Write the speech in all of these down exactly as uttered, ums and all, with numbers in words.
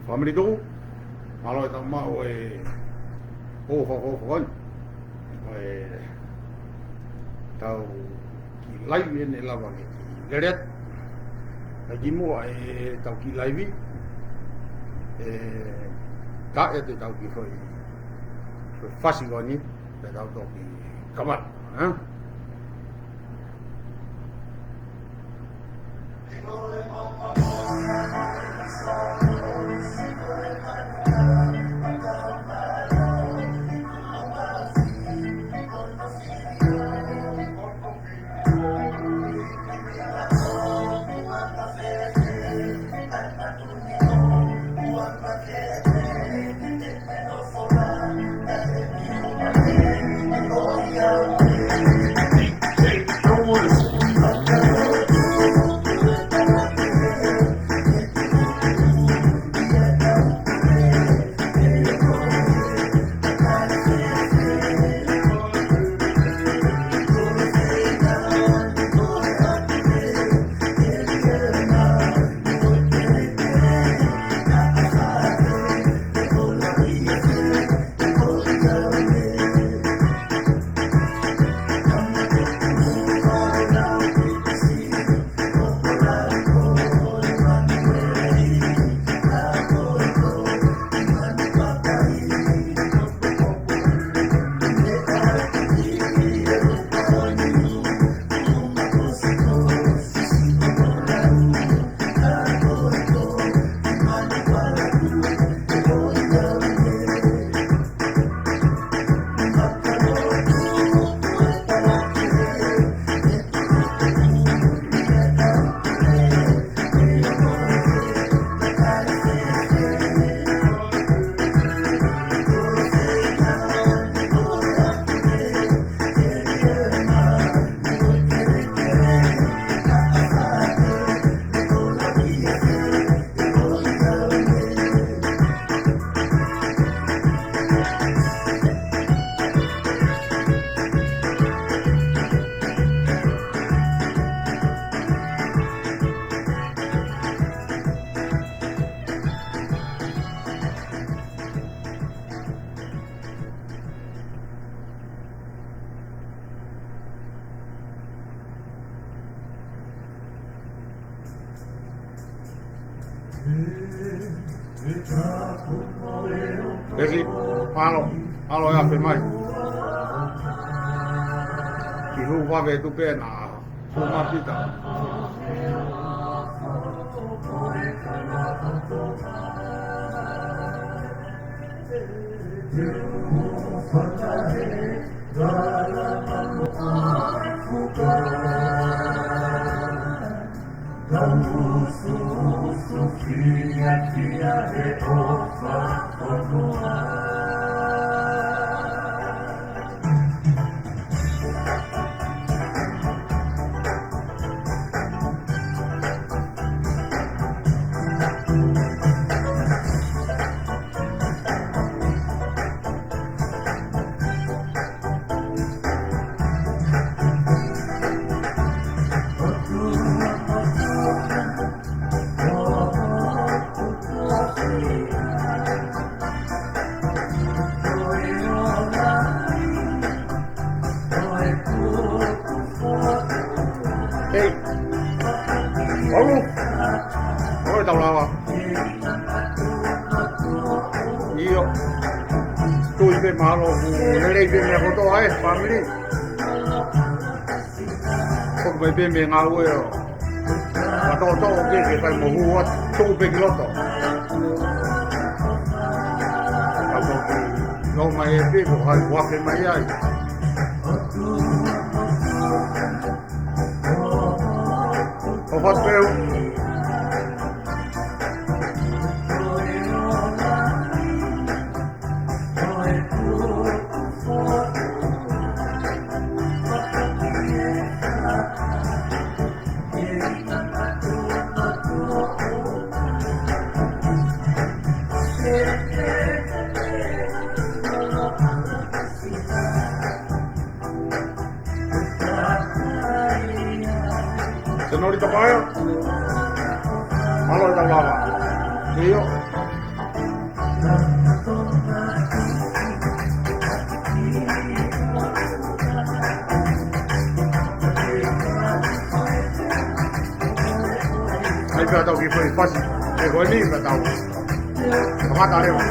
Fāmili tuku, mālō e tau maʻu e ʻofa ʻofa ʻofa ʻofa. ʻOku tau kiʻi laivi ʻeni lava ke kiʻi lele atu. Kae kimuʻa ʻetau kiʻi laivi, ʻe taʻe atu ʻetau kiʻi foʻi, foʻi fasi ko eni, pea tau toki kamata, ē? Peki, mālō, mālō e afe mai. Kiʻi hū vave atu pē naʻa, hū mā Pita. Hei. Olu. Olu tau lava. ʻIo. Tui pē mālō, ʻoku lelei pē meʻa kotoa ē, fāmili. Ko e pē meʻa ngāue ʻo. Ka tō tō pē ke kai mo hū atu, tō pē ki loto. Ka tō pē, nō mai e pē, ko hai ua ke mai ai. ʻO hot peu. Senorita Paea. Mālō e tau lava. ʻIo. ʻAi pea tau kiʻi fai fasi. ʻE ko eni pea tau kamata leva.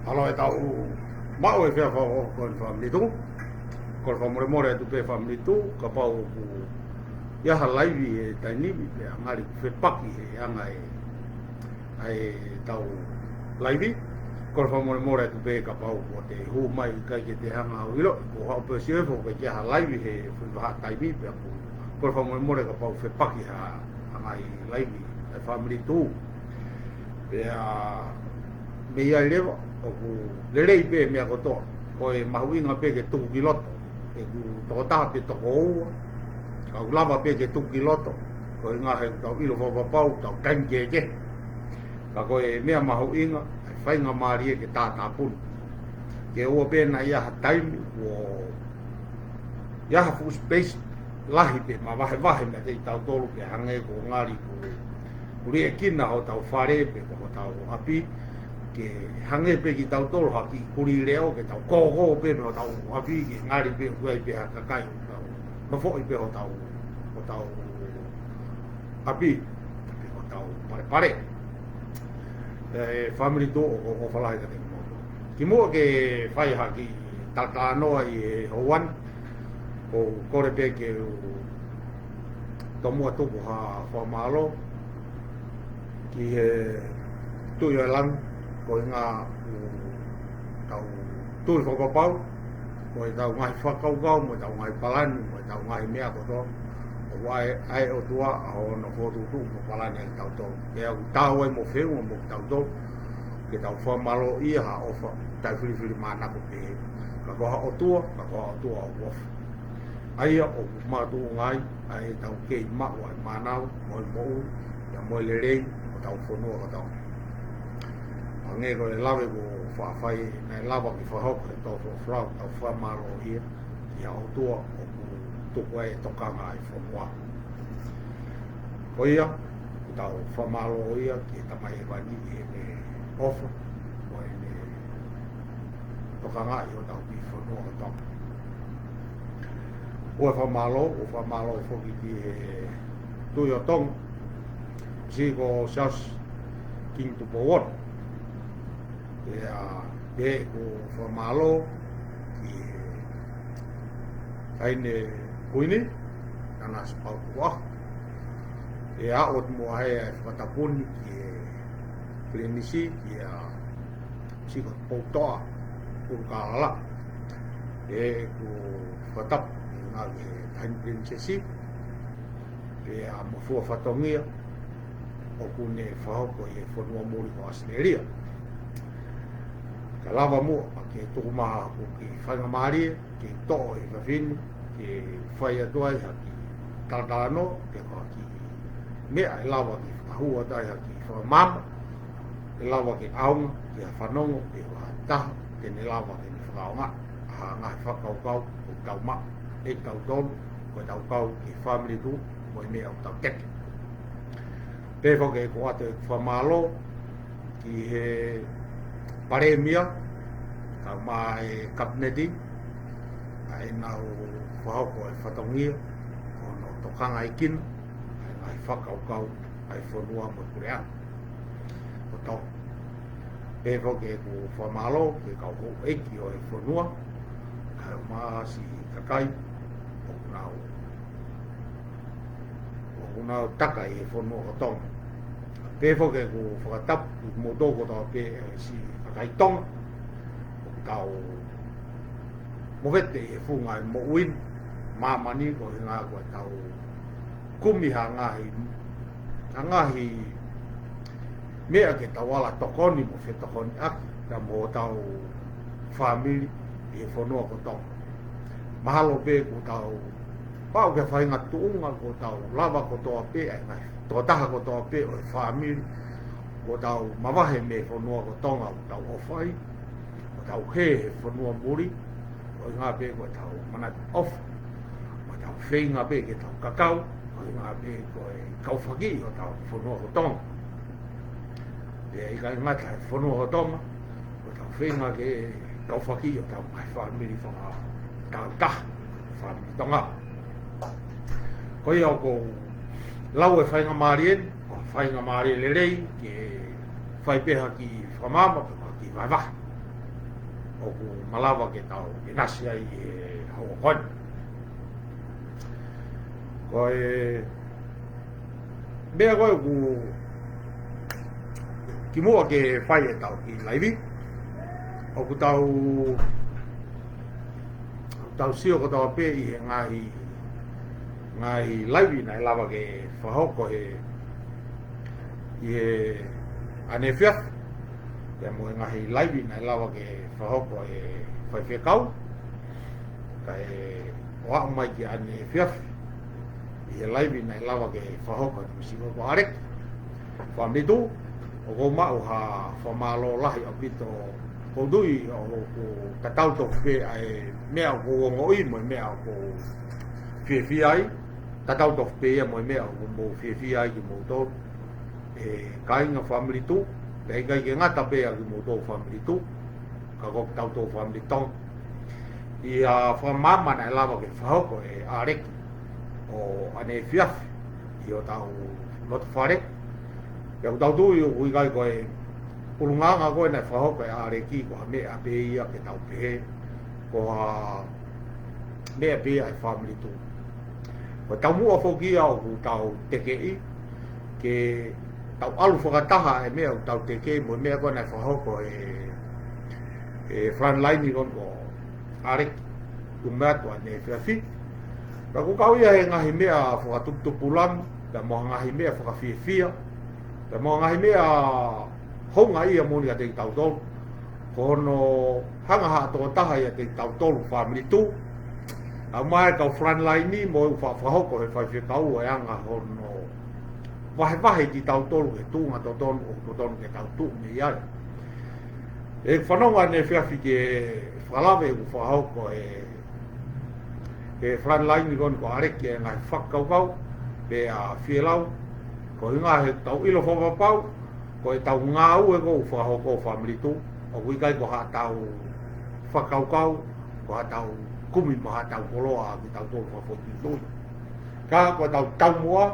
Alo e tau maʻu e fea fao ko e fāmili Tuʻu. Ko e fakamolemole atu pē fāmili Tuʻu, kapau ʻoku ʻi ai ha laivi he taimi ni, pea ngali fepaki he anga e, ʻa e tau laivi. Ko e fakamolemole atu pē kapau ʻoku te hū mai ʻikai ke te hanga ʻo ʻilo, ko haʻu pē siefo ke ʻi ai ha laivi he fuʻu vahaʻa taimi, pea ko, ko e fakamolemole kapau fepaki ha, ha ngaahi laivi, ʻa e fāmili Tuʻu. Pea mei ai leva, ʻoku lelei pē meʻa kotoa. Ko e mahuʻinga pē ke tuku ki loto. ʻOku tokotaha pe toko ua. Ka ʻoku lava pē ke tuku ki loto. Ko e ngaahi ʻoku tau ʻilo fakapapau, tau taimi kehekehe. Ka ko e meʻa mahuʻinga, ʻa e faingamālie ke tātāpuni. Ke ʻoua pē naʻa ʻi ai ha taimi, ʻoku ʻi ai ha fuʻu space lahi pē mavahevahe meiate kitautolu pea hangē ko e ngali ko e liʻekina hotau fale pe ko hotau ʻapi, ke hangē pē kitautolu ha kiʻi kulī leʻo ke tau kōkō pē mei hotau ʻapi ke ngali pē ʻoku ʻi ai pē ha kakai ʻoku tau nofoʻi pē hotau, hotau ʻapi, pe hotau palepale. ʻE fāmili Tuʻu, ʻoku ou ʻofa lahi kiate kimoutolu. Kimuʻa ke fai ha kiʻi talatalanoa ʻi he houa ni, ʻoku ou kole pē ke u tomuʻa tuku ha fakamālō ki he Tuʻi ʻo e langi, koeʻuhi ko ʻetau tui fakapapau, ko ʻetau ngaahi fakakaukau, mo ʻetau ngaahi palani, mo ʻetau ngaahi meʻa kotoa, ʻoku ʻi ai, ʻa e ʻOtua ʻa hono fokotuʻutuʻu mo palani ʻa kitautolu. Pea ʻoku taau ai mo feʻunga mo kitautolu, ke tau fakamālōʻia ha ʻofa taʻefilifilimānako pehē. Ka ko ha ʻOtua, ka ko ha ʻOtua ʻoku ʻofa. ʻA ia ʻoku makatuʻunga ai ʻa ʻetau kei maʻu ʻa e mānava, mo e moʻui, pea mo e lelei ʻo hotau fonua kotoa. Hangē ko e lave kuo faʻa fai, naʻe lava ke fakahoko ʻe he toko folofola, tau fakamālōʻia ki he ʻOtua ʻoku tuku ai e tokanga ʻa e fonua. Ko ia, tau fakamālōʻia ki he Tamai Hēvani ʻi heʻene ʻofa, mo ʻene tokangaʻi hotau kiʻi fonua kotoa. ʻOku ou fakamālō, ʻoku ou fakamālō foki ki he Tuʻi ʻo Tonga, siʻi ko Siaosi Kingi Tupou Ono. Pea, pea ʻoku ou fakamālō ki he Taʻahine Kuini, Nanasipauʻu Tukuʻaho. Pea ʻoatu muʻa ʻa e fakatapu ni ki he Pilinisi, kia Sihotepoutoʻa ʻUlukālala. Pea ʻoku ou fakatapu ʻi he ngaahi Taʻahine Pilinisesi, pea mo e fua fatongia ʻoku ne fakahoko ʻi he fonua muli ko ʻAositelēlia. Ka lava muʻa ke tuku mai haʻaku kiʻi faingamālie ke toʻo e efiafi ni ke fai atu ai ha kiʻi talatalanoa, pe ko ha kiʻi meʻa ʻe lava ke fakahū atu ai ha kiʻi fakamaama, ʻe lava ke ʻaonga ki ha fanongo pe ko ha taha te ne lava ke ne fakaʻaongaʻi ha ngaahi fakakaukau ʻoku tau maʻu ʻe kitautolu, ko ʻetau kau ki he fāmili tuʻu mo e meʻa ʻoku tau teke. Pehē foki ʻeku ʻoatu ʻeku fakamālō ki he Palēmia, kae ʻumaʻā e Kapineti, ʻa ʻenau fakahoko e fatongia, ko hono tokangaekina ʻa e ngaahi fakakaukau ʻa e fonua mo e puleʻanga ʻo Tonga. Pehē foki ʻeku fakamālō ki he kau houʻeiki ʻo e fonua, kae ʻumaʻā siʻi kakai ʻoku nau, ʻoku nau taka ʻi he fonua ʻo Tonga. Pehē foki ʻeku fakatapu kimoutolu kotoa pē, ʻa e siʻi kakai Tonga ʻoku tau movete ʻi he funga ʻo e moʻui ni, māmani, ko e ʻuhinga ko ʻetau kumi ha ngaahi, ha ngaahi meʻa ke tau ala tokoni mo fetokoniʻaki pea mo hotau fāmili ʻi he fonua ko Tonga. Mahalo pē kuo tau pau ki ha faʻahinga tuʻunga kuo tau lava kotoa pē, ʻa e ngaahi tokotaha kotoa pē ʻo e fāmili, kuo tau mavahe mei he fonua ko Tonga ʻoku tau ʻofa ai, ʻo tau hē he fonua muli, ko e ʻuhinga pē ko ʻetau manatu ʻofa, mo ʻetau feinga pē ke tau kakau, ko e ʻuhinga pē ko e kaufakiʻi hotau fonua ko Tonga. Pea ʻikai ngata he fonua ko Tonga, ko ʻetau feinga ke kaufakiʻi hotau ngaahi fāmili fakatāutaha, fāmili Tonga. Ko ia ʻoku ou lau e faingamālie ni, ko e faingamālie lelei ke fai pē ha kiʻi fakamaama, pe ha kiʻi vahevahe ʻoku malava ke tau ʻinasi ai he houa ko eni. Ko e meʻa ko ē ʻoku kimuʻa ke fai ʻetau kiʻi laivi, ʻoku tau, tau sio kotoa pē ʻi he ngaahi, ngaahi laivi naʻe lava ke fakahoko he, ʻi he ʻaneefiafi, pea mo e ngaahi laivi naʻe lava ke fakahoko he faifekau, kae ʻoatu mai ki he ʻaneefiafi ʻi he laivi naʻe lava ke fakahoko ʻe Misi ko ʻAleki Fāmili Tuʻu. ʻOku ou maʻu ha fakamālō lahi ʻaupito, ʻoku ou tui ʻoku tatau tofu pē ʻa e meʻa ʻoku ou ongoʻi mo e meʻa ʻoku ou fiefia ai, tatau tofu pē ia mo e meʻa ʻoku mou fiefia ai kimoutolu, ʻe kāinga Fāmili Tuʻu, pea ʻikai ke ngata pē ʻa kimoutolu Fāmili Tuʻu, ka ko kitautolu Fāmili Tonga. ʻI he fakamaama naʻe lava ke fakahoko ʻe ʻAleki ʻo ʻaneefiafi ʻi hotau loto fale, pea ʻoku tau tui ʻoku ʻikai ko e ʻulungaanga ko ē naʻe fakahoko ʻe ʻAleki ko ha meʻa pē ia ke tau pehē ko ha meʻa pē ia ʻa e Fāmili Tuʻu. Ko e taumuʻa foki ia ʻoku tau tekeʻi, ke tau ʻalu fakataha e meʻa ʻoku tau tekeʻi mo e meʻa ko ē naʻe fakahoko ʻe, ʻe Frontline ko eni ko ʻAleki, tuʻu mai atu ʻaneefiafi. Pea ʻoku kau ia he ngaahi meʻa fakatuputupulangi, pea mo e ngaahi meʻa fakafiefia, pea mo e ngaahi meʻa houngaʻia moʻoni kiate kitautolu, ko hono hanga ʻe ha tokotaha ʻiate kitautolu Fāmili Tuʻu, kae ʻumaʻā e kau Frontline mo e ʻū fakahoko he faifekau, ʻo e anga hono vahevahe kitautolu he tuʻunga totonu ʻoku totonu ke tau tuʻu mei ai. ʻE fanongo ʻaneefiafi ke fakalave ʻoku fakahoko ʻe, ʻe Frontline ko eni ko ʻAleki e ngaahi fakakaukau, pea fielau, ko e ʻuhinga he tau ʻilo fakapapau, ko ʻetau ngāue ko ē ʻoku fakahoko Fāmili Tuʻu, ʻoku ʻikai ko haʻatau fakakaukau, ko haʻatau kumi mo haʻatau koloa ʻa kitautolu fakafoʻituitui. Ka ko ʻetau taumuʻa,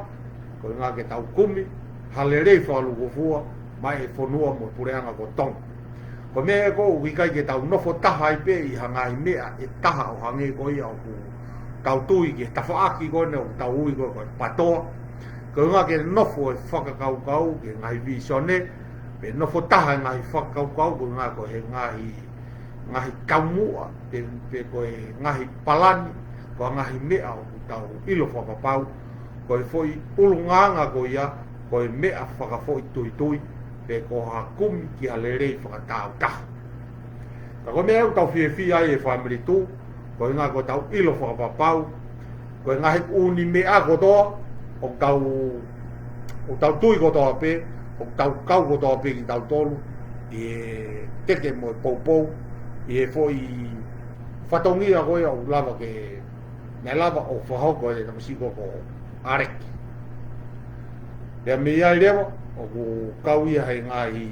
ko e ʻuhinga ke tau kumi ha lelei fakalūkufua maʻa e fonua mo e puleʻanga ko Tonga. Ko e meʻa ko ē ʻoku ʻikai ke tau nofo taha ai pē ʻi ha ngaahi meʻa ʻe taha ʻo hangē ko ia ʻoku tau tui ki he tafaʻaki ko eni ʻoku tau ui ko ē ko e PTOA. Ko e ʻuhinga ke nofo e fakakaukau ki he ngaahi vīsone, pe nofo taha e ngaahi fakakaukau ko e ʻuhinga ko e ngaahi, ngaahi taumuʻa, pe, pe ko e ngaahi palani, ko e ngaahi meʻa ʻoku tau ʻilo fakapapau ko e foʻi ʻulungaanga ko ia, ko e meʻa fakafoʻituitui, pe ko ha kumi ki ha lelei fakatāutaha. Ka ko e meʻa ʻoku tau fiefia ai e Family Tuʻu, ko e ʻuhinga ko ʻetau ʻilo fakapapau, ko e ngaahi ʻū meʻa kotoa, ʻoku tau, ʻoku tau tui kotoa pē, ʻoku tau kau kotoa pē kitautolu, ʻi he teke mo e poupou, ʻi he foʻi fatongia ko ia ʻoku lava ke, naʻe lava ʻo fakahoko ʻe he tamasiʻi ko ē ko ʻAleki. Pea mei ai leva, ʻoku kau ia he ngaahi,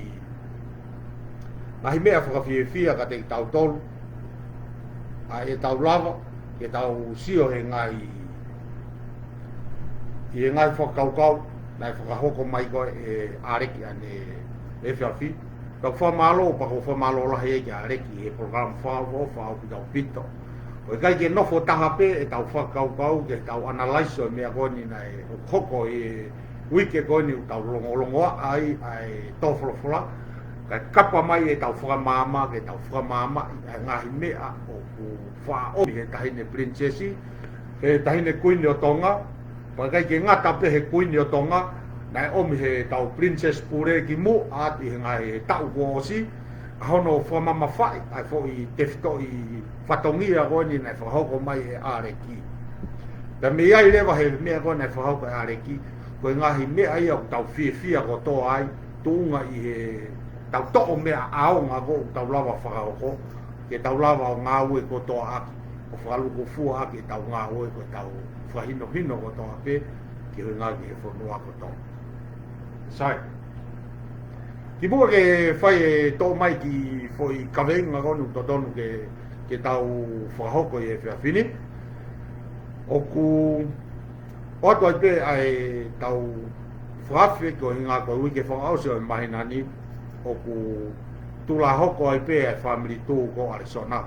ngaahi meʻa fakafiefia kiate kitautolu, ʻa ʻetau lava ke tau sio he ngaahi, ʻi he ngaahi fakakaukau naʻe fakahoko mai ko ē ʻe ʻAleki ʻanenai he efiafi. Tau fakamālō, pea ʻoku ou fakamālō lahi ai kia ʻAleki he polokalama fakaʻofoʻofa ʻaupito ʻaupito. ʻOku ʻikai ke nofo taha pē ʻetau fakakaukau ke tau analyze ʻo e meʻa ko eni naʻe hoko ʻi he uike ko eni ʻoku tau longolongoaʻa ai ʻa e tō folofola. Kae kapa mai ʻetau fakamaama, ke tau fakamaamaʻi ʻa e ngaahi meʻa ʻoku faʻa ʻomi he taʻahine pilinisesi, he taʻahine kuini ʻo Tonga, pea ʻikai ke ngata pē he kuini ʻo Tonga, naʻe ʻomi he tau Princess Pule kimuʻa atu ʻi he ngaahi taʻu kuo ʻosi, ʻa hono fakamamafaʻi ʻa e foʻi tefitoʻi fatongia ko eni naʻe fakahoko mai ʻe ʻAleki. Pea mei ai leva he meʻa ko ē naʻe fakahoko ʻe ʻAleki, ko e ngaahi meʻa ia ʻoku tau fiefia kotoa ai, tuʻunga ʻi he tau toʻo meʻa ʻaonga ko ē ʻoku tau lava fakahoko, ke tau lava ʻo ngāue kotoa ʻaki, ʻo fakalukufua ʻaki ʻetau ngāue ko ʻetau fakahinohino kotoa pē, ke ʻuhinga ki he fonua kotoa. Sai. Kimuʻa ke fai e toʻo mai ki he foʻi kaveinga ko eni ʻoku totonu ke, ke tau fakahoko ʻi he efiafi ni, ʻoku ʻoatu ai pē ʻa ʻetau fakaafe ko e ʻuhinga ko e uike fakaʻosi ʻo e māhina ni, ʻoku tulahoko ai pē ʻa e Family Tuʻu ko ʻAlisona.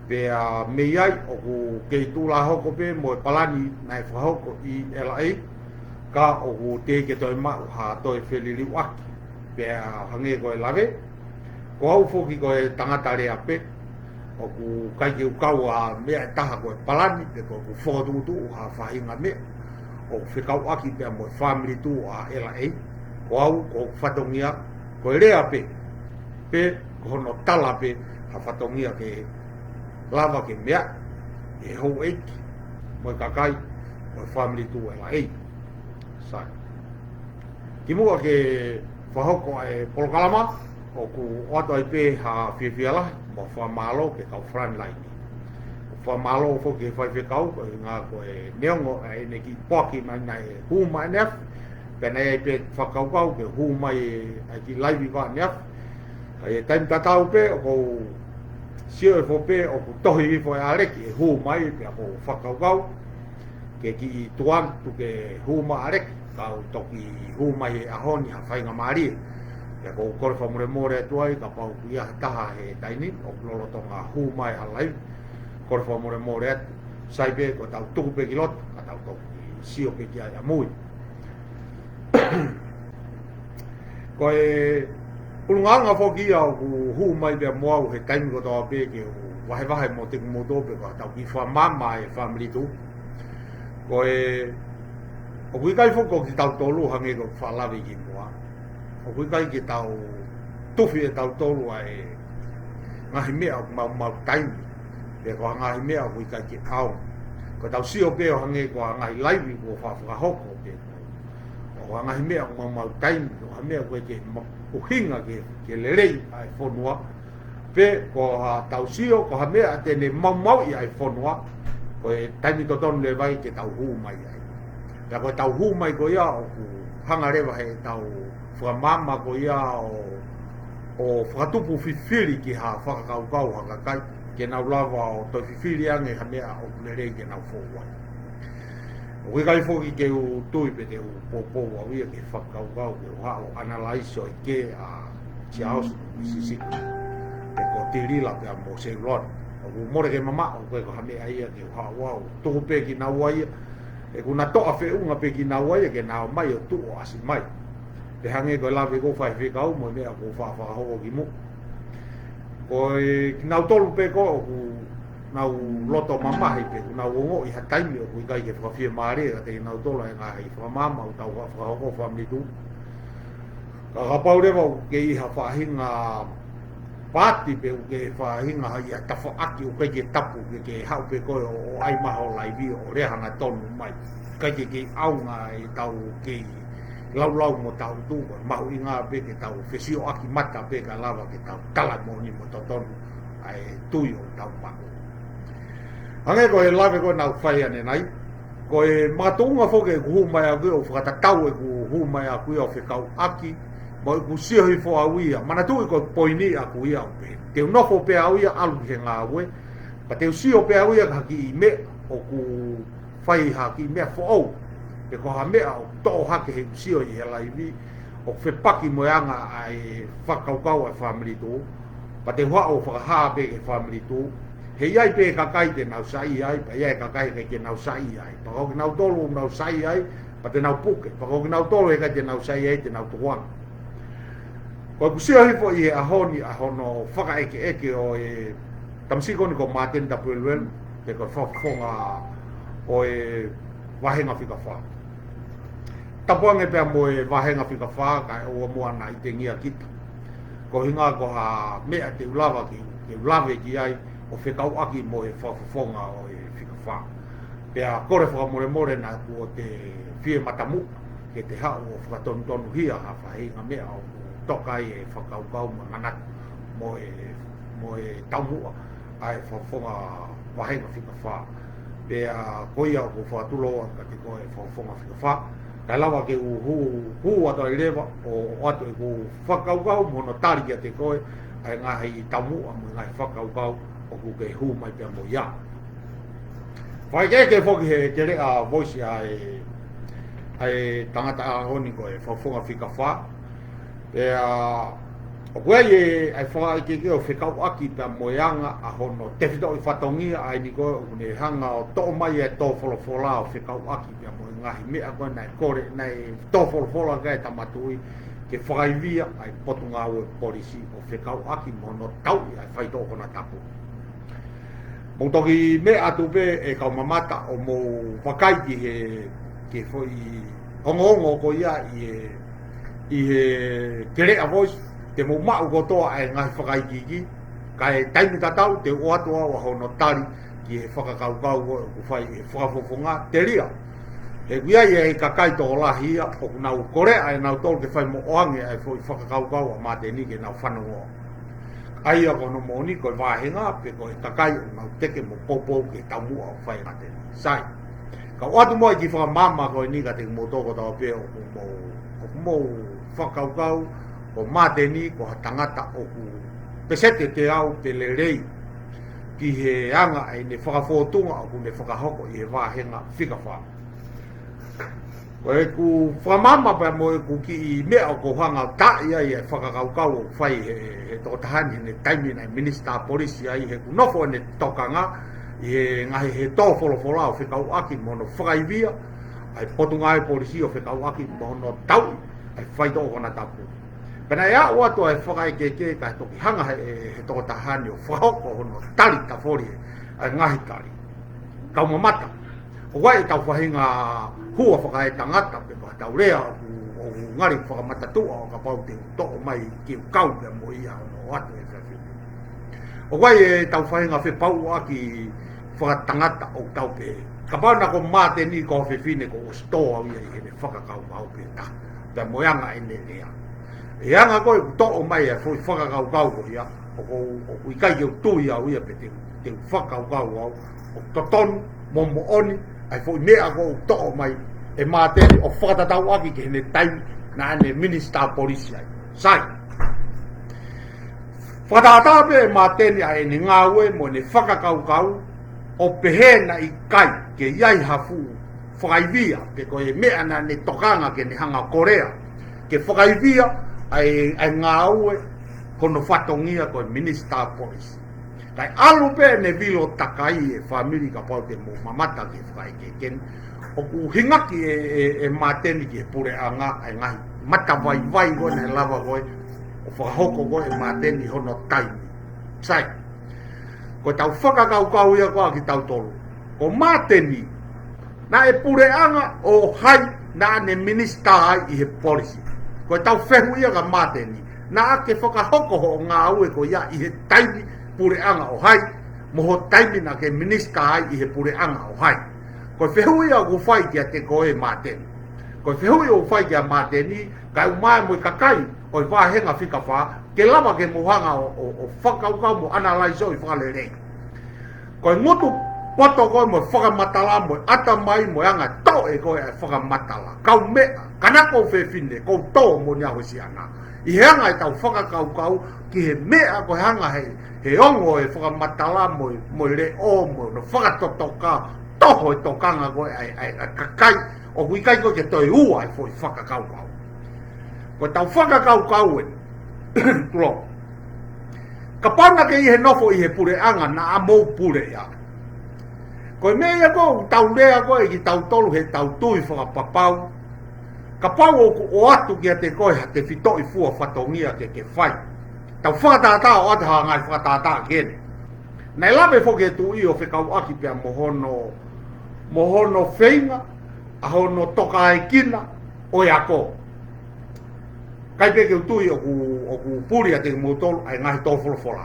Pea mei ai ʻoku kei tulahoko pē mo e palani naʻe fakahoko ʻi L A, ka ʻoku teʻeki ke toe maʻu ha toe feliliuaki. Pea hangē ko e lave, ko au foki ko e tangata lea pē, ʻoku ʻikai ke u kau ha meʻa ʻe taha ko e palani, pe ko ʻeku fokotuʻutuʻu ha faʻahinga meʻa ʻoku fekauʻaki pea mo e Family Tuʻu ʻa L A. Ko au, ko hoku fatongia, ko e lea pē, pe ko hono tala pē ha fatongia ke lava ke meʻa ʻe he houʻeiki mo e kakai ʻo e Family Tuʻu L A. Sai. Kimuʻa ke fakahoko ʻa e polokalama, ʻoku ʻoatu ai pē ha fiefia lahi mo e fakamālō ki he kau frontline. Fakamālō foki ki he faifekau, ko e ʻuhinga ko e neongo ʻa ʻene kiʻi poaki mai naʻe hū mai ʻaneafi, pea naʻe ʻi ai pē fakakaukau ke hū mai ʻa e kiʻi laivi ko ē ʻaneafi. Ka ʻi he taimi tatau pē, ʻoku ou sio hifo pē ʻoku tohi hifo ʻe ʻAleki ʻe hū mai, pea ʻoku ou fakakaukau ke kiʻi tuʻu atu ke hū mai ʻa ʻAleki, ka u toki hū mai he ʻaho ni ha faingamālie. Pea ʻoku ou kole fakamolemole atu ai, kapau ʻoku ʻi ai ha taha he taimi ni ʻoku lolotonga hū mai ha laivi, kole fakamolemole atu, sai pē ko ʻetau tuku pē ki loto, ka tau toki sio pē ki ai ʻamui. Ko e ʻulungaanga foki ia ʻoku hū mai pea mo au he taimi kotoa pē ke u vahevahe mo kimoutolu pē ko ʻetau kiʻi fakamaama ʻa e Family Tuʻu. Ko e, ʻoku ʻikai foki ko kitautolu hangē ko e fakalave kimuʻa, ʻoku ʻikai ke tau tufi ʻe tautolu ʻa e ngaahi meʻa ʻoku maumau taimi, pe ko e ngaahi meʻa ʻoku ʻikai ke ʻaonga. Ko ʻetau sio pē ʻo hangē ko e ngaahi laivi kuo fa-, fakahoko pē, ʻo e ngaahi meʻa ʻoku maumau taimi, ʻo ha meʻa ʻoku ʻikai ke ma-, ʻuhinga ke, ke lelei ʻa e fonua, pe ko haʻatau sio, ko ha meʻa te ne maumauʻi ʻa e fonua, ko e taimi totonu leva ia ke tau hū mai ai. Pea ko ʻetau hū mai ko ia ʻoku hanga leva heʻetau fakamaama ko ia ʻo, ʻo fakatupu fifili ki ha fakakaukau ha kakai, ke nau lava ʻo toe fifili ange ha meʻa ʻoku lelei ke nau fou ai. ʻOku ʻikai foki ke u tui pe te u poupou au ia ke fakakaukau ke u haʻu ʻo analyze ʻo ʻeke ʻa Siaosi, Misisipi. ko Tilila pea mo Seulona. ʻOku mole ke mamaʻo, ʻoku ʻikai ko ha meʻa ia ke u haʻu au ʻo tuku pē kinaua ia. He ʻoku na toʻa feʻunga pē kinaua ia ke na ō mai ʻo tuʻu ʻo ʻasi mai. Pea hangē ko e lave ko ē ʻa e faifekau mo e meʻa ko ē ʻoku faʻa fakahoko ki muʻa, ko e kinautolu pē ko ē ʻoku nau loto mamahi pē, ʻoku nau ongoʻi ha taimi ʻoku ʻikai ke fakafiemālie kiate kinautolu ʻa e ngaahi fakamaama ʻoku tau fakahoko, family tuʻu. Ka kapau leva ʻoku kei ʻi ha faʻahinga paati pe ʻoku kei faʻahinga ha ia tafaʻaki ʻoku ʻikai ke tapu, ke ke haʻu pē koe ʻo, ʻo ʻai mai ho laivi ʻo lea hangatonu mai. ʻIkai ke kei ʻaonga ʻetau kei laulau mo tau tuʻu, ko e mahuʻinga pē ke tau fesioʻaki mata pē kae lava ke tau tala moʻoni mo totonu ʻa e tui ʻoku tau maʻu. Hangē ko e lave ko ē naʻá ku fai ʻanenai, ko e makatuʻunga foki ʻeku hū mai ʻaʻaku ia ʻo fakatatau ʻeku hū mai ʻaʻaku ia ʻo fekauʻaki, mo ʻeku sio hifo au ia, manatuʻi ko e poini ʻaʻaku ia ʻoku pehē, te u nofo pē au ia ʻalu ki he ngāue, pea te u sio pē au ia ki ha kiʻi meʻa ʻoku fai, ha kiʻi meʻa foʻou, pe ko ha meʻa ʻoku toʻo hake heʻeku sio ʻi he laivi, ʻoku fepaki mo e anga ʻa e fakakaukau ʻa e family tuʻu, pea te u haʻu ʻo fakahā pē ki he family tuʻu. He ʻe ʻi ai pē kakai te nau saiʻia ai, pea ʻe ʻi ai kakai ʻikai ke nau saiʻia ai. Pea ko kinautolu ʻoku nau saiʻia ai, pea te nau puke. Pea ko kinautolu ʻikai te nau saiʻia ai, te nau tukuange. Ko ʻeku sio hifo ʻi he ʻaho ni ʻa hono fakaʻekeʻeke ʻo e tamaiki ko eni ko Māteni Tapueluelu, pe ko e fakafofonga ʻo e vāhenga fika fā. Tapu ange pea mo e vāhenga fika fā, kae ʻoua muʻa naʻa ʻitengia kita. Ko e ʻuhinga ko ha meʻa te u lava ke, ke u lave ki ai ʻo fekauʻaki mo e fakafofonga ʻo e fika fā. Pea kole fakamolemole naʻa kuo te fie matamuʻa ke te haʻu ʻo fakatonutonu hia ha faʻahinga meʻa ʻoku toka ai e fakakaukau mo e manatu mo e, mo e taumuʻa ʻa e fakafofonga vāhenga fika fā. Pea ko ia ʻoku ou fakatulou atu kiate koe fakafofonga fika fā, kae lava ke u hū, hū atu ai leva ʻo, ʻo ʻoatu ʻeku fakakaukau mo hono tali kiate koe ʻa e ngaahi taumuʻa mo e ngaahi fakakaukau ʻoku ke hū mai pea mo ia. Fakaʻekeʻeke foki he teleʻa voice ʻa e, ʻa e tangata ʻaho ni ko e fakafofonga fika fā. Pea ʻoku ʻi ai e, ʻa e fakaʻekeʻeke ʻo fekauʻaki pea mo e anga ʻa hono tefitoʻi fatongia ʻa eni ko ē ʻoku ne hanga ʻo toʻo mai e tō folofola ʻo fekauʻaki pea mo e ngaahi meʻa ko ē naʻe kole, naʻe tō folofola ki ai e Tama Tuʻi ke fakaivia ʻa e Potungāue Polisi ʻo fekauʻaki mo hono tauʻi ʻa e faitoʻo konatapu. Mou toki meʻa atu pē ʻe kau mamata ʻo mou vakai ki he, ki he foʻi ongoongo ko ia ʻi he, ʻi he teleʻa voice, te mou maʻu kotoa e ngaahi fakaikiiki, kae taimi tatau te u ʻoatu au ʻa hono tali ki he fakakaukau ko ē ʻoku fai ʻe he fakafofonga telia. He ʻoku ʻi ai e kakai tokolahi ia ʻoku nau koleʻa ʻe nautolu ke fai mo ʻoange ʻa e foʻi fakakaukau ʻa Māteni ke nau fanongo. ʻA ia ko hono moʻoni ko e vāhenga pe ko e kakai ʻoku nau teke mo poupou ki he taumuʻa ʻoku fai ʻe Māteni. Sai. Ka u ʻoatu muʻa e kiʻi fakamaama ko eni kiate kimoutolu kotoa pē ʻoku mou, ʻoku mou fakakaukau ko Māteni ko ha tangata ʻoku peseti teau pe lelei ki he anga ʻene fakafōtunga ʻoku ne fakahoko ʻi he vāhenga fika fā. Ko ʻeku fakamaama pea mo ʻeku kiʻi meʻa ʻoku ou hanga ʻo taaʻi ai e fakakaukau ʻoku fai ʻe he, he tokotaha ni heʻene taimi naʻe Minisitā Polisi ai, he ʻoku nofo ʻene tokanga ʻi he ngaahi, he tō folofola ʻo fekauʻaki mo hono fakaivia ʻa e Potungāue Polisi ʻo fekauʻaki mo hono tauʻi ʻa e faitoʻo konatapu. Pea naʻe aʻu atu ʻa e fakaʻekeʻeke kae toki hanga ʻe he, he tokotaha ni ʻo fakahoko hono tali tafoli ʻa e ngaahi tali. Kau mamata, ʻoku ʻi ai ʻetau faʻahinga hua fakaetangata pe ko ʻetau lea ʻoku, ʻoku ngali fakamatatuʻa ʻo kapau te u toʻo mai ke u kau pea mo ia hono ʻoatu e fefine. ʻOku ʻi ai ʻetau faʻahinga fepauʻaki fakatangata ʻoku tau pehē, kapau naʻe ko Māteni ko e fefine kuo ʻosi tō au ia ʻi heʻene fakakaukau pē taha pea mo e anga ʻene lea. ʻE anga ko ē ʻoku toʻo mai e foʻi fakakaukau ko ia, ʻoku, ʻoku ʻikai ke u tui au ia pe te, te u fakakaukau au ʻoku totonu mo moʻoni ʻa e foʻi meʻa ko ē ʻoku toʻo mai ʻe Māteni ʻo fakatatauʻaki ki heʻene taimi naʻa ne Minisitā Polisi ai. Sai. Fakatātā pē ʻe Māteni ʻa ʻene ngāue mo ʻene fakakaukau ʻo pehē naʻe ʻikai ke ʻi ai ha fuʻu fakaivia, pe ko e meʻa naʻa ne tokanga ke ne hanga ʻo kolea ke fakaivia ʻa e, ʻa e ngāue hono fatongia ko e Minisitā Polisi. Kae ʻalu pē ʻene vilo takai e fāmili, kapau te mou mamata ki he fakaʻekeʻeke ni, ʻoku hingaki ʻe, ʻe, ʻe Māteni ki he puleʻanga ʻa e ngaahi matavaivai ko ē naʻe lava ko ē ʻo fakahoko ko ē ʻe Māteni hono taimi. Sai. Ko ʻetau fakakaukau ia ko ē ʻa kitautolu. Ko Māteni, naʻe puleʻanga ʻo hai naʻa ne minisitā ai ʻi he polisi? Ko ʻetau fehuʻi ia kia Māteni. Naʻa ke fakahoko hoʻo ngāue ko ia ʻi he taimi puleʻanga ʻo hai, mo ho taimi naʻa ke minisitā ai ʻi he puleʻanga ʻo hai? Ko e fehuʻi ia ʻoku fai kiate koe Māteni. Ko e fehuʻi ʻoku fai kia Māteni, kae ʻumaʻā mo e kakai ʻo e vāhenga fika fā, ke lava ke mou hanga ʻo, ʻo, ʻo fakakaukau mo analaisoʻi fakalelei. Ko e ngutu poto ko ē mo e fakamatala mo e ʻatamai mo e anga toʻe ko ē ʻa e fakamatala. Kaumeʻa, kanaka ʻo fefine, kou tō mo ni aho siana. ʻI he anga ʻetau fakakaukau ki he meʻa ko e hanga he, he ongo e fakamatala mo e, mo e leʻo mo e fakatotoka, toho e tokanga ko ē ʻa e, ʻa e, ʻa e kakai, ʻoku ʻikai ko ē ke toe ua e foʻi fakakaukau. Ko ʻetau fakakaukau ē, Tulo. Kapau naʻa ke ʻi he nofo ʻi he puleʻanga naʻa mou pule ia. Ko e meʻa ia ko ē ʻoku tau lea ko ē kitautolu heʻetau tui fakapapau. Kapau ʻoku ʻoatu kiate koe ha tefitoʻi fua fatongia ke ke fai, tau fakatātā ʻo ʻoatu ha ngaahi fakatātā kehe. Naʻe lave foki e tuʻi ʻo fekauʻaki pea mo hono, mo hono feinga ʻa hono tokaʻekina ʻo e ako. ʻIkai pē ke u tui ʻoku, ʻoku puli ʻiate kimoutolu ʻa e ngaahi tō folofola.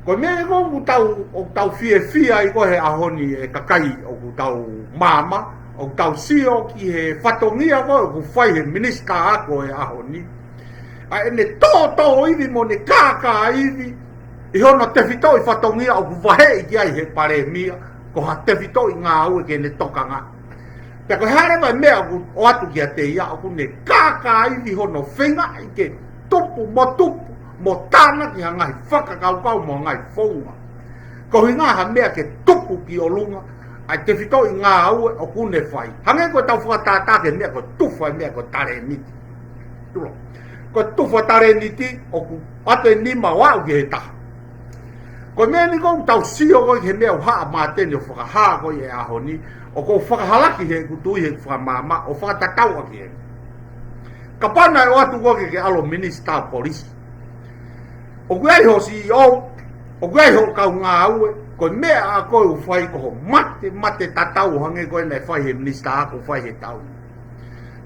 Ko e meʻa ko ē ʻoku tau, ʻoku tau fiefia ai ko ē he ʻaho ni e kakai ʻoku tau maama, ʻoku tau sio ki he fatongia ko ē ʻoku fai he minisitā ako he ʻaho ni. ʻA ʻene tōtō ivi mo ʻene kākā ivi ʻi hono tefitoʻi fatongia ʻoku vaheʻi ki ai he palēmia, ko ha tefitoʻi ngāue ke ne tokanga. Pea ko e hā leva e meʻa ʻoku ʻoatu kiate ia, ʻoku ne kākā ivi hono feingaʻi ke tupu mo tupu mo tānaki ha ngaahi fakakaukau mo ha ngaahi founga. Ko e ʻuhinga ha meʻa ke tupu ki ʻolunga ʻa e tefitoʻi ngāue ʻoku ne fai. Hangē ko ʻetau fakatātā ki he meʻa ko e tufa e meʻa ko e talēniti. Tulo. Ko e tufa talēniti ʻoku ʻoatu e nima ʻo aʻu ki he taha. Ko e meʻa ni ko ē ʻoku tau sio ko ē ki he meʻa ʻoku haʻu ʻa Māteni ʻo fakahā ko ē he ʻaho ni, ʻoku ou fakahalaki heʻeku tui heʻeku fakamaama ʻo fakatatau ʻaki ē. Kapau naʻe ʻoatu koe ke ke ʻalu ʻo minisitā polisi, ʻoku ʻi ai ho CEO, ʻoku ʻi ai hoʻo kau ngāue, ko e meʻa ʻa koe ʻoku fai ko hoʻo mate, mate tatau ʻo hangē ko ē naʻe fai he minisitā ako ʻoku fai he taʻu ni.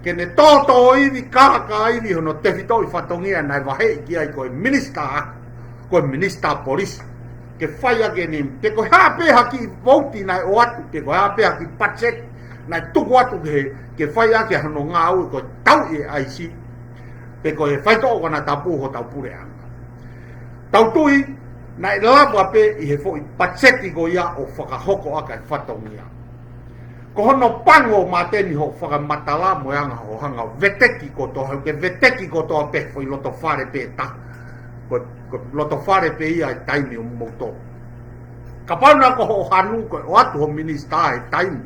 Ke ne tōtō ivi, kākā ivi hono tefitoʻi fatongia naʻe vaheʻi ki ai ko e minisitā ako, ko e minisitā polisi. Ke fai ʻaki eni, pe ko e hā pē ha kiʻi vouti naʻe ʻoatu, pe ko e hā pē ha kiʻi patiseti naʻe tuku atu ke, ke fai ʻaki hono ngāue ko e tauʻi e ʻaisi, pe ko e faitoʻo konatapu hotau puleʻanga. Tau tui, naʻe lava pē ʻi he foʻi patiseti ko ia ʻo fakahoko ʻaki e fatongia. Ko hono pango Māteni hoʻo fakamatala mo e anga hoʻo hanga ʻo veteki kotoa, he ʻoku ke veteki kotoa pē foʻi loto fale pē taha. Ko, ko loto fale pē ia he taimi ʻo moutolu. Kapau naʻa ko hoʻo hanu ko e ʻoatu ho minisitā he taimi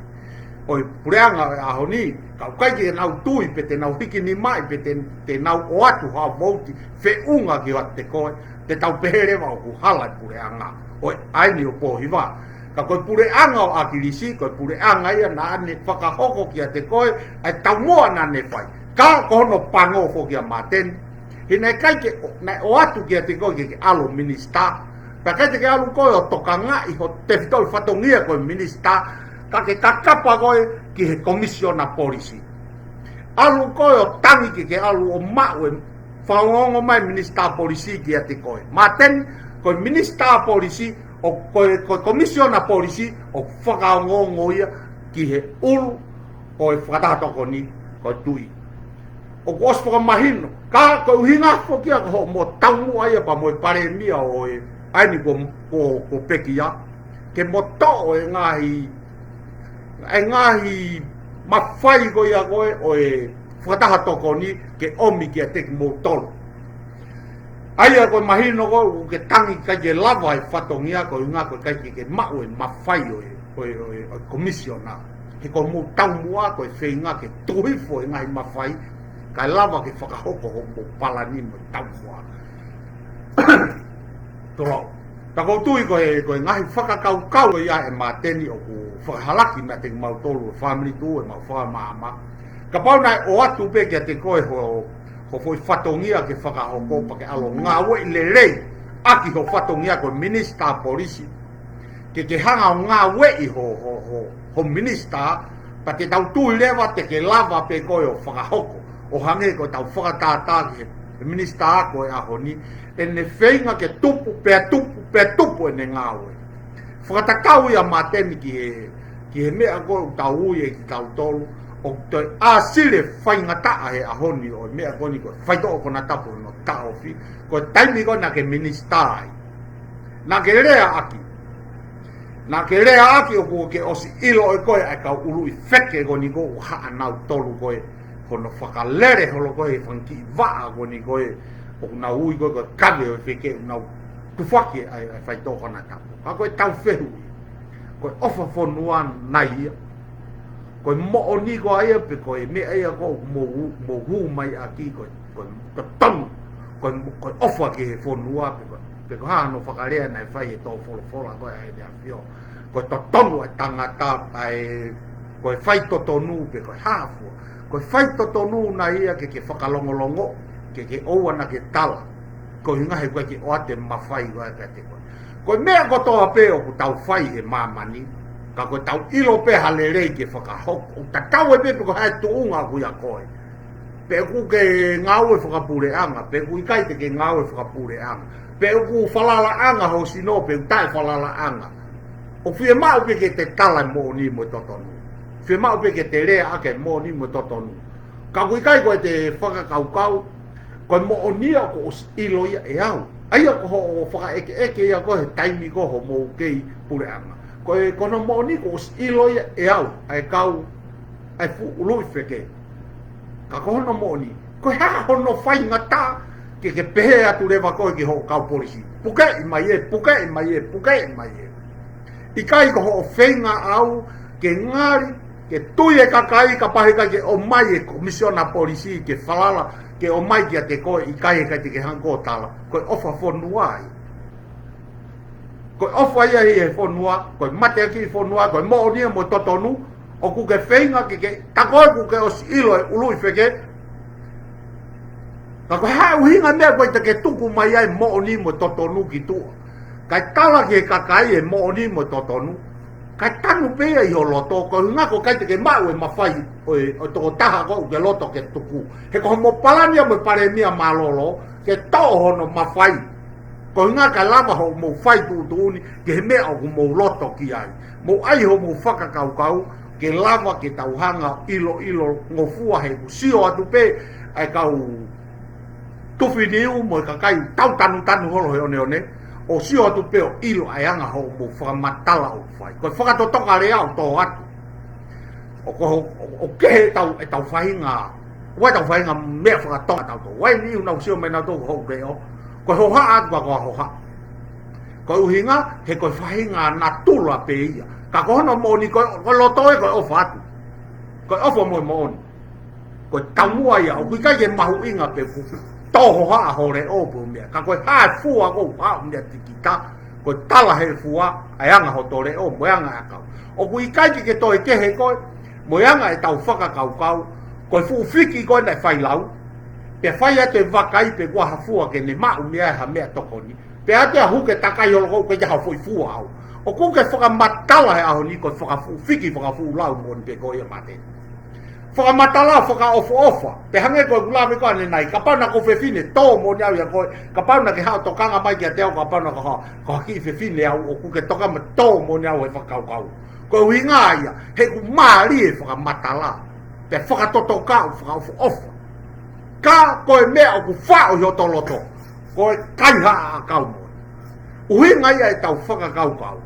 ʻo e puleʻanga ʻo e ʻaho ni, ka ʻoku ʻikai ke nau tui pe te nau hiki nimaʻi pe te, te nau ʻoatu ha vouti feʻunga kiate koe, te tau pehē leva ʻoku hala e puleʻanga ʻo e ʻaho ni ʻo Pōhiva. Ka ko e puleʻanga ʻo ʻAkilisi, ko e puleʻanga ia naʻa ne fakahoko kiate koe ʻa e taumuʻa naʻa ne fai. Ka ko hono pango foki ʻa Māteni, he naʻe ʻikai ke, naʻe ʻoatu kiate koe ke ke ʻalu minisitā. Pea ʻikai te ke ʻalu koe ʻo tokangaʻi ho tefitoʻi fatongia ko e minisitā, ka ke kakapa koe ki he komisiona polisi. ʻAlu koe ʻo tangi ke ke ʻalu ʻo maʻu e fakaongoongo mai minisitā polisi kiate koe. Māteni, ko e minisitā polisi, ʻo ko e, ko e komisiona polisi, ʻoku fakaongoongo ia ki he ʻulu ʻo e fakataha tokoni, ko e tuʻi. ʻOku ʻosi fakamahino, ka ko e ʻuhinga foki ia ko hoʻomo taumuʻa ia pea mo e palēmia ʻo e ʻaho ni ko, ko, ko pekia, ke mo toʻo e ngaahi, e ngaahi mafai ko ia ko ē ʻo e fakataha tokoni ke ʻomi kiate kimoutolu. ʻA ia ko e mahino ko ē ʻoku ke tangi ʻikai ke lava e fatongia ko e ʻuhinga ko e ʻikai ke ke maʻu e mafai ʻo e, ʻo e, ʻo e, ʻo e komisiona. He ko hoʻomo taumuʻa ko e feinga ke tuku hifo e ngaahi mafai, kae lava ke fakahoko hoʻomo palani mo e taumuʻa. Tolou. Ka ʻoku ou tui ko e, ko e ngaahi fakakaukau ia ʻe Māteni ʻoku fakahalaki meiate kimautolu ʻa e fāmili tuʻu ʻemau fakamaama. Kapau naʻe ʻoatu pē kiate koe ho, ho foʻi fatongia ke fakahoko pea ke ʻalu ʻo ngāueʻi lelei ʻaki ho fatongia ko e minisitā polisi. Ke ke hanga ʻo ngāueʻi ho, ho, ho, ho minisitā, pea te tau tui leva te ke lava pē koe ʻo fakahoko. ʻO hangē ko ʻetau fakatātā ki he minisitā ko e ʻaho ni, ʻene feinga ke tupu, pea tupu, pea tupu ʻene ngāue. Fakatatau ia Māteni ki he, ki he meʻa ko ē ʻoku tau ui ʻe kitautolu, ʻoku toe ʻāsili faingataʻa he ʻaho ni ʻo e meʻa ko eni ko e faitoʻo konatapu hono taʻofi, ko e taimi ko ē naʻa ke minisitā ai. Naʻa ke lea ʻaki. Naʻa ke lea ʻaki ʻoku ke ʻosi ʻilo ʻe koe ʻa e kau ʻuluʻi feke ko eni ko ē ʻoku haʻanautolu ko ē hono fakalele holo ko ē he fanga kiʻi vaʻa ko eni ko ē ʻoku nau ui ko ē ko e kave ʻo e feke ʻoku nau tufaki ʻa e, ʻa e faitoʻo konatapu. Ka ko ʻetau fehuʻi. Ko e ʻofa fonua nai ia. Ko e moʻoni ko ia pe ko e meʻa ia ko ē ʻoku mou, mou hū mai ʻaki ko e, ko e totonu. Ko e, ko e ʻofa ki he fonua pe ko e, pe ko e hā hono fakalea naʻe fai ʻe he tō folofola ko ē ʻa ʻEne ʻAfio. Ko e totonu ʻa e tangata, ʻa e, ko e faitotonu pe ko e hā fua. Ko e faitotonu nai ia ke ke fakalongolongo, ke ke ʻoua naʻa ke tala. Ko e ʻuhinga he ʻoku ʻikai ke ʻoatu e mafai ko ē kiate koe. Ko e meʻa kotoa pē ʻoku tau fai he māmani, ka ko ʻetau ʻilo pē ha lelei ke fakahoko. ʻOku tatau ai pē pe ko e hā e tuʻunga ʻoku ʻia koe. Pe ʻoku ke ngāue fakapuleʻanga, pe ʻoku ʻikai te ke ngāue fakapuleʻanga. Pe ʻoku falalaʻanga ho sino, pe ʻoku taʻefalalaʻanga. ʻOku fiemaʻu pē ke te tala e moʻoni mo e totonu. Fiemaʻu pē ke te lea ʻaki e moʻoni mo e totonu. Ka ʻoku ʻikai ko ʻete fakakaukau, ko e moʻoni ia kuo ʻosi ʻilo ia ʻe au. ʻA ia ko hoʻo fakaʻekeʻeke ia ko ē he taimi ko ē hoʻomou kei puleʻanga. Ko e, ko hono moʻoni kuo ʻosi ʻilo ia ʻe au, ʻa e kau, ʻa e fuʻu ʻuluʻi feke. Ka ko hono moʻoni, ko e hā hono faingataʻa ke ke pehē atu leva koe ki hoʻo kau polisi. Pukeʻi mai ē, pukeʻi mai ē, pukeʻi mai ē. ʻIkai ko hoʻo feinga ʻau ke ngali, ke tui e kakai kapau he ʻikai ke ʻomai e komisiona polisi ke falala, ke ʻomai kiate koe ʻikai he ʻikai te ke hanga ʻo tala. Ko e ʻofa fonua ia. Ko e ʻofa ia ʻi he fonua, ko e mateakiʻi fonua, ko e moʻoni ia mo e totonu, ʻoku ke feinga ke ke, tā ko ē ʻoku ke ʻosi ʻilo e ʻuluʻi feke. Ka ko e hā e ʻuhinga meʻa ko ē te ke tuku mai ai e moʻoni mo e totonu ki tuʻa. Kae tala ki he kakai e moʻoni mo e totonu. Kae tanu pē ia ʻi ho loto, ko e ʻuhinga ʻoku ʻikai te ke maʻu e mafai ʻo e, ʻo e tokotaha ko ē ʻoku ke loto ke tuku. He ko hoʻomo palani ia mo e palēmia mālōlō, ke toʻo hono mafai. Ko e ʻuhinga kae lava hoʻomou fai tuʻutuʻuni ki he meʻa ʻoku mou loto ki ai. Mou ʻai hoʻomou fakakaukau, ke lava ke tau hanga ʻiloʻilo ngofua he ʻoku sio atu pē ʻa e kau tufi niu mo e kakai tau tanutanu holo he oneone, ʻo sio atu pē ʻo ʻilo ʻa e anga hoʻomou fakamatala ʻoku fai. Ko e fakatotoka lea ʻoku tō atu. ʻOku, ʻoku, ʻoku kehe ʻetau, ʻetau faʻahinga, ʻoku ʻikai ke tau faʻahinga meʻa faka-Tonga tautolu. ʻOku ʻi ai e niʻihi ʻoku nau sio mai nautolu ko hoʻo leʻo. Ko e hohaʻa atu ka ko e hohaʻa. Ko e ʻuhinga, he ko e faʻahinga natula pē ia. Ka ko hono moʻoni ko e, ko e loto ē ko e ʻofa atu. Ko e ʻofa mo e moʻoni. Ko e taumuʻa ia, ʻoku ʻikai ke mahuʻinga pe ʻoku tō hohaʻa ho leʻo pe ko e meʻa. Ka ko e hā e fua ʻoku haʻu meiate kita, ko e tala he fua, ʻa e anga hoto leʻo, mo e anga ʻakau. ʻOku ʻikai ke ke toe kehe koe, mo e anga ʻetau fakakaukau, ko e fuʻu fiki ko ē naʻe fai lau, pea fai atu e vakai pe ko e hā fua ke ne maʻu mei ai ha meʻatokoni. Pea te ahu ke takai holo ko ē ʻikai ke ʻi ai ha foʻi fua ʻaʻau. ʻOku ke fakamatala he ʻaho ni ko e fakafuʻu fiki, fakafuʻu lau moʻoni pē ko ia Māteni. Fakamatala fakaʻofoʻofa. Pea hangē ko ʻeku lave ko ē ʻanenai, kapau naʻa ko e fefine, tō moʻoni au ʻia koe, kapau naʻa ke haʻu ʻo tokanga mai kiate au, kapau naʻa ko ha, ko ha kiʻi fefine au, ʻoku ke tokanga mai tō moʻoni au he fakakaukau. Ko e ʻuhinga ia, he ʻoku mālie e fakamatala. Pea fakatotoka ʻo fakaʻofoʻofa. Ka ko e meʻa ʻoku faʻo ʻi hoto loto, ko e kaihaʻa ʻakau moʻoni. ʻUhinga ia ʻetau fakakaukau.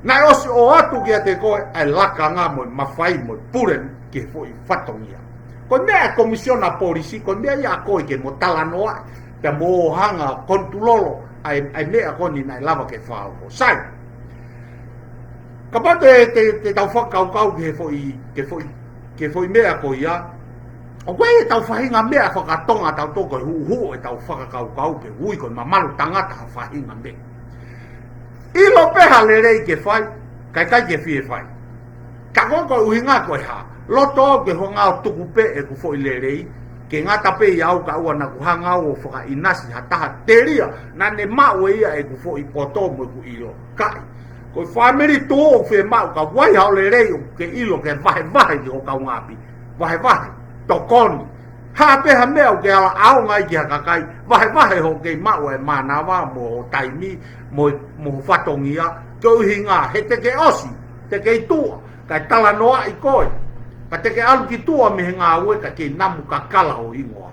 Naʻe ʻosi ʻoatu kiate koe ʻa e lakanga mo e mafai mo e pule ki he foʻi fatongia. Ko e meʻa e komisiona polisi, ko e meʻa ia ʻa koe ke mo talanoa, pea mo hanga ʻo konitulolo ʻa e, ʻa e meʻa ko eni naʻe lava ke fakahoko. Sai. Kapau te, te, te tau fakakaukau ki he foʻi, ki he foʻi, ki he foʻi meʻa ko ia. ʻOku ʻi ai ʻetau faʻahinga meʻa faka-Tonga tautolu ko e huʻuhuʻu ʻetau fakakaukau pe ui ko e mamalu tangata ha faʻahinga meʻa. ʻIlo pē ha lelei ke fai, kae ʻikai ke fie fai. Ka ko e ʻuhinga ko e hā? Loto au ke hanga ʻo tuku pē ʻeku foʻi lelei, ke ngata pē ia au ka ʻoua naʻa ku hanga au ʻo fakaʻinasi ha taha telia naʻa ne maʻu ʻe ia ʻeku foʻi poto mo ʻeku ʻilo. ʻIkai. Ko e fāmili tuʻu ʻoku fiemaʻu ka ʻi ai haʻo lelei ʻoku ke ʻilo ke vahevahe ki ho kaungāʻapi. Vahevahe. Tokoni. Hā pē ha meʻa ʻoku ke ala ʻaonga ai ki ha kakai, vahevahe hoʻo kei maʻu e mānava mo ho taimi, mo, mo ho fatongia, koeʻuhinga he te ke ʻosi, te ke ʻi tuʻa, kae talanoaʻi koe, ka te ke ʻalu ki tuʻa mei he ngāue ka kei namu kakala ho hingoa.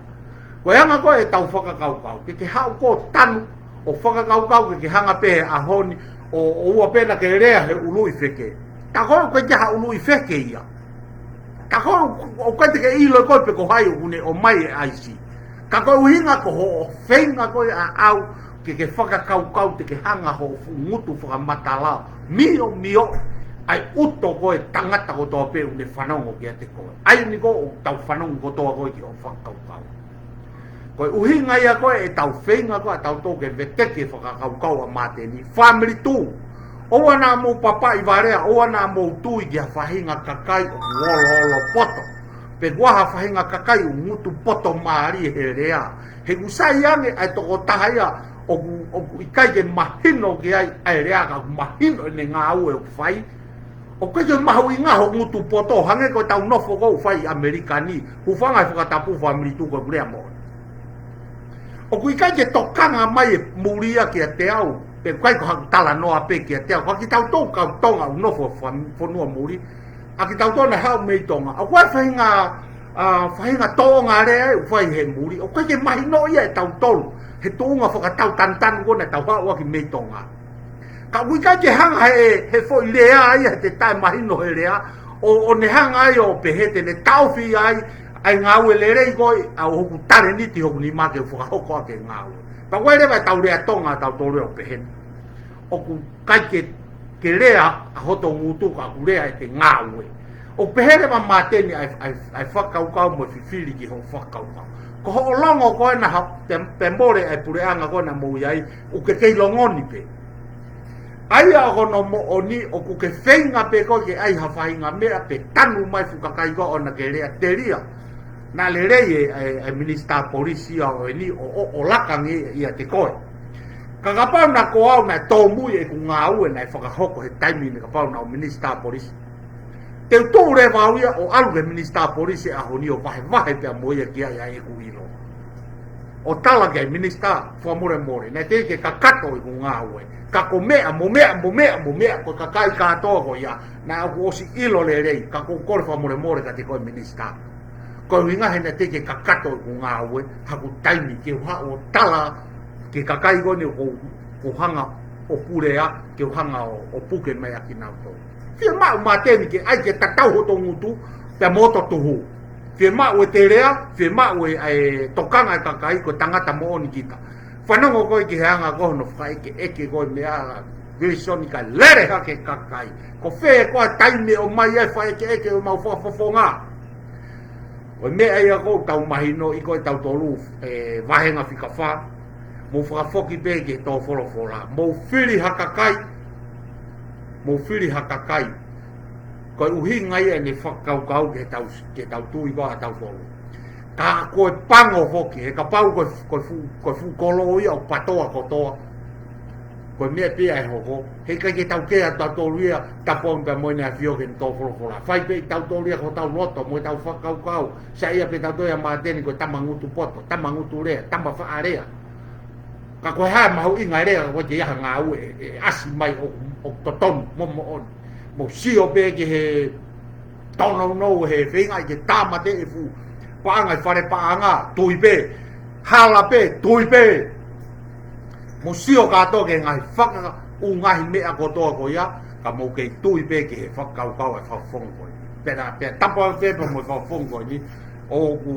Ko e anga ko ē ʻetau fakakaukau, ke ke haʻu ʻo tanu ʻo fakakaukau ke ke hanga pē he ʻaho ni ʻo, ʻo ʻoua pē naʻa ke lea he ʻuluʻi feke. Ka ko e ʻikai ke ha ʻuluʻi feke ia. Ka ko e ʻoku ʻikai te ke ʻilo koe pe ko hai ʻoku ne ʻomai e ʻaisi. Ka ko e ʻuhinga ko hoʻo feinga ko ē ʻaʻau ke ke fakakaukau te ke hanga hoʻo fuʻu ngutu fakamatala miomio ai ʻuto ko e tangata kotoa pē ʻoku ne fanongo kiate koe. ʻA ia ʻoku tau fanongo kotoa ko ē ki hoʻo fakakaukau. Ko e ʻuhinga ia ko ē ʻetau feinga ko ē ʻatautolu ke veteki e fakakaukau ʻa Māteni, fāmili tuʻu. ʻOua naʻa mou papaʻi valea, ʻoua naʻa mou tui ki ha faʻahinga kakai ʻoku oloolo poto. Pe ko ha faʻahinga kakai ʻoku ngutu poto mālie he lea. He ʻoku sai ange ʻa e tokotaha ia ʻoku, ʻoku ʻikai ke mahino ki ai ʻa e lea ka ʻoku mahino ʻene ngāue ʻoku fai. ʻOku ʻikai ke mahuʻinga hoʻo ngutu poto, hangē ko ʻetau nofo ko ē ʻoku fai ʻi ʻAmelika ni, hūfanga he fakatapu fāmili tuʻu ko e lea moʻoni. ʻOku ʻikai ke tokanga mai e muli ia kiate au, pe ʻikai ko haku talanoa pē kiate au, ka kitautolu kau Tonga ʻoku nofo fam-, fonua muli, ʻa kitautolu naʻe haʻu mei Tonga. ʻOku ʻi ai e faʻahinga, ʻa, faʻahinga tōʻonga lea ʻoku fai he muli, ʻoku ʻikai ke mahino ia ʻe tautolu, he tuʻunga fakatau tanutanu ko ē naʻa tau haʻu ʻaki mei Tonga. Ka ʻoku ʻikai ke hanga he, he foʻi lea ia he te taʻemahino he lea, ʻo, ʻo ne hanga ai ʻo pehē te ne taʻofi ai, ʻa e ngāue lelei ko ē, ʻa hoku talēniti hoku nima ke fakahoko ʻaki e ngāue. Pea ko e lea ʻa e tau lea Tonga, tau tō lea ʻo pehē. ʻOku ʻikai ke, ke lea ʻa hoto ngutu ka ʻoku lea ʻete ngāue. ʻO pehē leva Māteni ʻa e, ʻa e, ʻa e fakakaukau mo e fifili ki hoʻo fakakaukau. Ko hoʻo longo ko ena ha, pe, pe mole ʻa e puleʻanga ko ena mou ʻi ai, ʻoku ke kei longoni pē. ʻA ia ʻoku hono moʻoni ʻoku ke feinga pē koe ke ʻai ha faʻahinga meʻa pe tanu mai fuʻu kakai ko ē ʻoku na ke lea telia. Naʻe lelei e, e, e minisitā polisi ia ʻo eni ʻo, ʻo, ʻo laka ange ia ʻiate koe. Ka kapau naʻa ko au naʻe tōmui ʻeku ngāue naʻe fakahoko he taimi ni kapau naʻa ku minisitā polisi. Te u tuʻu leva au ia ʻo ʻalu ki he minisitā polisi ʻaho ni ʻo vahevahe pea mo ia ki ai ʻa ʻeku ʻilo. ʻO tala ki ai minisitā, fakamolemole, naʻe teʻeki ke kakato ʻeku ngāue. Ka ko e meʻa, mo e meʻa, mo e meʻa, mo e meʻa, ko e kakai kātoa ko ia, naʻa ku ʻosi ʻilo lelei, ka ʻoku ou kole fakamolemole kiate koe minisitā. Ko e ʻuhinga he naʻe teʻeki ke kakato ʻeku ngāue, haku taimi ke u haʻu ʻo tala ki he kakai ko eni ʻoku ou, ʻoku ou hanga ʻo pulea, ke u hanga ʻo, ʻo puke mai ʻakinautolu. Fiemaʻu Māteni ke ʻai ke tatau hoto ngutu, pea mo hoto tuhu. Fiemaʻu ʻete lea, fiemaʻu e, e tokanga e kakai ko e tangata moʻoni kita. Fanongo koe ki he anga ko hono fakaʻekeʻeke ko e meʻa, Vilisoni, kae lele hake kakai. Ko fē ko ā e taimi ʻe ʻomai ai e fakaʻekeʻeke ʻo ʻemau fakafofonga. Ko e meʻa ia ʻoku tau mahinoʻi ko ē tautolu, e, vahenga fika fā, mou fakafoki pē ki he tō folofola. Mou fili ha kakai, mou fili ha kakai. Ko e ʻuhinga ia ʻene fakakaukau ke tau, ke tau tui ko ē ʻatautolu. Ka ko e pango foki, he kapau ko e, ko e fuʻu, ko e fuʻu kolo ia ʻoku patoa kotoa. Ko e meʻa pē ia ʻe hoko. He ʻikai ke tau kei ʻa tautolu ia, tapu ange pea mo ʻEne ʻAfio ke ne tō folofola. Fai pē ʻe tautolu ia ko hotau loto, mo ʻetau fakakaukau. Saiʻia pē tautolu ia Māteni ko e tama ngutu poto, tama ngutu lea, tama faʻa lea. Ka ko e hā e mahuʻinga e lea, ko e ʻikai ke ʻi ai ha ngāue ʻe, ʻe ʻasi mai ʻo, ʻo totonu, mo moʻoni. Mou sio pē ki he tōnounou he feinga ke tāmateʻi e fuʻu paʻanga ʻi fale paʻanga, tui pē, hala pē, tui pē. Mou sio kātoa ki he ngaahi faka-, ʻū ngaahi meʻa kotoa ko ia, ka mou kei tui pē ki he fakakaukau e fakafofonga ko eni. Pea, pea tapu ange pē pea mo e fakafofonga ko eni, ʻoku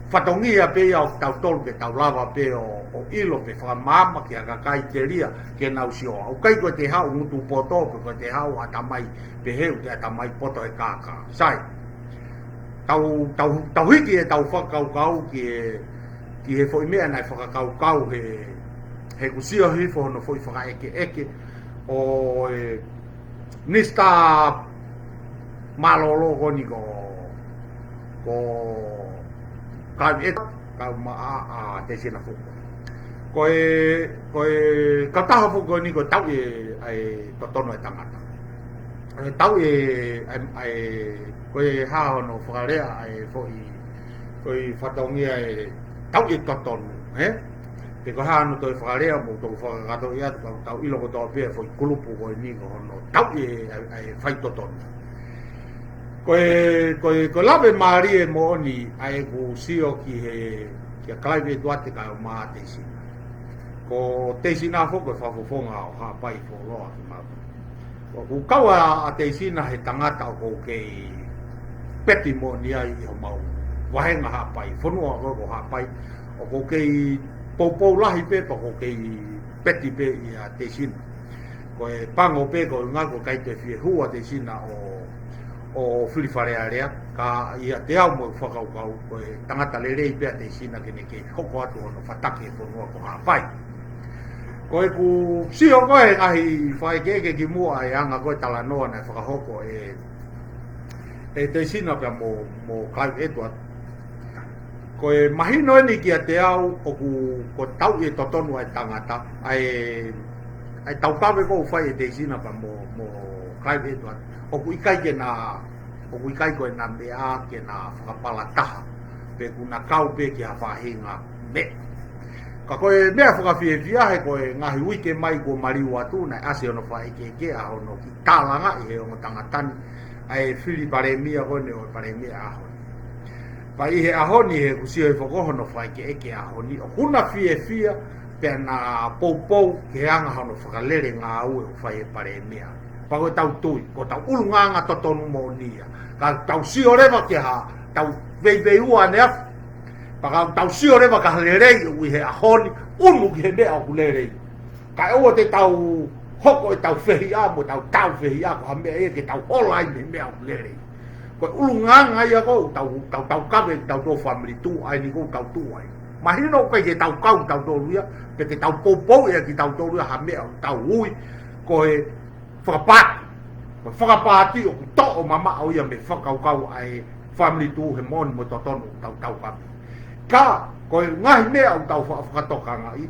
fatongia pē ia ʻo tautolu ke tau lava pē ʻo, ʻo ʻilo pē fakamaama ki ha kakai telia ke nau sio. ʻOku ʻikai ko ʻete haʻu ngutu poto, pe ko ʻete haʻu ʻatamai pehē ʻoku te ʻatamai poto he kākā. Sai. Tau, tau, tau hiki ʻetau fakakaukau ki he, ki he foʻi meʻa naʻe fakakaukau he, he ʻoku sio hifo hono foʻi fakaʻekeʻeke. ʻo e Minisitā Mālōlō ko eni ko, ko Kaiveʻetua, kau maʻa ʻa Teisina Fuka. Ko e, ko e kautaha foki ko eni ko e tauʻi ʻa e totonu ʻa e tangata. ʻE tauʻi ʻa e, ʻa e, ko e hā hono fakalea ʻa e foʻi, foʻi fatongia ʻe tauʻi ʻa e totonu, ē? Pe ko e hā hono toe fakalea mo tau fakakakato ia, tau, tau ʻilo kotoa pē foʻi kulupu ko eni ko hono tauʻi ʻa e, ʻa e faitotonu. Ko e, ko e, ko e lave mālie moʻoni ʻa ʻeku sio ki he, kia Kaiveʻetua Tuate kae ʻumaʻā Teisina. Ko Teisina foki ko e fakafofonga ʻo Haʻapai Fuoloa ki Maui. ʻOku kau ʻa, ʻa Teisina he tangata ʻoku ou kei peti moʻoni ai ʻi homau vahenga Haʻapai, fonua ko, ko Haʻapai, ʻoku ou kei poupou lahi pē, pea ʻoku ou kei peti pē ʻia Teisina. Ko e pango pē ko e ʻuhinga ʻoku ʻikai toe fie hū ʻa Teisina ʻo, ʻo fili Fale Alea, ka ʻiate au mo e fakakaukau, ko e tangata lelei pē ʻa Teisina ke ne kei hoko atu hono fataki e fonua ko Haʻapai. Ko ʻeku sio ko e ngaahi fakaʻekeʻeke kimuʻa ʻa e anga ko e talanoa naʻe fakahoko ʻe, ʻe Teisina pea mo, mo Kaiveʻetua Tuate. Ko e mahino eni kiate au ʻoku, ko e tauʻi ʻa e totonu ʻa e tangata, ʻa e, ʻa e taukave ʻoku fai ʻe Teisina pea mo, mo Kaiveʻetua Tuate. ʻOku ʻikai ke na, ʻoku ʻikai ko ʻena meʻa ke na fakapalataha, pe ʻoku na kau pē ki ha faʻahinga meʻa. Ka ko e meʻa fakafiefia he ko e ngaahi uike mai kuo maliu atu naʻe ʻasi hono fakaʻekeʻeke ʻa hono kiʻi tālangaʻi he ongo tangata ni ʻa e fili palēmia ko eni ʻo e palēmia ʻaho ni. Pea ʻi he ʻaho ni he ʻoku sio hifo ko hono fakaʻekeʻeke ʻaho ni ʻoku na fiefia pea na poupou ki he anga hono fakalele ngāue ʻoku fai ʻe he palēmia. Pea ko ʻetau tui, ko ʻetau ʻulungaanga totonu moʻoni ia. Ka tau sio leva ki ha, tau veiveiua ʻaneafi. Pea ka tau sio leva ki ha lelei ʻoku ʻi he ʻaho ni, ʻunu ki he meʻa ʻoku lelei. Kae ʻoua te tau hoko ʻetau fehiʻa mo ʻetau tāufehiʻa ko ha meʻa ia ke tau hola ai mei he meʻa ʻoku lelei. Ko e ʻulungaanga ia ko ē ʻoku tau, tau, tau kave ʻetau tō fāmili tuʻu ai ni ko ē ʻoku tau tuʻu ai. Mahino ʻoku ʻikai ke tau kau tautolu ia, pe te tau poupou ia kitautolu ia ha meʻa ʻoku tau ui ko e fakapaati. Ko e fakapaati ʻoku toʻo mamaʻo ia mei he fakakaukau ʻa e fāmili tuʻu he moʻoni mo e totonu ʻoku tau taukaveʻi. Ka, ko e ngaahi meʻa ʻoku tau fa-, fakatokangaʻi.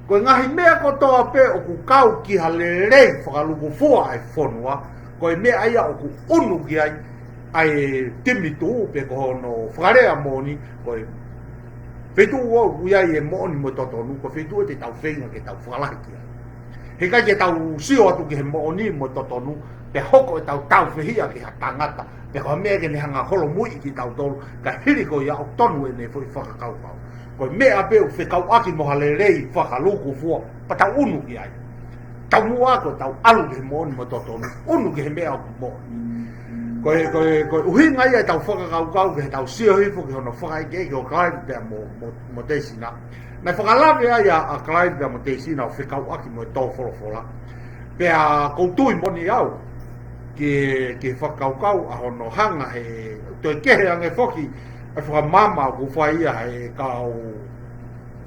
Ko e ngaahi meʻa kotoa pē ʻoku kau ki ha lelei fakalūkufua ʻa e fonua, ko e meʻa ia ʻoku ʻunu ki ai ʻa e timi tuʻu pe ko hono fakalea moʻoni, ko e feituʻu ʻoku ʻi ai e moʻoni mo e totonu, ko e feituʻu ʻe te tau feinga ke tau fakalahi ki ai. He ʻikai ke tau sio atu ki he moʻoni mo e totonu, pea hoko ʻetau tāufehiʻa ki ha tangata, pea ko ha meʻa ke ne hanga ʻo holomui kitautolu, ka hili ko ia ʻoku tonu ʻene foʻi fakakaukau. Ko e meʻa pē ʻoku fekauʻaki mo ha lelei fakalūkufua, pea tau ʻunu ki ai. Taumuʻa ko ʻetau ʻalu ki he moʻoni mo e totonu, ʻunu ki he meʻa ʻoku moʻoni. Ko e, ko e, ko e ʻuhinga ia ʻetau fakakaukau ke tau sio hifo ki hono fakaʻekeʻeke ʻo Clive pea mo, mo, mo Teisina. Naʻe fakalave ai ʻa, ʻa Clive pea mo Teisina ʻo fekauʻaki mo e tō folofola. Pea ʻoku ou tui moʻoni au ki, ki he fakakaukau ʻa hono hanga he toe kehe ange foki ʻa e fakamaama ʻoku fai ia he kau,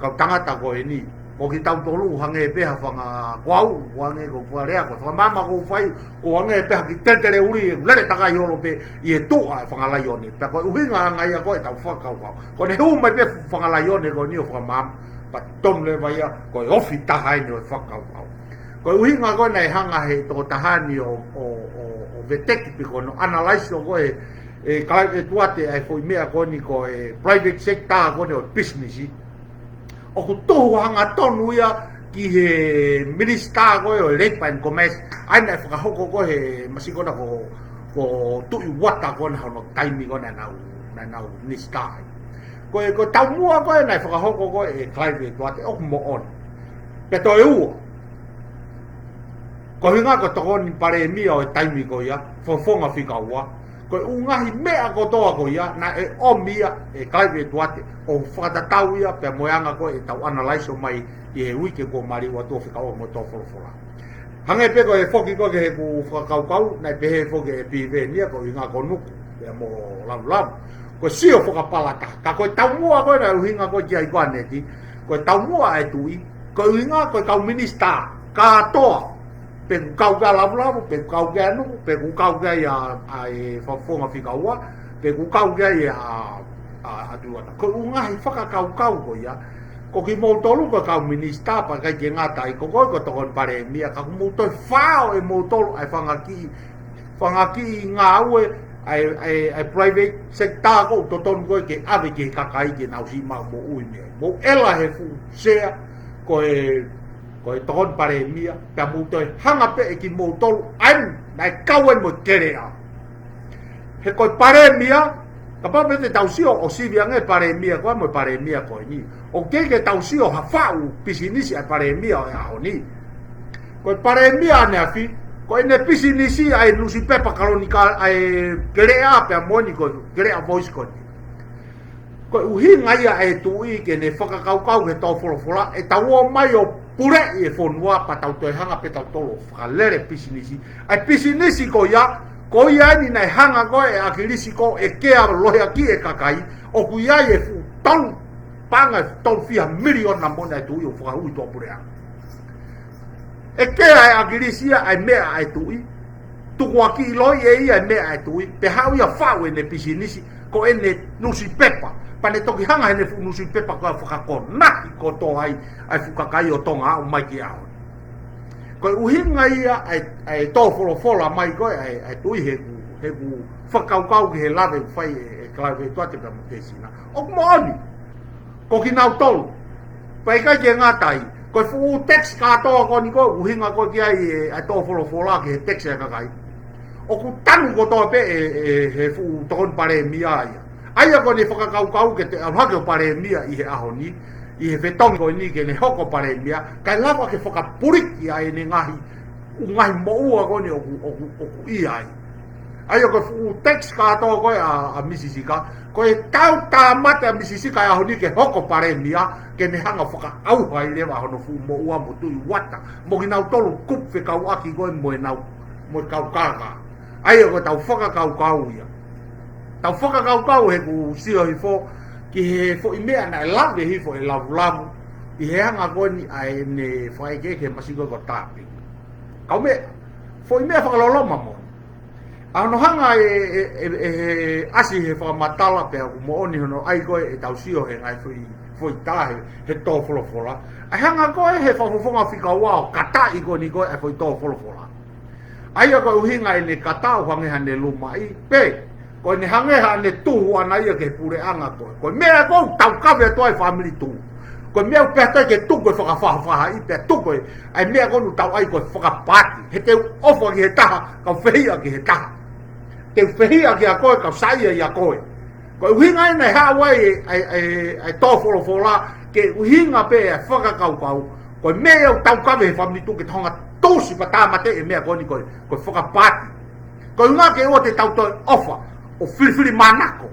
kau tangata ko eni. Ko kitautolu hangē pē ha fanga, ko au, hangē ko e fakalea ko e fakamaama ʻoku fai, ʻoku hangē pē ha kiʻi tetele uli, ʻoku lele takai holo pē ʻi he tuʻa e fanga laione. Pea ko e ʻuhinga ʻanga ia ko ē ʻetau fakakaukau. Ko ʻene hū mai pē fanga laione ko eni ʻo fakamaama, pea tonu leva ia, ko e ofi taha eni ʻo e fakakaukau. Ko e ʻuhinga ko ē naʻe hanga he tokotaha ni ʻo, ʻo, ʻo, ʻo veteki pe ko hono analyze ʻo ko ē, ʻe Clive Edward ʻa e foʻi meʻa ko eni ko e private sector ko eni ʻo e business. ʻOku tuhu hangatonu ia ki he minisitā ko ē ʻo e Labour and Commerce, ʻa ia naʻe fakahoko ko ē he masiʻi ko ena ko, ko Tuʻi Uata ko ena hono taimi ko ena naʻa nau, naʻa nau minisitā ai. Ko e, ko e taumuʻa ko ē naʻe fakahoko ko ē ʻe Clive Edward ʻoku moʻoni. Pea toe ua. Ko e ʻuhinga ko e tokoni palēmia ʻo e taimi ko ia, fofonga fika ua. Ko e ʻū ngaahi meʻa kotoa ko ia, naʻe ʻomi ia ʻe Clive Edward ʻo fakatatau ia, pea mo e anga ko ē ʻetau analyze ʻo mai ʻi he uike kuo maliu atu ʻo fekauʻaki mo e tō folofola. Hangē pē ko e foki ko ē ki heʻeku fakakaukau, naʻe pehē foki ʻe Piveni ia ko e ʻuhinga ko Nuku, pea mo Lavulavu. Ko e sio fakapalataha, ka ko e taumuʻa ko ē naʻe ʻuhinga ko ē ki ai ko ʻAneti, ko e taumuʻa ʻa e tuʻi, ko e ʻuhinga ko e kau minisitā, kātoa, Pe ʻoku kau ki ai ʻa Lavulavu, pe ʻoku kau ki ai ʻa Nuku, pe ʻoku kau ki ai ʻa, ʻa e Fakafofonga Fika Ua, pe ʻoku kau ki ai ʻa, ʻa, ʻa Tuʻiʻata. Ko e ʻū ngaahi fakakaukau ko ia, ko kimoutolu ko e kau minisitā pea ʻikai ke ngata ai, ko koe ko e tokoni palēmia, ka ʻoku mou toe fao ʻe moutolu ʻa e fanga kiʻi, fanga kiʻi ngāue ʻa e, ʻa e, ʻa e private sector ko ē ʻoku totonu ko ē ke ʻave ki he kakai ke nau siʻi maʻu moʻui mei ai. Mou ʻela he fuʻu sea ko e, ko e tokoni palēmia, pea mou toe hanga pē ʻe kimoutolu ʻa eni, naʻe kau eni mo e keleʻa. He ko e palēmia, kapau pē te tau sio ʻo sivi ange palēmia ko ē mo e palēmia ko eni. ʻOku ʻikai ke tau sio ha faʻu pisinisi ʻa e palēmia ʻo e ʻaho ni. Ko e palēmia ʻaneafi, ko ʻene pisinisi ʻa e nusipepa kalonika, ʻa e keleʻa pea mo eni ko e keleʻa Voice ko eni. Ko e ʻuhinga ia ʻa e tuʻi ke ne fakakaukau he tō folofola, ʻe tau ō mai ʻo puleʻi e fonua pea tau toe hanga pē tautolu ʻo fakalele pisinisi. ʻA e pisinisi ko ia, ko ia eni naʻe hanga ko ē ʻe ʻAkilisi ko ē ʻo ʻekea lohiakiʻi e kakai, ʻoku ʻi ai e fuʻu tolu, paʻanga ʻe tolu fiha miliona mo ʻena ʻe tuʻi ʻo fakahui tuʻapuleʻanga. ʻEkea ʻe ʻAkilisi ia ʻa e meʻa ʻa e tuʻi, tukuakiʻi loi ʻe ia e meʻa ʻa e tuʻi, pea haʻu ia ʻo faʻu ʻene pisinisi, ko ʻene nusipepa. Pea ne toki hanga heʻene fuʻu nusipepa ko ē ʻo fakakonahi kotoa ai ʻa e fuʻu kakai ʻo Tonga ʻo aʻu mai ki he ʻaho ni. Ko e ʻuhinga ia ʻa e, ʻa e tō folofola mai ko ē ʻa e, ʻa e tuʻi he ʻoku, he ʻoku fakakaukau ki he lave ʻoku fai ʻe, ʻe Clive Tuate pea mo Tēsina. ʻOku moʻoni. Ko kinautolu. Pea ʻikai ke ngata ai. Ko e fuʻu tax kātoa ko eni ko ē ʻoku ʻuhinga ko ē ki ai e, ʻa e tō folofola ki he tax ʻa e kakai, ʻoku tanu kotoa pē ʻe, ʻe he fuʻu tokoni palēmia ia. ʻA ia ko ʻene fakakaukau ke toe ʻalu hake ʻo palēmia ʻi he ʻaho ni, ʻi he fetongi ko eni ke ne hoko palēmia, kae lava ke fakapuliki ʻa ʻene ngaahi, ʻū ngaahi moʻua ko eni ʻoku, ʻoku, ʻoku ʻi ai. ʻA ia ko e fuʻu tax kātoa ko ē ʻa, ʻa Misi Sika, ko e tau tāmate ʻa Misi Sika he ʻaho ni ke hoko palēmia, ke ne hanga ʻo fakaʻauha ai leva hono fuʻu moʻua mo Tuʻi Uata, mo kinautolu ʻoku fekauʻaki ko ē mo ʻenau, mo e kau kākā. ʻA ia ko ʻetau fakakaukau ia. Tau fakakaukau he ʻoku sio hifo ki he foʻi meʻa naʻe lave hifo ʻe Lavulavu ʻi he anga ko eni ʻa ʻene fakaʻekeʻeke he masiʻi ko ē ko Tāpiki. Kau meʻa, foʻi meʻa fakaloloma moʻoni. ʻA hono hanga ʻe, ʻe, ʻe, ʻe he ʻasi he fakamatala pea ʻoku moʻoni hono ʻai ko ē ʻetau sio he ngaahi foʻi, foʻi tā he, he tō folofola. ʻA e hanga ko ē he Fakafofonga Fika Ua ʻo kataʻi ko eni ko ē ʻa e foʻi tō folofola. ʻA ia ko e ʻuhinga ʻene kata ʻo hangē haʻane lumaʻi pē. Ko ʻene hangē haʻane tuhu ʻana ia ki he puleʻanga ko ē. Ko e meʻa ko ē ʻoku taukave atu ai e fāmili tuʻu. Ko e meʻa ʻoku pehē atu ai ke tuku e fakafaʻafaʻahi pea tuku e, ʻa e meʻa ko ē ʻoku tau ʻai ko e fakapaati. He te u ʻofa ki he taha, kau fehiʻa ki he taha. Te u fehiʻa kiate koe, kau saiʻia ʻia koe. Ko e ʻuhinga ia naʻe haʻu ai e, ʻa e, ʻa e, ʻa e tō folofola, ke ʻuhinga pē ʻa e fakakaukau, ko e meʻa ia ʻoku taukave he fāmili tuʻu ke tau hanga ʻo tusi pea tāmateʻi e meʻa ko eni ko e, ko e fakapaati. Ko e ʻuhinga ke ʻoua te tau toe ʻofa, ʻo filifilimānako.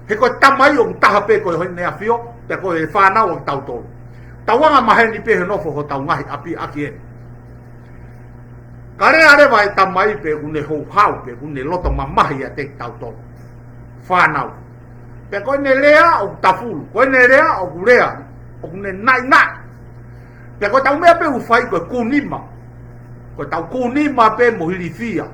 He ko e tamai ʻoku taha pē ko ʻEne ʻAfio, pea ko e fānau ʻa kitautolu. Tau anga maheni pē he nofo hotau ngaahi ʻapi ʻaki eni. Ka lea leva e tamai pē ʻoku ne houhau pē ʻoku ne loto mamahi ʻiate kitautolu fānau. Pea ko ʻene lea ʻoku tafulu, ko ʻene lea ʻoku lea, ʻoku ne naʻinaʻi. Pea ko ʻetau meʻa pē ʻoku fai ko e kūnima. Ko ʻetau kūnima pē mo hilifia.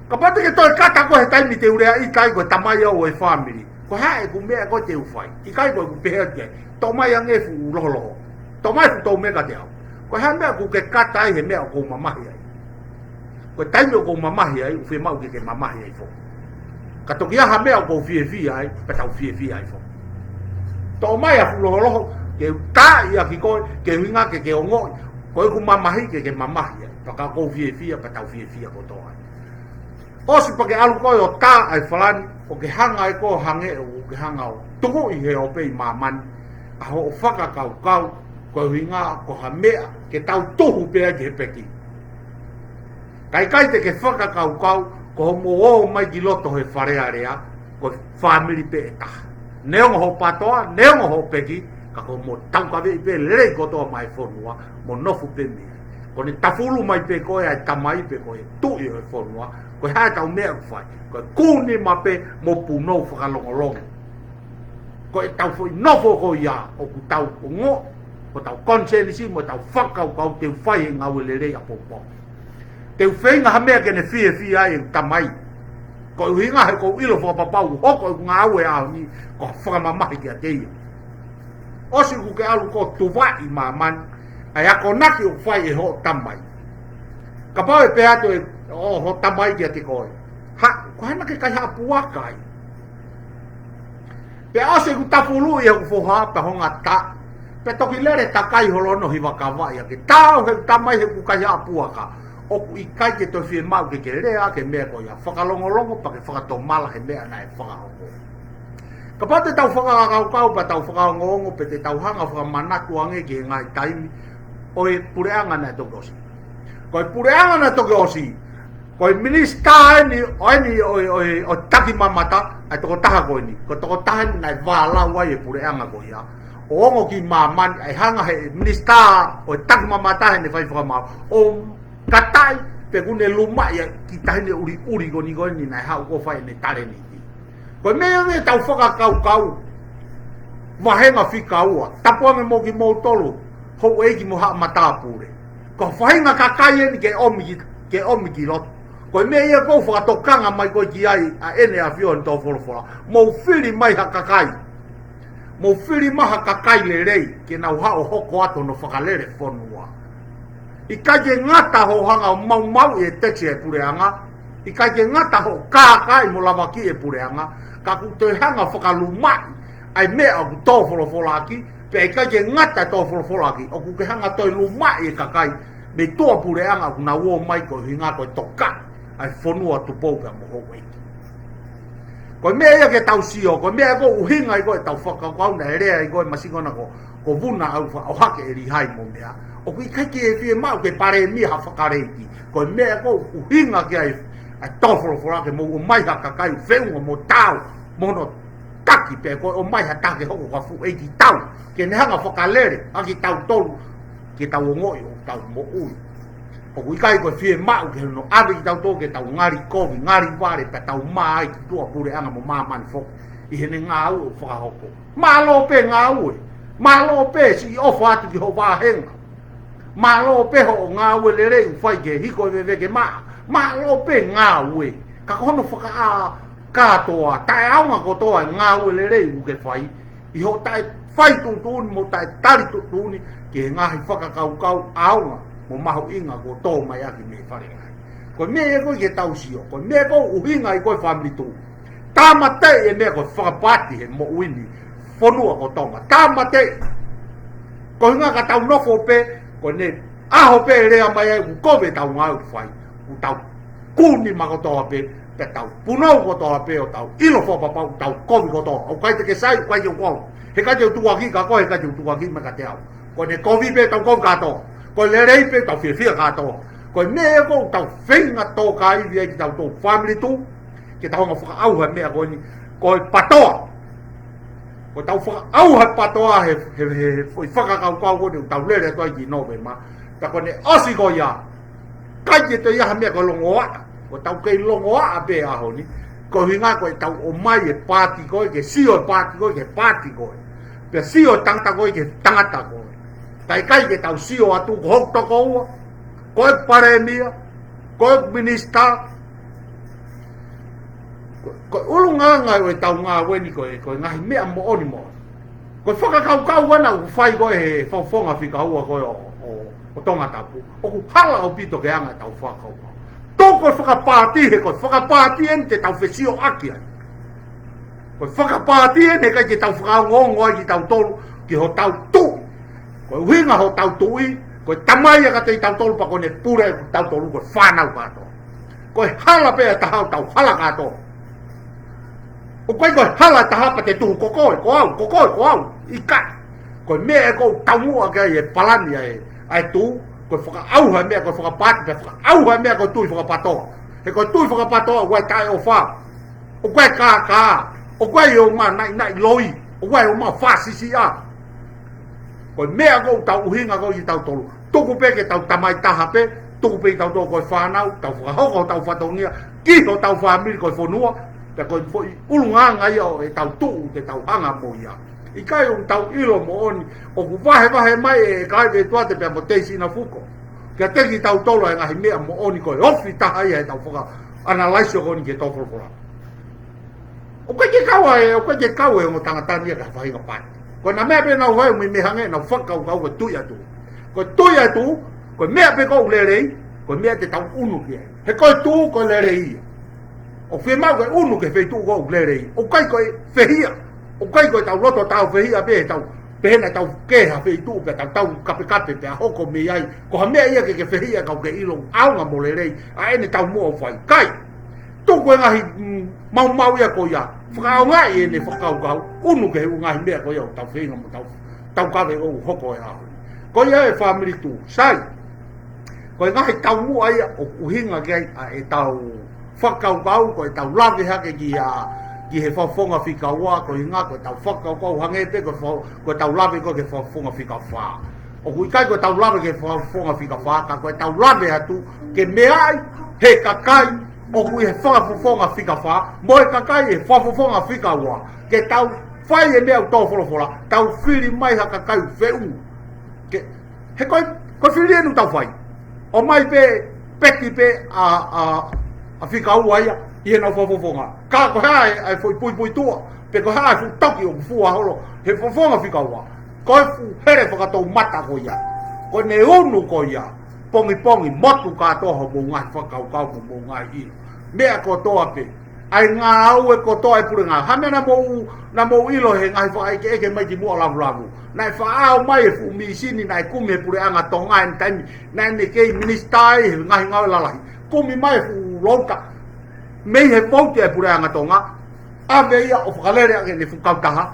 Kapau te ke toe kata koe he taimi te u lea ʻita ai ko e tamai au ʻo e fāmili. Ko e hā ʻeku meʻa ko ē te u fai? ʻIkai ko ʻeku pehē atu ki ai, toʻo mai ange e fuʻu loholoho. Toʻo mai e fuʻu toumeka kiate au. Ko e hā e meʻa ʻoku ke kata ai he meʻa ʻoku ou mamahi ai? Ko e taimi ʻoku ou mamahi ai, ʻoku fiemaʻu ke ke mamahi ai foki. Ka toki ʻi ai ha meʻa ʻoku ou fiefia ai, pea tau fiefia ai foki. Toʻo mai ʻa e fuʻu loholoho, ke u tā ia ki koe, ke ʻuhinga ke ke ongoʻi ko ʻeku mamahi ke ke mamahi ai. Pea ka ʻoku ou fiefia, pea tau fiefia kotoa ai. ʻOsi pea ke ʻalu koe ʻo tā ʻa e falani, ʻo ke hanga ʻe koe ʻo hangē ʻoku ke hanga ʻo tukuʻi he ope ʻi māmani ʻa hoʻo fakakaukau, ko e ʻuhinga ko ha meʻa ke tau tuhu pē ai ki he peki. Kae ʻikai te ke fakakaukau ko hoʻomo ō mai ki loto he Fale Alea ko e fāmili pē ʻe taha. Neongo hoʻo pātoa, neongo hoʻo peki, ka ko hoʻomo taukaveʻi pē lelei kotoa maʻa e fonua, mo nofo pē mei ai. Ko ʻene tafulu mai pē koe ʻa e tamai pe ko e tuʻi ʻo e fonua, ko e hā ʻetau meʻa ʻoku fai? Ko e kūnima pē mo punou fakalongolongo. Ko ʻetau foʻi nofo ko ia ʻoku tau ongoʻi Ko ʻetau konisēnisi mo ʻetau fakakaukau te u fai e ngāue lelei ʻapoʻapoʻa. Te u feinga ha meʻa ke ne fiefia ai ʻeku tamai. Koeʻuhi he ʻoku ou ʻilo fakapapau hoko ʻeku ngāue ʻaho ni ko ha fakamamahi kiate ia. ʻOsi ʻoku ke ʻalu ʻo tuvaʻi māmani, ʻa e akonaki ʻoku fai ʻe hoʻo tamai. Kapau ʻe pehē atu ʻe hoʻo tamai kiate koe, ha, ko hai naʻa ke kaihaʻa puaka ai? Pea ʻosi ʻeku tafulu ʻi heʻeku foha pea hongata. Pea toki lele takai holo hono hiva kava ia ke tau he tamai heʻeku kaihaʻa puaka. ʻOku ʻikai ke toe fiemaʻu ke ke lea ki he meʻa ko ia. Fakalongolongo pea ke fakatomala he meʻa naʻe fakahoko. Kapau te tau fakakaukau pea tau fakaongoongo pea te tau hanga fakamanatu ange ki he ngaahi taimi ʻo e puleʻanga naʻe toki ʻosi. Ko e puleʻanga naʻe toki ʻosi, ko e minisitā eni, ʻo eni, ʻo, ʻo, ʻo takimamata, ʻa e tokotaha ko eni. Ko e tokotaha eni naʻe vālau ai e puleʻanga ko ia ʻo ongo ki māmani, ʻa e hanga he minisitā ʻo takimamata heʻene fai fakamaau ʻo kataʻi, pea kuo ne lumaʻi ʻa e kiʻi taʻahine ʻuliʻuli ko eni ko eni naʻe haʻu ʻo fai ʻene talēniti. Ko e meʻa ia ʻoku tau fakakaukau. Vahenga fika ua, tapu ange mo kimoutolu, houʻeiki mo haʻa matāpule. Ko e faʻahinga kakai eni ke ʻomi ki, ke ʻomi ki loto. Ko e meʻa ia ʻoku ou fakatokanga mai ko ē ki ai ʻa ʻEne ʻAfio ʻi he tō folofola. Mou fili mai ha kakai. Mou fili mai ha kakai lelei, ke nau haʻu ʻo hoko atu hono fakalele fonua. ʻIkai ke ngata hoʻo hanga ʻo maumauʻi e tekisi ʻa e puleʻanga, ʻikai ke ngata hoʻo kākaaʻi mo lavakiʻi e puleʻanga, ka ʻoku toe hanga ʻo fakalumaʻi ʻa e meʻa ʻoku tō folofolaki, pea ʻikai ke ngata e tō folofolaki, ʻoku ke hanga ʻo toe lumaʻi e kakai mei tuʻa puleʻanga ʻoku nau ō mai koeʻuhi ko e tokaʻi ʻa e fonua Tupou pea mo houʻeiki. Ko e meʻa ia ke tau sio, ko e meʻa ʻoku ʻuhinga ai ko ē ʻetau fakakaukau naʻe lea ai ko ē masingona ko, ko Vuna ʻAufa ʻo hake ʻe Lihai mo meʻa. ʻOku ʻikai ke fiemaʻu ke palēmia ha fakaleiti. Ko e meʻa ʻoku ʻuhinga ki ai ʻa e tō folofola ke mou ō mai ha kakai feʻunga mo tau, mo hono taki pē ko e ō mai ha taha ke hoko ko ha fuʻu ʻeikitau. Ke ne hanga ʻo fakalele ʻa kitautolu ke tau ongoʻi ʻoku tau moʻui. ʻOku ʻikai ko e fiemaʻu ke hono ʻave kitautolu ke tau ngali kovi, ngali vale, pea tau mā ai ki tuʻa puleʻanga mo māmani foki ʻi heʻene ngāue ʻoku fakahoko. Mālō pē ngāue. Mālō pē siʻi ʻofa atu ki hoʻo vāhenga. Mālō pē hoʻo ngāue lelei ʻoku fai ke hiko e veve ke maʻa. Mālō pē ngāue. Ka ko hono fakaʻā kātoa, taʻeʻaonga kotoa e ngāue lelei ʻoku ke fai, ʻi hoʻo taʻe fai tuʻutuʻuni mo taʻe tali tuʻutuʻuni ki he ngaahi fakakaukau ʻaonga mo mahuʻinga kuo tō mai ʻaki mei faleʻi. Ko e meʻa ia ko ē ke tau sio, ko e meʻa ʻoku ʻuhinga ai ko ē Fāmili Tuʻu. Tāmateʻi e meʻa ko e fakapaati he moʻui ni fonua ko Tonga. Tāmateʻi. Koeʻuhi ka tau nofo pē, ko ʻene ʻaho pē ʻe lea mai ai ʻoku kovi ʻetau ngāue ʻoku fai, ʻoku tau kuni makotoa pē, pea tau punou kotoa pē ʻo tau ʻilo fakapapau ʻoku tau kovi kotoa. ʻOku ʻikai te ke sai, ʻoku ʻikai te u kovi. He ʻikai te u tukuakiʻi kia koe, he ʻikai te u tukuakiʻi mai kiate au. Ko ʻene kovi pē ʻoku tau kovi kātoa. Ko e lelei pē ʻoku tau fiefia kātoa. Ko e meʻa ʻoku tau feinga tō kaivi ai kitautolu Fāmili Tuʻu, ke tau hanga ʻo fakaʻauha e meʻa ko eni, ko e PATOA. Ko ʻetau fakaʻauha e PATOA he, he, he, he foʻi fakakaukau ko eni ʻoku tau lele atu ai ki Nōvema. Pea ko ʻene ʻosi ko ia, ʻikai ke toe ʻi ai ha meʻa ko e longoaʻa. Ko ʻetau kei longoaʻa pē he ʻaho ni. Koeʻuhi ko ʻetau ō mai e paati ko ē, ke sio e paati ko ē ki he paati ko ē. Pea sio e tangata ko ē ki he tangata ko ē. Kae ʻikai ke tau sio atu ko hoku tokoua, ko e palēmia, ko e minisitā. Ko, ko e ʻulungaanga ʻo ʻetau ngāue ni ko e, ko e ngaahi meʻa moʻoni moʻoni. Ko e fakakaukau ʻana ʻoku fai ko ē he fakafofonga fika ua ko ē ʻo, ʻo, ʻo Tongatapu, ʻoku hala ʻaupito ke anga ʻetau fakakaukau. Tō ko e fakapaati, he ko e fakapaati eni te tau fesioʻaki ai. Ko e fakapaati eni ʻikai ke tau fakaongoongo ai kitautolu ki hotau tuʻi. Ko e ʻuhinga hotau tuʻi, ko e tamai ʻa kitautolu pea ko ʻene pule ʻa kitautolu ko e fānau kātoa. Ko e hala pē ʻe taha ʻoku tau hala kātoa. ʻOku ʻikai ko e hala ʻe taha pea te tuhu ko koe, ko au, ko koe, ko au. ʻIkai. Ko e meʻa ʻoku ou taumuʻa ki ai e palani ʻa e, ʻa e tuʻi, ko e fakaʻauha e meʻa ko e fakapaati, pea fakaʻauha e meʻa ko e tui fakapatoa. He ko e tui fakapatoa, ʻoku ʻi ai e taʻeʻofa. ʻOku ʻi ai e kākā, ʻoku ʻi ai e ō mai naʻinaʻi loi, ʻoku ʻi ai e ō mai fāsisiʻa. Ko e meʻa ʻoku tau ʻuhinga ko ē kitautolu. Tuku pē ke tau tamai taha pē, tuku pē kitautolu ko e fānau, tau fakahoko hotau fatongia, ki hotau fāmili ko e fonua, pea ko e foʻi ʻulungaanga ia ʻo ʻetau tuʻi te tau hanga mo ia. ʻIkai ʻoku tau ʻilo moʻoni ʻoku vahevahe mai ʻe Clive Edwards pea mo Tei Sinafuko kiate kitautolu ʻa e ngaahi meʻa moʻoni ko e ofi taha ia ʻetau faka-analyze ko eni ki he tō folofola. ʻOku ʻikai ke kau ʻa e, ʻoku ʻikai ke kau e ongo tangata ni ia ki ha faʻahinga pāti. Ko ʻena meʻa pē ʻoku nau fai ʻoku meimei hangē ʻenau fakakaukau ko e Tuʻi ʻa e Tuʻi. Ko e Tuʻi ʻa e Tuʻi, ko e meʻa pē ʻoku lelei, ko e meʻa te tau ʻunu ki ai. He ko e Tuʻi ko e lelei ia. ʻOku fiemaʻu ke ʻunu ki he feituʻu ʻoku lelei. ʻOku ʻikai ko e fehiʻa, ʻoku ʻikai ko ʻetau loto tau fehiʻa pē ʻetau, pehē naʻa tau kē ha feituʻu pea tau tau kapekape pea hoko mei ai. Ko ha meʻa ia ke ke fehiʻa kau ke ʻilo ʻaonga mo lelei ʻa ʻene taumuʻa ʻoku fai. ʻIkai. Tuku e ngaahi, mm, maumau ia ko ia. Fakaʻaongaʻi ʻene fakakaukau, ʻunu ki he ʻū ngaahi meʻa ko ia ʻoku tau feinga mo tau, tau kave ʻo hoko e ʻaho ni. Ko ia e fāmili Tuʻi. Sai. Ko e ngaahi taumuʻa ia ʻoku ʻuhinga ki ai ʻa ʻetau fakakaukau, ko ʻetau lave hake ki a, ki he fakafofonga fika ua, ko e ʻuhinga ko ʻetau fakakaukau hangē pē ko e fa-, ko ʻetau lave ko ē ki he fakafofonga fika fā. ʻOku ʻikai ko ʻetau lave ki he fakafofonga fika fā, ka ko ʻetau lave atu ke meaʻi he kakai ʻoku ʻi he fakafofonga fika fā, mo e kakai ʻi he fakafofonga fika ua. Ke tau fai e meʻa ʻoku tō folofola, tau fili mai ha kakai ʻoku feʻunga. Ke, he ko e, ko e fili eni ʻoku tau fai. ʻOmai pē, peti pē ʻa, ʻa, ʻa fika ua ia ʻi heʻenau fakafofonga. Ka ko e hā e, e foʻi puipuituʻa, pe ko e hā e fuʻu toki ʻoku fua holo he fakafofonga fika ua. Ko e fuʻu hele fakatoumata ko ia. Ko ʻene ʻunu ko ia. Pongipongi, motu kātoa hoʻomou ngaahi fakakaukau mo hoʻomou ngaahi ʻilo. Meʻa kotoa pē. ʻA e ngāue kotoa e puleʻanga. Ha meʻa naʻa mou, naʻa mou ʻilo he ngaahi fakaʻekeʻeke mai kimuʻa lavulavu. Naʻe faʻao mai e fuʻu mīsini naʻe kumi he puleʻanga Tonga ʻi he taimi naʻe ne kei minisitā ai he ngaahi ngāue lalahi. Kumi mai e fuʻu louka mei he vouti e puleʻanga Tonga. ʻAve ia ʻo fakalele ʻaki ʻene fuʻu kautaha.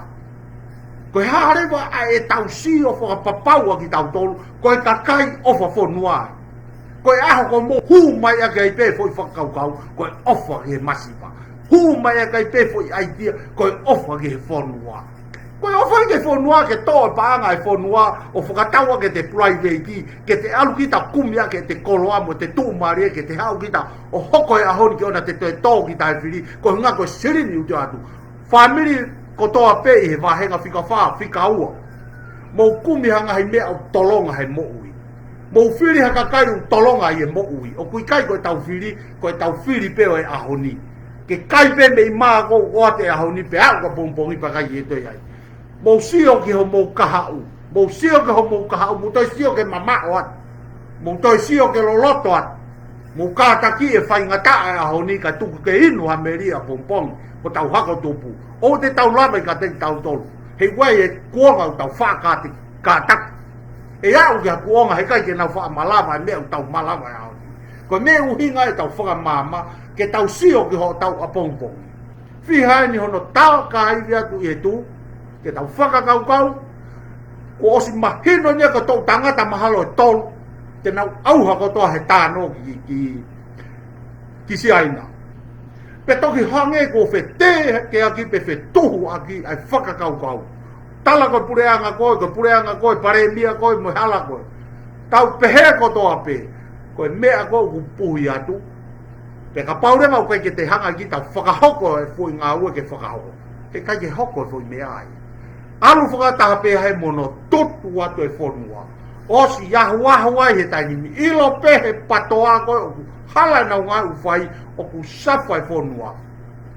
Ko e hā leva ʻa ʻetau sio fakapapau ʻa kitautolu, ko e kakai ʻofa fonua. Ko e ʻaho ko ē ʻoku mou hū mai ʻaki ai pē foʻi fakakaukau, ko e ʻofa ki he masiva. Hū mai ʻaki ai pē foʻi ʻaitia, ko e ʻofa ki he fonua. Ko e ʻofa ki he fonua ke toʻo e paʻanga e fonua ʻo fakatau ʻaki ʻete private, ke te ʻalu kita kumi ʻaki ʻete koloa mo ʻete tuʻumālie ke te haʻu kita ʻo hoko e ʻaho ni ke ʻoua te toe tō kita he fili, ko e ʻuhinga ko e silini ʻoku tō atu. Fāmili kotoa pē ʻi he vāhenga fika fā, fika ua. Mou kumi ha ngaahi meʻa ʻoku tolonga he moʻui. Mou fili ha kakai ʻoku tolonga ʻi he moʻui. ʻOku ʻikai ko ʻetau fili, ko ʻetau fili pē ʻo e ʻaho ni. Ke kai pē mei mā ko ē ʻo ʻoatu e ʻaho ni pea aʻu ki he pongipongi pea ʻikai ke toe ʻi ai. Mou sio ki hoʻomou kahaʻu. Mou sio ki hoʻomou kahaʻu, mou toe sio ke mamaʻo atu. Mou toe sio ke loloto atu. Mou kātaki e faingataʻa e ʻaho ni ka tuku ke inu ha melia pongipongi, ko ʻetau hako tupu. ʻOua te tau lave kiate kitautolu. He ʻoku ʻi ai e kuonga ʻoku tau faʻa kātaki, kātaki. ʻE aʻu ki ha kuonga he ʻikai ke nau faʻa malava e meʻa ʻoku tau malava e ʻaho ni. Ko e meʻa ʻuhinga ʻetau fakamaama, ke tau sio ki hotau ʻapongipongi. Fiha eni hono tau ka ivi atu ʻi he tuʻu, ke tau fakakaukau, kuo ʻosi mahino eni ko e toʻu tangata mahalo ʻe tolu, te nau ʻauha kotoa he tāno ki, ki, ki Siaina. Pea toki hangē kuo fetēkeʻaki pe fetuhuʻaki ʻa e fakakaukau. Tala ko e puleʻanga ko ē, ko e puleʻanga ko ē, palēmia ko ē, mo e hala ko ē. Tau pehē kotoa pē, ko e meʻa ko ē ʻoku puhi atu. Pea kapau leva ʻoku ʻikai ke te hanga kita ʻo fakahoko e foʻi ngāue ke fakahoko, he ʻikai ke hoko e foʻi meʻa ia. ʻAlu fakataha pē he mono tutu atu e fonua. ʻOsi ahuahu ai he taimi ni. ʻIlo pē he patoa ko ē ʻoku hala ʻenau ngāue ʻoku fai, ʻoku safa e fonua.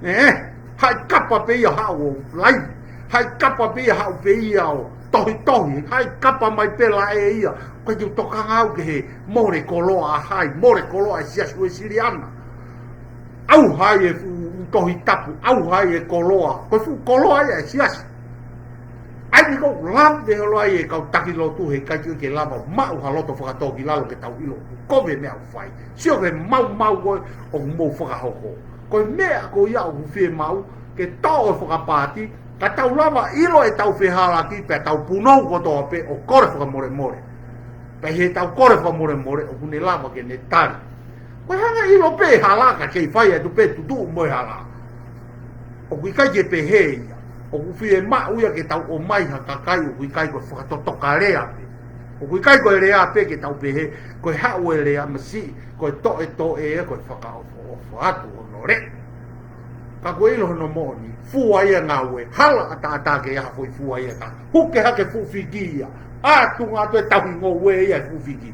ʻE, haʻi kapa pē ia haʻu ʻo laivi. Haʻi kapa pē ia haʻu pē ia ʻo tohitohi. Haʻi kapa mai pē laʻe ia. Ko e tokanga au ki he mole koloa ʻa hai, mole koloa e Siasi Uēsiliana. ʻAuha ai e fuʻu Tohi Tapu, ʻauha ai e koloa. Ko e fuʻu koloa ia e siasi. ʻAi ni kou lave holo ai e kau taki lotu he ʻikai ke lava maʻu ha loto fakatōkilalo ke tau ʻilo. Ko e meʻa ʻoku fai. Sio ki he maumau ko ē ʻoku mou fakahoko. Ko e meʻa ko ia ʻoku fiemaʻu ke toʻo e fakapaati, ka tau lava ʻilo ʻetau fehālaaki pea tau punou kotoa pē ʻo kole fakamolemole. Pea ʻi heʻetau kole fakamolemole ʻoku ne lava ke ne tali. Ko e hanga ʻilo pē hala ka kei fai atu pē tutuʻu mo e hala. ʻOku ʻikai ke pehē ia. ʻOku fiemaʻu ia ke tau ʻomai ha kakai ʻoku ʻikai ko e fakatotoka lea pē. ʻOku ʻikai ko e lea pē ke tau pehē, ko e haʻu e lea masiʻi, ko e toʻetoʻe, ko e fakaʻofoʻofa atu hono lea. Ka ko e ʻilo hono moʻoni, fua ia ngāue, hala ʻataʻatā ke ʻi ai ha foʻi fua ia ka. Huke hake fuʻu fiki ia, ʻa tuʻunga atu e tauhi ngoue ia e fuʻu fiki.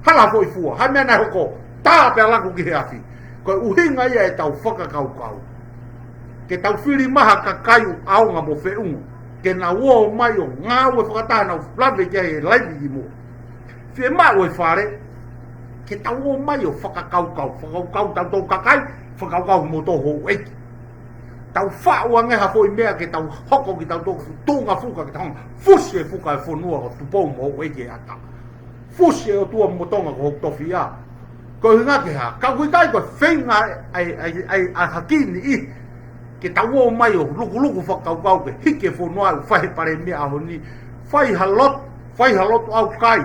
Hala foʻi fua, ha meʻa naʻe hoko, tā pea laku ki he afi. Ko e ʻuhinga ia ʻetau fakakaukau. Ke tau fili mai ha kakai ʻaonga mo feʻunga, ke nau ō mai ʻo ngāue fakataha nau lave ki ai e laivi ki muʻa. Fiemaʻu e fale, ke tau ō mai ʻo fakakaukau, fakakaukau tautolu kakai, fakakaukau mo tō houʻeiki. Tau faʻu ange ha foʻi meʻa ke tau hoko kitautolu tuʻunga fuka ke tau hanga fusi e fuka e fonua ko Tupou mo houʻeiki e ata. Fusi e ʻOtua mo Tonga ko hoku tofiʻa. Ko e ʻuhinga ke hā, ka ʻoku ʻikai ko e feinga ai, ai, ai, ai, ha kiʻi niʻihi. Ke tau ō mai ʻo lukuluku fakakaukau ke hiki e fonua ʻo fai he palēmia ʻaho ni. Fai ha lotu, fai ha lotu ʻaukai.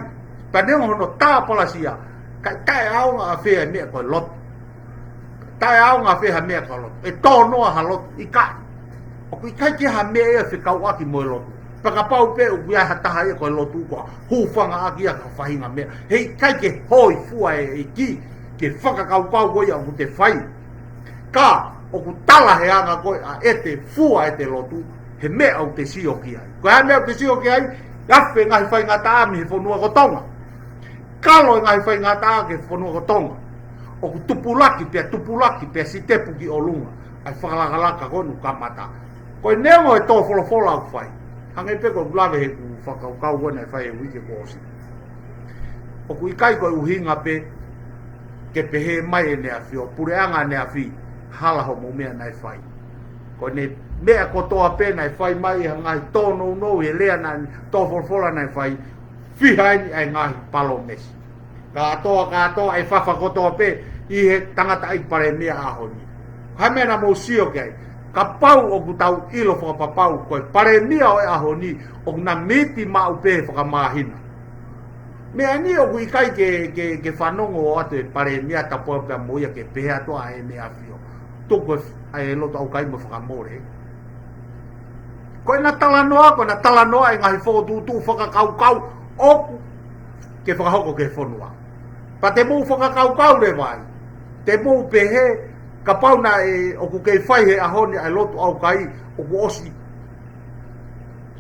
Pea neongo hono tāpalasia, kae taʻeʻaonga ʻafē e meʻa ko e lotu. Taʻeʻaonga ʻafē ha meʻa ko e lotu. ʻE tō noa ha lotu, ʻikai. ʻOku ʻikai ke ha meʻa ia fekauʻaki mo e lotu. Pea kapau pē ʻoku ʻi ai ha taha ia ko e lotu ko e hūfangaʻaki ia ki ha faʻahinga meʻa. Heʻikai ke hōifua e ʻEiki, ke fakakaukau ko ia ʻoku te fai. Ka, ʻoku tala he anga ko ē ʻa ʻete fua ʻete lotu, he meʻa ʻoku te sio ki ai. Ko e hā e meʻa ʻoku te sio ki ai, ʻe afe ngaahi faingataʻa mei he fonua ko Tonga. Kalo e ngaahi faingataʻa ki he fonua ko Tonga. ʻOku tupulaki, pea tupulaki, pea sitepu ki ʻolunga. ʻA e fakalakalaka ko eni ʻoku kamata. Ko e neongo e tō folofola ʻoku fai. Hangē pē ko ʻeku lave heʻeku fakakaukau ko ē naʻe fai he uike kuo ʻosi. ʻOku ʻikai ko e ʻuhinga pē, ke pehē mai ʻEne ʻAfio, puleʻanga ʻEne ʻAfio, hala hoʻomou meʻa naʻe fai. Ko ʻene meʻa kotoa pē naʻe fai mai ha ngaahi tōnounou he lea naʻe tō folofola naʻe fai, fiha eni ʻa e ngaahi palōmesi. Kātoa, kātoa, ʻe fafa kotoa pē ʻi he tangataʻeiki palēmia ʻaho ni. Ko e hā e meʻa naʻa mou sio ki ai. Kapau ʻoku tau ʻilo fakapapau, ko e palēmia ʻo e ʻaho ni, ʻoku na miti maʻu pē he fakamāhina. Meʻa ni ʻoku ʻikai ke, ke, ke fanongo atu e palēmia tapu pea mo ia ke pehē atu ʻa ʻEne ʻAfio. Tuku e, ʻa e lotu ʻaukai mo fakamole. Ko ʻena talanoa, ko ʻena talanoa e ngaahi fokotuʻutuʻu fakakaukau ʻoku ke fakahoko ki he fonua. Pea te mou fakakaukau leva ai. Te mou pehē, kapau naʻe ʻoku kei fai he ʻaho ni ʻa e lotu ʻaukai, ʻoku ʻosi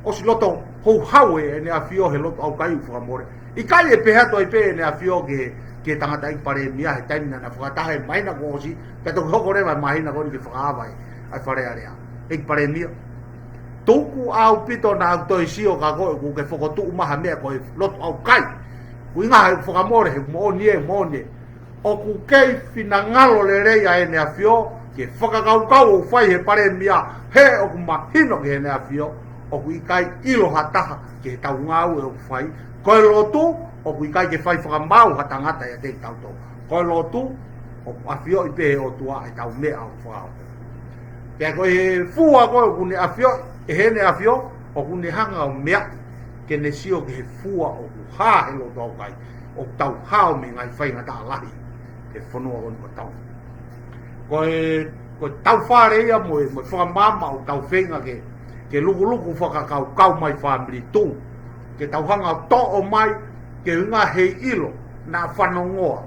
ʻosi loto houhau ʻEne ʻAfio he lotu ʻaukai ʻoku fakamole. ʻIkai ʻe pehē atu ai pē ʻEne ʻAfio ke, ke tangataʻeiki palēmia he taimi naʻa na fakataha he māhina kuo ʻosi, pea toki hoko leva e māhina ko eni ke fakaava ai ʻa e Fale Alea. ʻEiki palēmia. Tuku ʻaupito naʻa ku toe sio ka ko ʻeku ke fokotuʻu mai ha meʻa ko e lotu ʻaukai. Ko e ʻuhinga he fakamole, he moʻoni ē, moʻoni ē. ʻOku kei finangalo lelei ʻa ʻEne ʻAfio, ke fakakaukau ʻoku fai he palēmia, he ʻoku mahino ki heʻene ʻafio, ʻoku ʻikai ʻilo ha taha ki heʻetau ngāue ʻoku fai, ko e lotu, ʻoku ʻikai ke fai fakamaau ha tangata ʻiate kitautolu. Ko e lotu, ʻoku ʻafioʻi pē ʻe he ʻOtua ʻetau meʻa ʻoku fakahoko. Pea ko e fua ko ē ʻoku ne ʻafioʻi, ʻe heʻene ʻafio, ʻoku ne hanga ʻo meaʻi, ke ne sio ki he fua ʻoku hā he lotu ʻaukai. ʻOku tau hao mei he ngaahi faingataʻa lahi he fonua ko eni ʻo Tonga. Ko e, ko e tau fale ia mo e, mo e fakamaama ʻoku tau feinga ke, ke lukuluku fakakaukau mai fāmili tū. Ke tau hanga ʻo toʻo mai, ke ʻuhinga heiʻilo, naʻa fanongoa.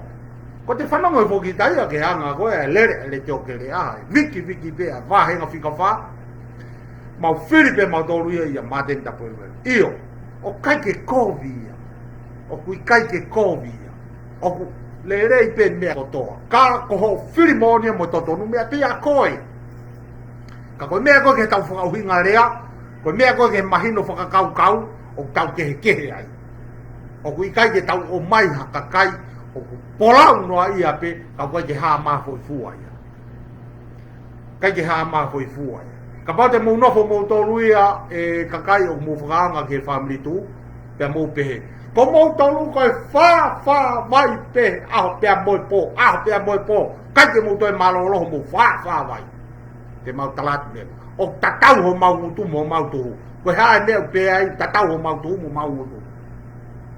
Ko te fanongo he foki taia ke hanga ko e lele, le teo ke le a, viki, viki pē ʻa e vāhenga fika fā. Mau fili pē mautolu ia ʻia Māteni Tapueluelu. ʻIo, ʻoku ʻikai ke kovi ia. ʻOku ʻikai ke kovi ia. ʻOku lelei pē meʻa kotoa. Ka ko hoʻo fili moʻoni ia mo totonu meʻa pē ia koe. Ka ko e meʻa ko ē ke tau fakaʻuhinga lea, ko e meʻa ko ē ke mahino fakakaukau, ʻoku tau kehekehe ai. ʻOku ʻikai ke tau ʻomai ha kakai, ʻoku polau noa ia pē, ka ʻoku ʻikai ke hā mai ha foʻi fua ia. ʻIkai ke hā mai ha foʻi fua ia. Kapau te mou nofo moutolu ia, ʻe kakai ʻoku mou fakaanga ki he fāmili tū, pea mou pehē. Ko moutolu ko e fāfā vai pē, ʻaho pea mo e pō, ʻaho pea mo e pō. ʻIkai ke mou toe mālōlō hoʻomou fāfā vai. Te mau tala atu meʻa. ʻOku tatau homau ngutu mo homau tuhu. Ko e hā e meʻa ʻoku pehē ai, tatau homau tuhu mo homau ngutu.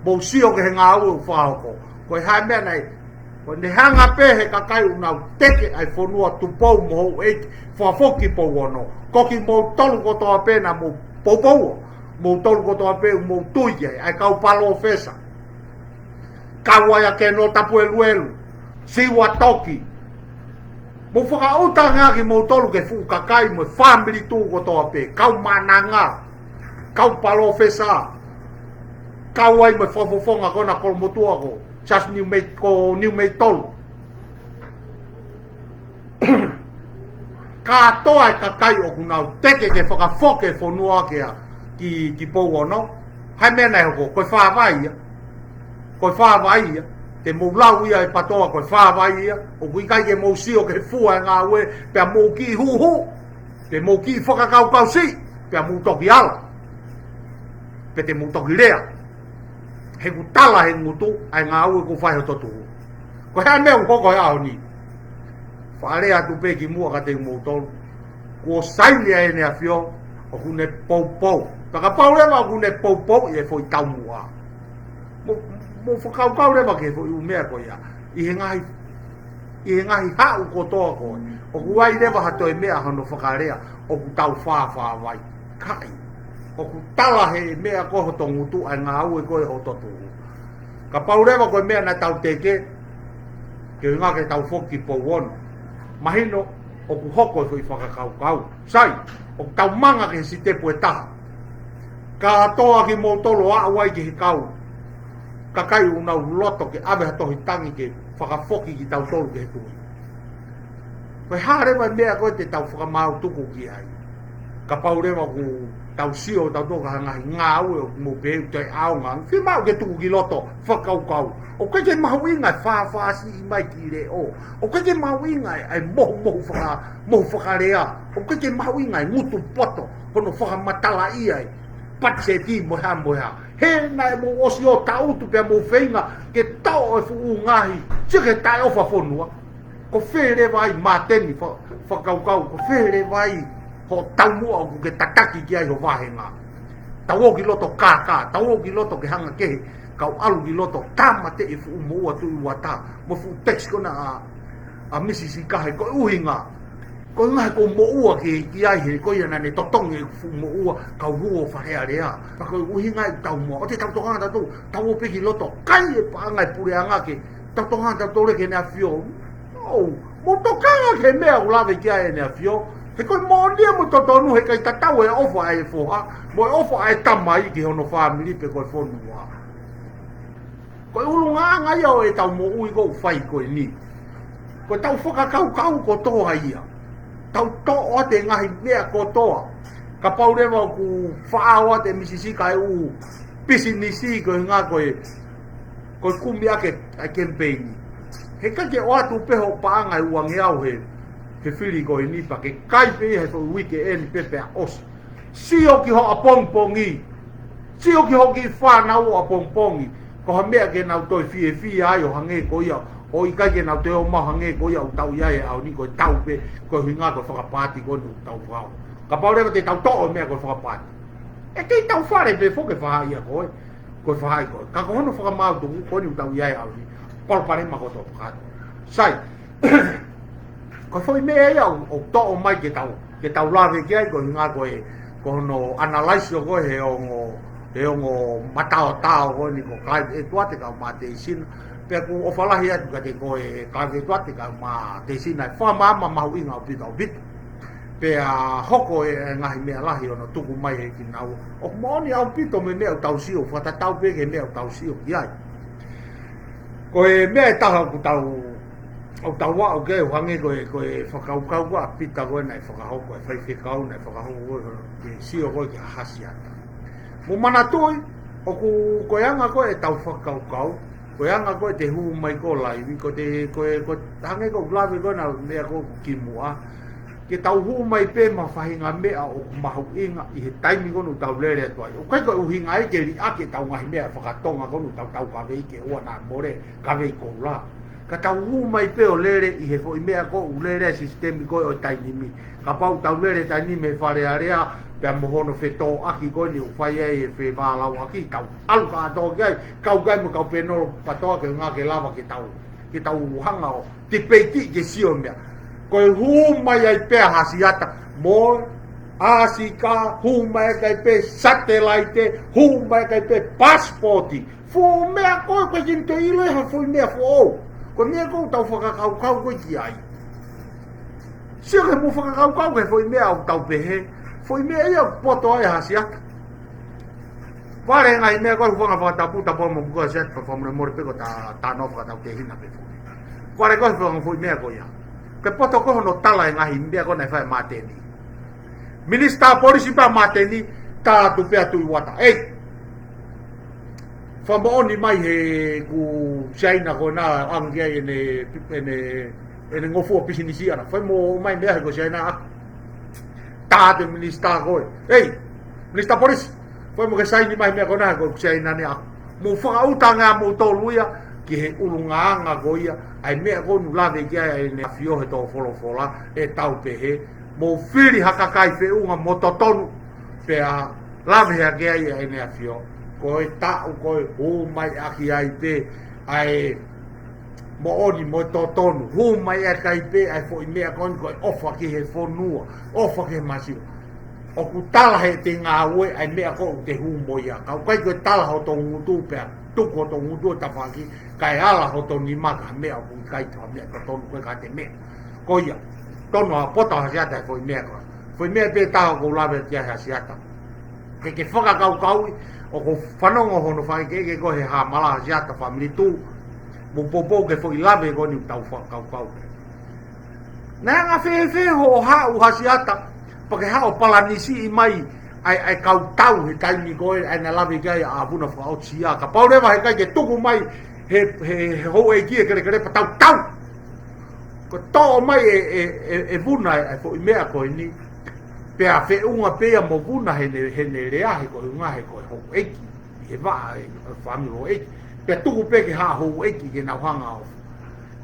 Mou sio ki he ngāue ʻoku fakahoko. Ko e hā e meʻa naʻe, ko ʻene hanga pē he kakai ʻoku nau teke ʻa e fonua Tupou mo houʻeiki, fakafoki Pouono. Ko kimoutolu kotoa pē naʻa mou poupou. Moutolu kotoa pē ʻoku mou tui ki ai, ʻa e kau palōfesa. Kau ai ʻa Keno Tapueluelu, Siua Toki. ʻOku ou fakaʻuta ange kimoutolu ki he fuʻu kakai mo e fāmili tuʻu kotoa pē, kau maʻananga, kau palōfesa, kau ai mo e fakafofonga ko ena kolomotuʻa ko Charles Niumei, ko Niumeitolu. Kātoa e kakai ʻoku nau teke ke fakafoki e fonua ki, ki, ki Pouono. Hā e meʻa naʻe hoko? Ko e fāvai ia. Ko e fāvai ia. Te mou lau ia ʻe PATOA ko e fāvai ia. ʻOku ʻikai ke mou sio ki he fua e ngāue, pea mou kiʻi huhu, pea mou kiʻi fakakaukausi, pea mou toki ala, pea te mou toki lea. He ʻoku tala he ngutu ʻa e ngāue ʻoku fai ʻe hoto tuʻu. Ko e hā e meʻa ʻoku hoko he ʻaho ni? Faʻa lea atu pē kimuʻa kiate kimoutolu. Kuo saini ʻe heʻene ʻAfio, ʻoku ne poupou. Pea kapau leva ʻoku ne poupou ʻi he foʻi taumuʻa, mou, mou fakakaukau leva ki he foʻi ʻū meʻa ko ia. ʻI he ngaahi, ʻi he ngaahi haʻu kotoa ko ē, ʻoku ʻi ai leva ha toe meʻa hono fakalea, ʻoku tau fāfāvai. ʻIkai. ʻOku tala he meʻa ko ē hoto ngutu ʻa e ngāue ko ē hoto tuʻu. Kapau leva ko e meʻa naʻa tau teke, ke ʻuhinga ke tau foki ki Pouono, mahino ʻoku hoko e foʻi fakakaukau. Sai, ʻoku tau manga ki he sitepu ʻe taha. Kātoa kimoutolu ʻo aʻu ai ki he kau kakai ʻoku nau loto ke ʻave ha tohi tangi ke fakafoki kitautolu ki he tuʻi. Ko e hā leva e meʻa ko ē te tau fakamaau tuku ki ai? Kapau leva ʻoku tau sio tautolu ki he ngaahi ngāue ʻoku mou pehē ʻoku toe ʻaonga, fiemaʻu ke tuku ki loto, fakakaukau. ʻOku ʻikai ke mahuʻinga e fāfāsiʻi mai ki leʻo. ʻOku ʻikai ke mahuʻinga e, e mohumohu faka-, mohu fakalea. ʻOku ʻikai ke mahuʻinga e ngutu poto hono fakamatalaʻi ai patiseti mo e hā mo e hā. He naʻa mou ʻosi ʻo tangutu pea mou feinga ke toʻo e fuʻu ngaahi, sio ki he taʻeʻofa fonua. Ko fē leva ai, Māteni, fa-, fakakaukau, ko fē leva ai hoʻo taumuʻa ʻoku ke tataki ki ai ho vāhenga? Tau ō ki loto kākā, tau ō ki loto ke hanga kehe, kau ʻalu ki loto tāmateʻi e fuʻu moʻua Tuʻi Uata mo e fuʻu tax ko ena ʻa, ʻa Misi Sika, he ko e ʻuhinga, ko e ʻuhinga he ko e moʻua ke, ki ai he ko ia naʻa ne totongi e fuʻu moʻua, kau hū ʻo Fale Alea. Pea ko e ʻuhinga e taumuʻa, ʻoua te tau tokanga tautolu, tau ō pē ki loto, kai e paʻanga e puleʻanga ke tau tokanga tautolu ki heʻene ʻAfio. ʻOu, mou tokanga ki he meʻa ʻoku lave ki ai ʻene ʻAfio. He ko e moʻoni ia mo e totonu, he ʻikai tatau e ʻofa ʻa e foha mo e ʻofa ʻa e tamai ki hono fāmili pe ko e fonua. Ko e ʻulungaanga ia ʻo ʻetau moʻui ko ē ʻoku fai ko eni. Ko ʻetau fakakaukau kotoa ia. Tau toʻo atu e ngaahi meʻa kotoa. Kapau leva ʻoku faʻao atu e Misi Sika e ʻū pisinisi ko e ʻuhinga ko e, ko e kumi ʻaki e kemipeini, he ʻikai ke ʻoatu pē hoʻo paʻanga ʻe uangeau he, he fili ko eni, pea ke kai pē ia he foʻi uike ʻeni pē pea ʻosi. Sio ki hoʻo ʻapongipongi. Sio ki hoʻo kiʻi fānau ʻapongipongi. Ko ha meʻa ke nau toe fiefia ai ʻo hangē ko ia, ʻo ʻikai ke nau toe ō mai ʻo hangē ko ia ʻoku tau ʻi ai he ʻaho ni, ko e tau pē, ko e ʻuhinga ko e fakapaati ko eni ʻoku tau fai. Kapau leva te tau toʻo e meʻa ko e fakapaati, ʻe kei tau fale pē foki e faʻahi ko ē, ko e faʻahi ko ē. Ka ko hono fakamaau tuku ko eni ʻoku tau ʻi ai he ʻaho ni, palopalema kotoa kakato. Sai, ko e foʻi meʻa ia ʻoku, ʻoku toʻo mai ke tau, ke tau lave ki ai, ko e ʻuhinga ko e, ko hono analyze ʻo ko ē he ongo, he ongo mataotao ko eni ko Clive Edward kae ʻumaʻā Teisina. Pea ʻoku ou ʻofa lahi atu kiate koe Clive Edward kae ʻumaʻā Teisina, ʻe fakamaama mahuʻinga ʻaupito ʻaupito. Pea hoko e, e ngaahi meʻa lahi ʻo ne tuku mai ʻe kinaua. ʻOku moʻoni ʻaupito mo e meʻa ʻoku tau sio, fakatatau pē ki he meʻa ʻoku tau sio ki ai. Ko e meʻa ʻe taha ʻoku tau, ʻoku tau aʻu ki ai ʻo hangē ko e, ko e fakakaukau ko ē ʻa Pita ko ē naʻe fakahoko, e faifekau naʻe fakahoko ko ē ke sio ko ē ki Hahasi Ata. Mou manatuʻi, ʻoku, ko e anga ko ē ʻetau fakakaukau, ko e anga ko ē ʻete hū mai ko ē ʻo laivi, ko ʻete, ko e, ko e hangē ko ʻeku lave ko ē ʻanenai ko ē kimuʻa, ke tau hū mai pē mo ha faʻahinga meʻa ʻoku mahuʻinga ʻi he taimi ko eni ʻoku tau lele atu ai. ʻOku ʻikai ko e ʻuhinga ia ke liʻaki ʻetau ngaahi meʻa faka-Tonga ko eni ʻoku tau, tau kavei ke ʻoua naʻa mole, kavei koula. Ka tau hū mai pē ʻo lele ʻi he foʻi meʻa ko ē ʻoku lele ai e sisitemi ko ē ʻo e taimi ni. Kapau ʻoku tau lele taimi ni mei Fale Alea, pea mo hono fetōʻaki ko eni ʻoku fai ai e fevālauʻaki, tau ʻalu kātoa ki ai, kau ki ai mo e kau pēnolo PATOA ke ʻuhinga ke lava ke tau, ke tau hanga ʻo tipeiti ke sio meʻa. Ko e hū mai ai pē ʻa Hahasi Ata mo e ʻAsi Ka, hū mai ki ai pē satelaite, hū mai ki ai pē pasipoti. Fuʻu meʻa ko ē ʻoku ʻikai ke toe ʻilo ha foʻi meʻa foʻou. Ko e meʻa ko ē ʻoku tau fakakaukau ko ē ki ai. Sio ki he mou fakakaukau ki he foʻi meʻa ʻoku tau pehē, foʻi meʻa ia ʻoku poto ai ʻa Hasiata. Vale ngaahi meʻa ko e hūfanga he fakatapu, tapu mo e moʻui ko Hasiata, fakamolemole pē ko e ta, ta no fakatau ke hina pē foʻi. Vale ko e hūfanga foʻi meʻa ko ia. Ke poto ko hono tala e ngaahi meʻa ko ē naʻe fai ʻe Māteni. Minisitā Polisi pē ʻa Māteni, tā atu pē ʻa Tuʻi Uata. Ei! Fakamoʻoni mai he ko Siaina ko ena ange ai ʻene, ʻene, ʻene ngofua pisinisi ʻana. Fai mo mai meʻa he ko Siaina ʻaku. Tā atu e minisitā ko ē. Ei, Minisitā Polisi. Fai mo ke saini mai meʻa ko ena he ko Siaina ne ʻaku. Mou fakaʻuta ange ʻa moutolu ia ki he ʻulungaanga ko ia. ʻA e meʻa ko ē naʻe lave ki ai ʻEne ʻAfio he tō folofola ʻe tau pehē. Mou fili ha kakai feʻunga mo totonu. Pea lave hake ai ʻEne ʻAfio. Ko e taʻu ko ē hū mai ʻaki ai pē ʻa e moʻoni mo e totonu. Hū mai ʻaki ai pē ʻa e foʻi meʻa ko eni ko e ʻofa ki he fonua, ʻofa ki he masiva. ʻOku tala heʻete ngāue ʻa e meʻa ko ē ʻoku te hū mo ia. Ka ʻoku ʻikai ko e tala hoto ngutu pea tuku hoto ngutu ʻo tafaʻaki, kae ala hoto nima ki ha meʻa ʻoku ʻikai ko ha meʻa totonu, ko e ka te meʻa. Ko ia, tonu ʻa e poto ʻa Hasiata he foʻi meʻa ko ē. Foʻi meʻa pē taha ʻoku ou lave ki ai Hasiata. Ke ke fakakaukauʻi, ʻoku ou fanongo hono fakaʻekeʻeke ko ē he Haʻamala Hasiata Family Two. Mou poupou ki he foʻi lave ko eni ʻoku tau fakakaukau. Naʻe anga fēfē hoʻo haʻu Hasiata, pea ke haʻu ʻo palanisiʻi mai ʻa e, ʻa e kau tau he taimi ko ē, ʻa ia naʻe lave ki ai ʻa Vuna Fakaʻosi ia. Kapau leva he ʻikai ke tuku mai he, he, he houʻeiki e kelekele pea tau tau. Ko e toʻo mai ʻe, ʻe, ʻe, ʻe Vuna ʻa e, ʻa e foʻi meʻa ko eni. Pea feʻunga pē ia mo Vuna heʻene, heʻene lea he ko e ʻuhinga he ko e houʻeiki. He vaʻa e, e fāmili houʻeiki. Pea tuku pē ki ha houʻeiki ke nau hanga ʻo.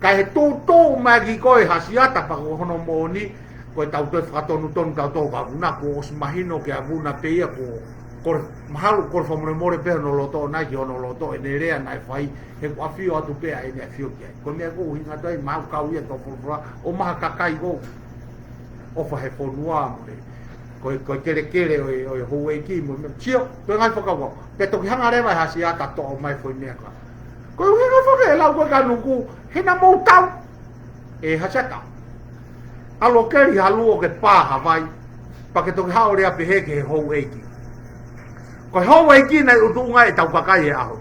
Ka ʻi he tōtō mai ki ko ē Hasiata pea ko hono moʻoni, ko e tau toe fakatonutonu tautolu ka Vuna kuo ʻosi mahino kia Vuna pē ia ko, ko e mahalo ko e fakamolemole pē hono loto ʻona ki hono loto ʻene lea naʻe fai he kuo ʻafio atu pē ʻa ʻEne ʻAfio ki ai. Ko e meʻa ko ē ʻuhinga atu ai mau kau ia tō folofola ʻo maha kakai ko ē ʻofa he fonua mo e. Ko e, ko e kelekele ʻo e, ʻo e houʻeiki mo e meʻa. Sio, ko e ngaahi fakakaukau. Pea toki hanga leva ʻe Hasiata toʻo mai foʻi meʻa ko ē. Ko e ʻuhinga foki e lau ko ē kia Nuku, he naʻa mou tau. ʻE Hasiata. ʻAlu ʻo keli ha luo ke pā ha vai. Pea ke toki haʻu ʻo lea pehē ki he houʻeiki. Ko e houʻeiki naʻe ʻi tuʻunga ʻetau kakai he ʻaho.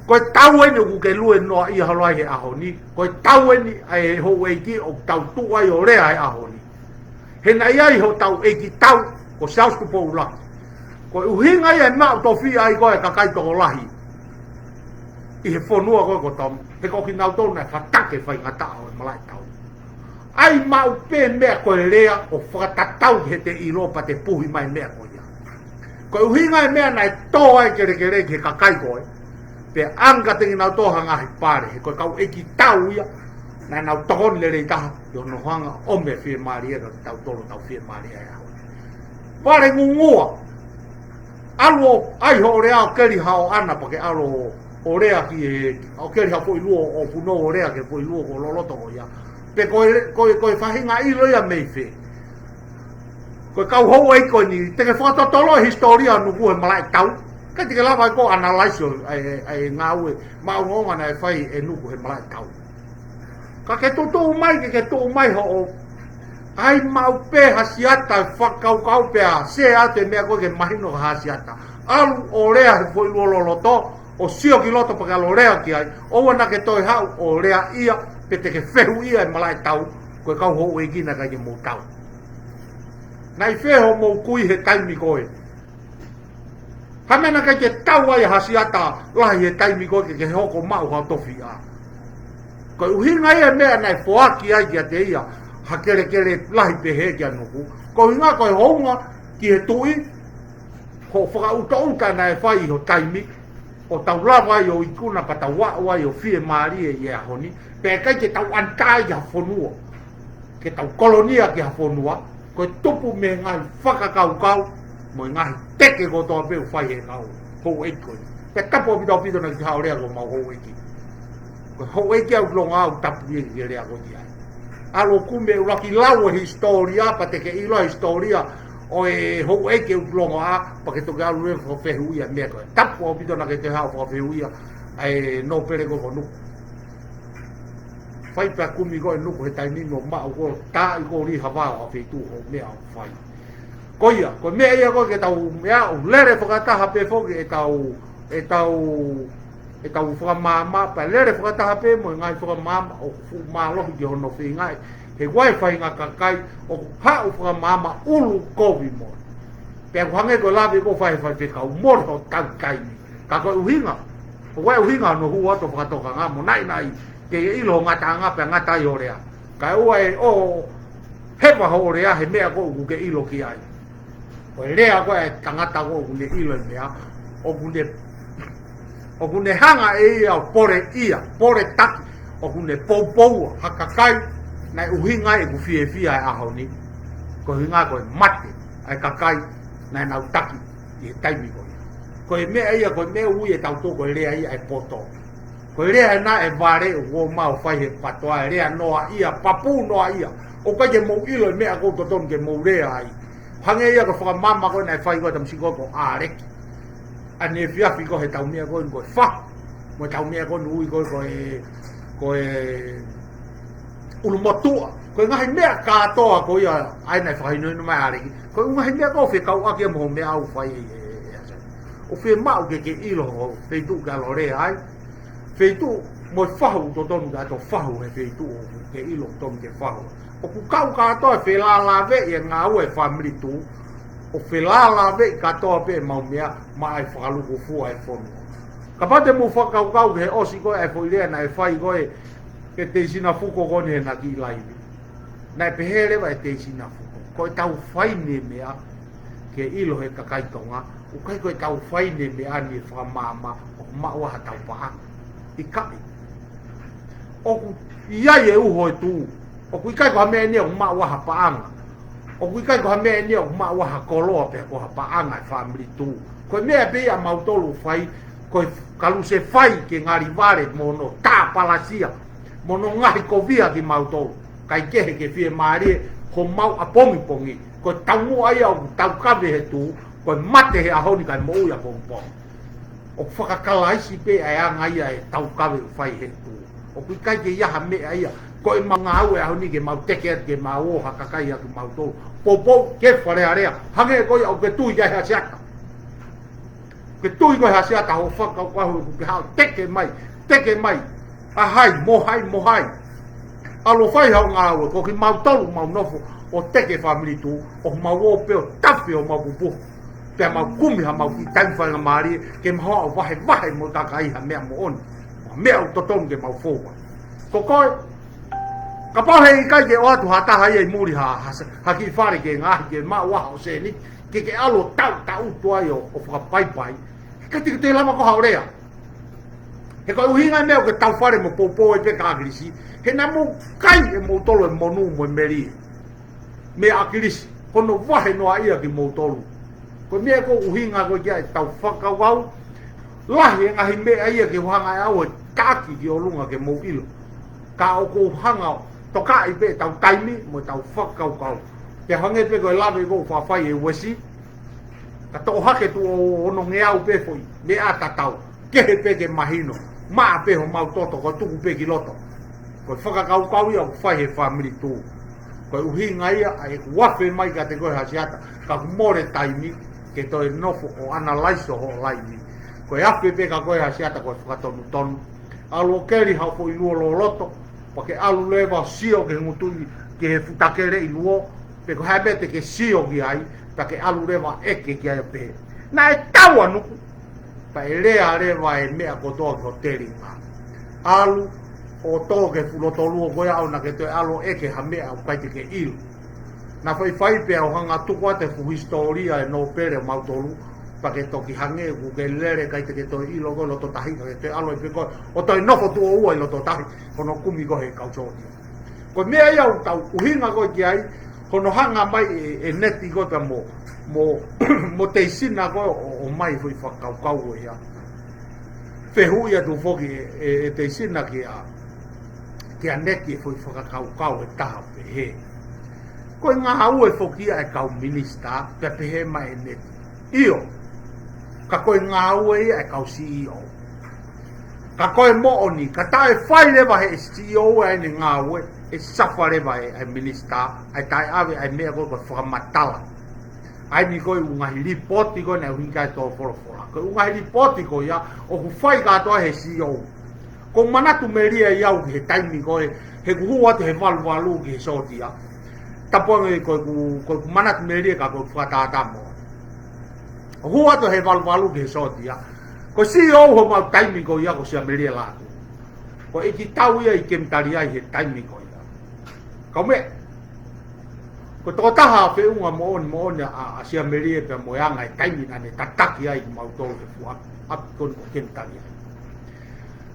Ko e tau eni ʻoku ke lue noaʻia holo ai he ʻaho ni. Ko e tau eni ʻa e houʻeiki ʻoku tau tuʻu ai ʻo lea he ʻaho ni. He naʻe ʻi ai hotau ʻeiki tau, ko Siaosi Tupou ʻUluaki. Ko e ʻuhinga ia e maʻu tofiʻa ai ko ē kakai tokolahi. ʻI he fonua ko ē ko Tonga, he ko kinautolu naʻe fataki e faingataʻa ʻo e malaʻe tau. ʻAi maʻu pē meʻa ko e lea ʻo fakatatau ki heʻete ʻilo pea te puhi mai meʻa ko ia. Ko e ʻuhinga e meʻa naʻe tō ai kelekele ki he kakai ko ē. Pea anga te kinautolu ha ngaahi pale, he ko e kau ʻeiki tau ia, naʻa nau tokoni lelei taha, ʻi hono hanga ʻo ʻomi e fiemālie, ka tautolu tau fiemālie e ʻaho. Pale ngungua, ʻalu ʻo ʻai hoʻo lea ʻo keli haʻo ʻana pea ke ʻalu ʻo lea ki he, ʻo keli ha foʻi luo ʻo punou ʻo lea ki he foʻi luo ko loloto ko ia. Pe ko e, ko e, ko e faʻahinga ʻilo ia mei fē. Ko e kau houʻeiki ko eni, te ke fakatotolo e hisitōlia ʻo Nuku he malaʻe tau. Ka te ke lava ai ko ē ʻo analyze ʻo e, e, e ngāue, maʻongoʻonga naʻe fai ʻe Nuku he malaʻe tau. Ka ke tuʻu mai, ke, ke tuʻu mai hoʻo. ʻAi maʻu pē Hasiata e fakakaukau pea, share atu e meʻa ko ē ke mahino kia Hasiata. ʻAlu ʻo lea he foʻi luo loloto, ʻo sio ki loto pea ke ʻalu ʻo lea ki ai, ʻoua naʻa ke toe haʻu ʻo lea ia, pe te ke fehuʻia e malaʻe tau, ko e kau houʻeiki naʻe ʻikai ke mou tau. Naʻe ʻi fē hoʻomou kui he taimi ko ē. Ha meʻa naʻe ʻikai ke tau ai ʻa Hasiata lahi he taimi ko ē ke, ke hoko maʻu ha tofiʻa. Ko e ʻuhinga ia e meʻa naʻe foaki ai kiate ia, ha kelekele lahi pehē kia Nuku. Ko e ʻuhinga ko e hounga ki he tuʻi, hoʻo fakaʻutaʻuta naʻe fai ʻi ho taimi, ʻo tau lava ai ʻo ikuna pea tau aʻu ai ʻo fiemālie ʻi he ʻaho ni, pea ʻikai ke tau ʻantai ʻa e fonua. Ke tau kolonia ki ha fonua, ko e tupu mei he ngaahi fakakaukau, mo e ngaahi teke kotoa pē ʻoku fai he kau houʻeiki ko ē. Pea tapu ʻaupito ʻaupito naʻa ke haʻu ʻo lea ki homau houʻeiki. Ko e houʻeiki ʻa Utulogoʻā ʻoku tapu ia ke lea ko ia. ʻAlu ʻo kumi e ʻuluaki lau e hisitōlia, pea te ke ʻilo e hisitōlia ʻo e houʻeiki ʻa Utulogoʻā, pea ke toki ʻalu leva ʻo fehuʻia e meʻa ko ē. Tapu ʻaupito naʻa ke toe haʻu ʻo fehuʻia ʻa e nōpele ko ē ko Nuku. fai pē ʻa e kumi ko ē ʻa e nuku he taimi ni ʻo maʻu ko ē, tā ʻi ko ē ʻo lī ha vao ʻa e feituʻu ʻo e meʻa ʻoku fai. Ko ia, ko e meʻa ia ko ē ke tau meʻa ʻo lele fakataha pē foki ʻetau, ʻetau, ʻetau fakamaama, pea lele fakataha pē mo e ngaahi fakamaama ʻoku fuʻu mālohi ki hono feingaʻi he ʻoku ʻi ai e faʻahinga kakai ʻoku haʻu ʻo fakamaama ʻulu kovi mo. Pea ʻoku hangē ko e lave ko ē ʻa e faifekau mo e tau taimi. Ka ko e ʻuhinga, ko e ʻuhinga hono hū atu ʻo fakatokanga mo naʻinaʻi ke ʻilo ngataʻanga pea ngata ai hoʻo lea. Kae ʻoua ʻe ʻo heva hoʻo lea he meʻa ko ē ʻoku ke ʻilo ki ai. Ko e lea ko ē ʻa e tangata ko ē ʻoku ne ʻilo e meʻa, ʻoku ne, ʻoku ne hanga ʻe ia ʻo pole ia, pole taki, ʻoku ne poupoua ha kakai naʻe ʻuhinga ai ʻeku fiefia he ʻaho ni. Ko e ʻuhinga ko e mate ʻa e kakai naʻa nau taki ʻi he taimi ko ia. Ko e meʻa ia, ko e meʻa ʻoku ui ʻe tautolu ko e lea ia ʻa e poto. Ko e lea ena ʻe vale ʻoku ou maʻu ʻo fai he patoa, e lea noaʻia, papū noaʻia. ʻOku ʻikai ke mou ʻilo e meʻa ʻoku totonu ke mou lea ai. Hangē ia ko e fakamaama ko ē naʻe fai ko ē ʻa e tamasiʻi ko ē ko ʻAleki ʻaneefiafi ko ē he tau meʻa ko ē ko e fahu. Mo e tau meʻa ko ē ʻoku ui ko ē ko e, ko e ʻulumotuʻa. Ko e ngaahi meʻa kātoa ko ia ʻa ia naʻe fakahinohino mai ʻe ʻAleki. Ko e ngaahi meʻa ko ē ʻoku fekauʻaki ia mo e meʻa ʻoku fai ʻe, ʻe, ʻe, ʻe, ʻoku fiemaʻu ke ke ʻilo ho feituʻu ke ʻalu ʻo lea ai. Feituʻu mo e fahu ʻoku totonu ke ʻalu ʻo fahu he feituʻu ʻoku ke ʻilo ʻoku totonu ke fahu. ʻOku kau kātoa e felālāveʻi e ngāue ʻa e fāmili tuʻu, ʻo felālāveʻi kātoa pē ʻemau meʻa maʻa e fakalūkufua ʻa e fonua. Kapau te mou fakakaukau ki he ʻosi ko ē ʻa e foʻi lea naʻe fai ko ē ʻe Teisina Fuko ko eni he naʻa ku ʻi laivi. Naʻe pehē leva ʻe Teisina Fuko, ko ʻetau fai ni e meʻa ke ʻilo he kakai Tonga, ʻoku ʻikai ko ʻetau fai ni e meʻa ni ʻo fakamaama ʻoku maʻu ai haʻatau paʻanga. ʻIkai. ʻOku ʻi ai e uho ʻo e tuʻu. ʻOku ʻikai ko ha meʻa eni ʻoku maʻu ai ha paʻanga. ʻOku ʻikai ko ha meʻa eni ʻoku maʻu ai ha koloa pe ko ha paʻanga ʻa e fāmili tuʻu. Ko e meʻa pē ia ʻa mautolu ʻoku fai, ko e kalusefai ke ngali vale mo hono tāpalasia, mo hono ngaohikovia kimautolu. Kae kehe ke fiemālie homau ʻapongipongi. Ko e taumuʻa ia ʻoku taukave he tuʻu, ko e mate he ʻaho ni kae moʻui ʻapongipongi. ʻOku fakakalaisi pē ʻa e anga ia ʻo e taukave ʻoku fai he tuʻu. ʻOku ʻikai ke ʻi ai ha meʻa ia, ko ʻemau ngāue he ʻaho ni ke mau teke atu ke mau ō ʻo hakakai atu kimautolu. Poupou ke falealea, hangē ko ia ʻoku ke tui ki ai Hasiata. Ke tui ko ē Hasiata hoʻo fakakaukau ʻoku ke haʻu ʻo teke mai, teke mai. ʻA hai, mo hai, mo hai. ʻAlu ʻo fai haʻo ngāue, ko kimautolu ʻoku mau nofo ʻo teke fāmili tuʻu, ʻoku mau ō pē ʻo tafe homau pupuhu. Pea mau kumi haʻamau kiʻi taimi faingamālie, ke mau ō ʻo vahevahe mo e kakai ha meʻa moʻoni. Mo e meʻa ʻoku totonu ke mau fou ai. Ko koe, kapau he ʻikai ke ʻoatu ha taha ia ʻi muli ha, ha, ha kiʻi fale ke ngaohi ke maʻu ai haʻo sēniti, ke ke ʻalu ʻo taʻutaʻutu ai ʻo, ʻo fakapaipai. He ʻikai te ke toe lava koe haʻo lea. He ko e ʻuhinga e meʻa ʻoku ke tau fale mo poupou ai pē kia ʻAkilisi. He naʻa mou kai ʻe moutolu e monū mo e melie meia ʻAkilisi, hono vahe noaʻia kimoutolu. Ko e meʻa ko ē ʻoku ʻuhinga ko ē ki ai ʻetau fakakaukau. Lahi e ngaahi meʻa ia ke u hanga ʻe au ʻo taʻaki ki ʻolunga ke mou ʻilo. Ka ʻoku ou hanga ʻo tokaʻi pē ʻetau taimi mo ʻetau fakakaukau. Pea hangē pē ko e lave ko ē ʻoku faʻa fai ʻe Uesi. Ka toʻo hake tuʻo onongeau pē foʻi meʻa tatau. Kehe pē ke mahino. Maʻa pē homau toto ko e tuku pē ki loto. Ko e fakakaukau ia ʻoku fai he fāmili tuʻu. Ko e ʻuhinga ia ʻa ʻeku afe mai kiate koe Hasiata, ka ʻoku mole taimi ke toe nofo ʻo analaiso hoʻo laivi. Ko e afe pē kia koe Hasiata ko e fakatonutonu. ʻAlu ʻo keli haʻo foʻi luo loloto, pea ke ʻalu leva ʻo sio ki he ngutu, ki he fuʻu takele ʻi luo, pe ko e hā e meʻa te ke sio ki ai, pea ke ʻalu leva ʻo ʻeke ki ai pē. Naʻe tau ʻa Nuku, pea ʻe lea leva e meʻa kotoa ki ho telinga. ʻAlu ʻo tō ki he fuʻu loto luo ko ia ʻo ʻoua naʻa ke toe ʻalu ʻo ʻeke ha meʻa ʻoku ʻikai te ke ʻilo. Naʻa faifai pē ʻo hanga ʻo tuku atu e fuʻu hisitōlia ʻo e nōpele ʻo mautolu, pea ke toki hangē ʻoku ke lele ʻikai te ke toe ʻilo koe ʻi loto tahi, ka ke toe ʻalu ai pē koe ʻo toe nofo tuʻo ua ʻi loto tahi, hono kumi koe he kau sōtia. Ko e meʻa ia ʻoku tau ʻuhinga ko ē ki ai, hono hanga mai ʻe, ʻe Neti ko ē pea mo, mo, mo Teisina ko ē ʻo, ʻo ʻomai e foʻi fakakaukau ko ia. Fehuʻi atu foki ʻe, ʻe, ʻe Teisina kia, kia Neti e foʻi fakakaukau ʻe taha pehē. Ko e ngāue foki ia ʻa e kau minisitā, pea pehē mai ʻe Neti. ʻIo, ka ko e ngāue ia ʻa e kau C E O. Ka ko e moʻoni, ka taʻe fai leva ʻe he C E O ʻa ʻene ngāue, ʻe suffer leva ʻe he minisitā, ʻa e taʻeʻave ʻa e meʻa ko ē ko e fakamatala. ʻA eni ko e ʻū ngaahi lipooti ko ē naʻe ʻuhinga ki ai e tō folofola. Ko e ʻū ngaahi lipooti ko ia, ʻoku fai kātoa ʻe he C E O. ʻOku ou manatu melie au ki he taimi ko ē, he ʻoku hū atu he valuvalu ki he sōtia. Tapu ange ko ʻeku, ko ʻeku manatu melie ka ko ʻeku fakatātā mo. ʻOku hū atu he valuvalu ki he sōtia. Ko e C E O homau taimi ko ia ko Siamelie Lātū. Ko e ʻeiki tau ia ʻi Kemitali ai he taimi ko ia. Kau meʻa, ko e tokotaha feʻunga moʻoni, moʻoni ʻa, ʻa Siamelie pea mo e anga e taimi naʻa ne tataki ai kimautolu he fuʻu ʻapi, ʻapi ko eni ko Kemitali ai.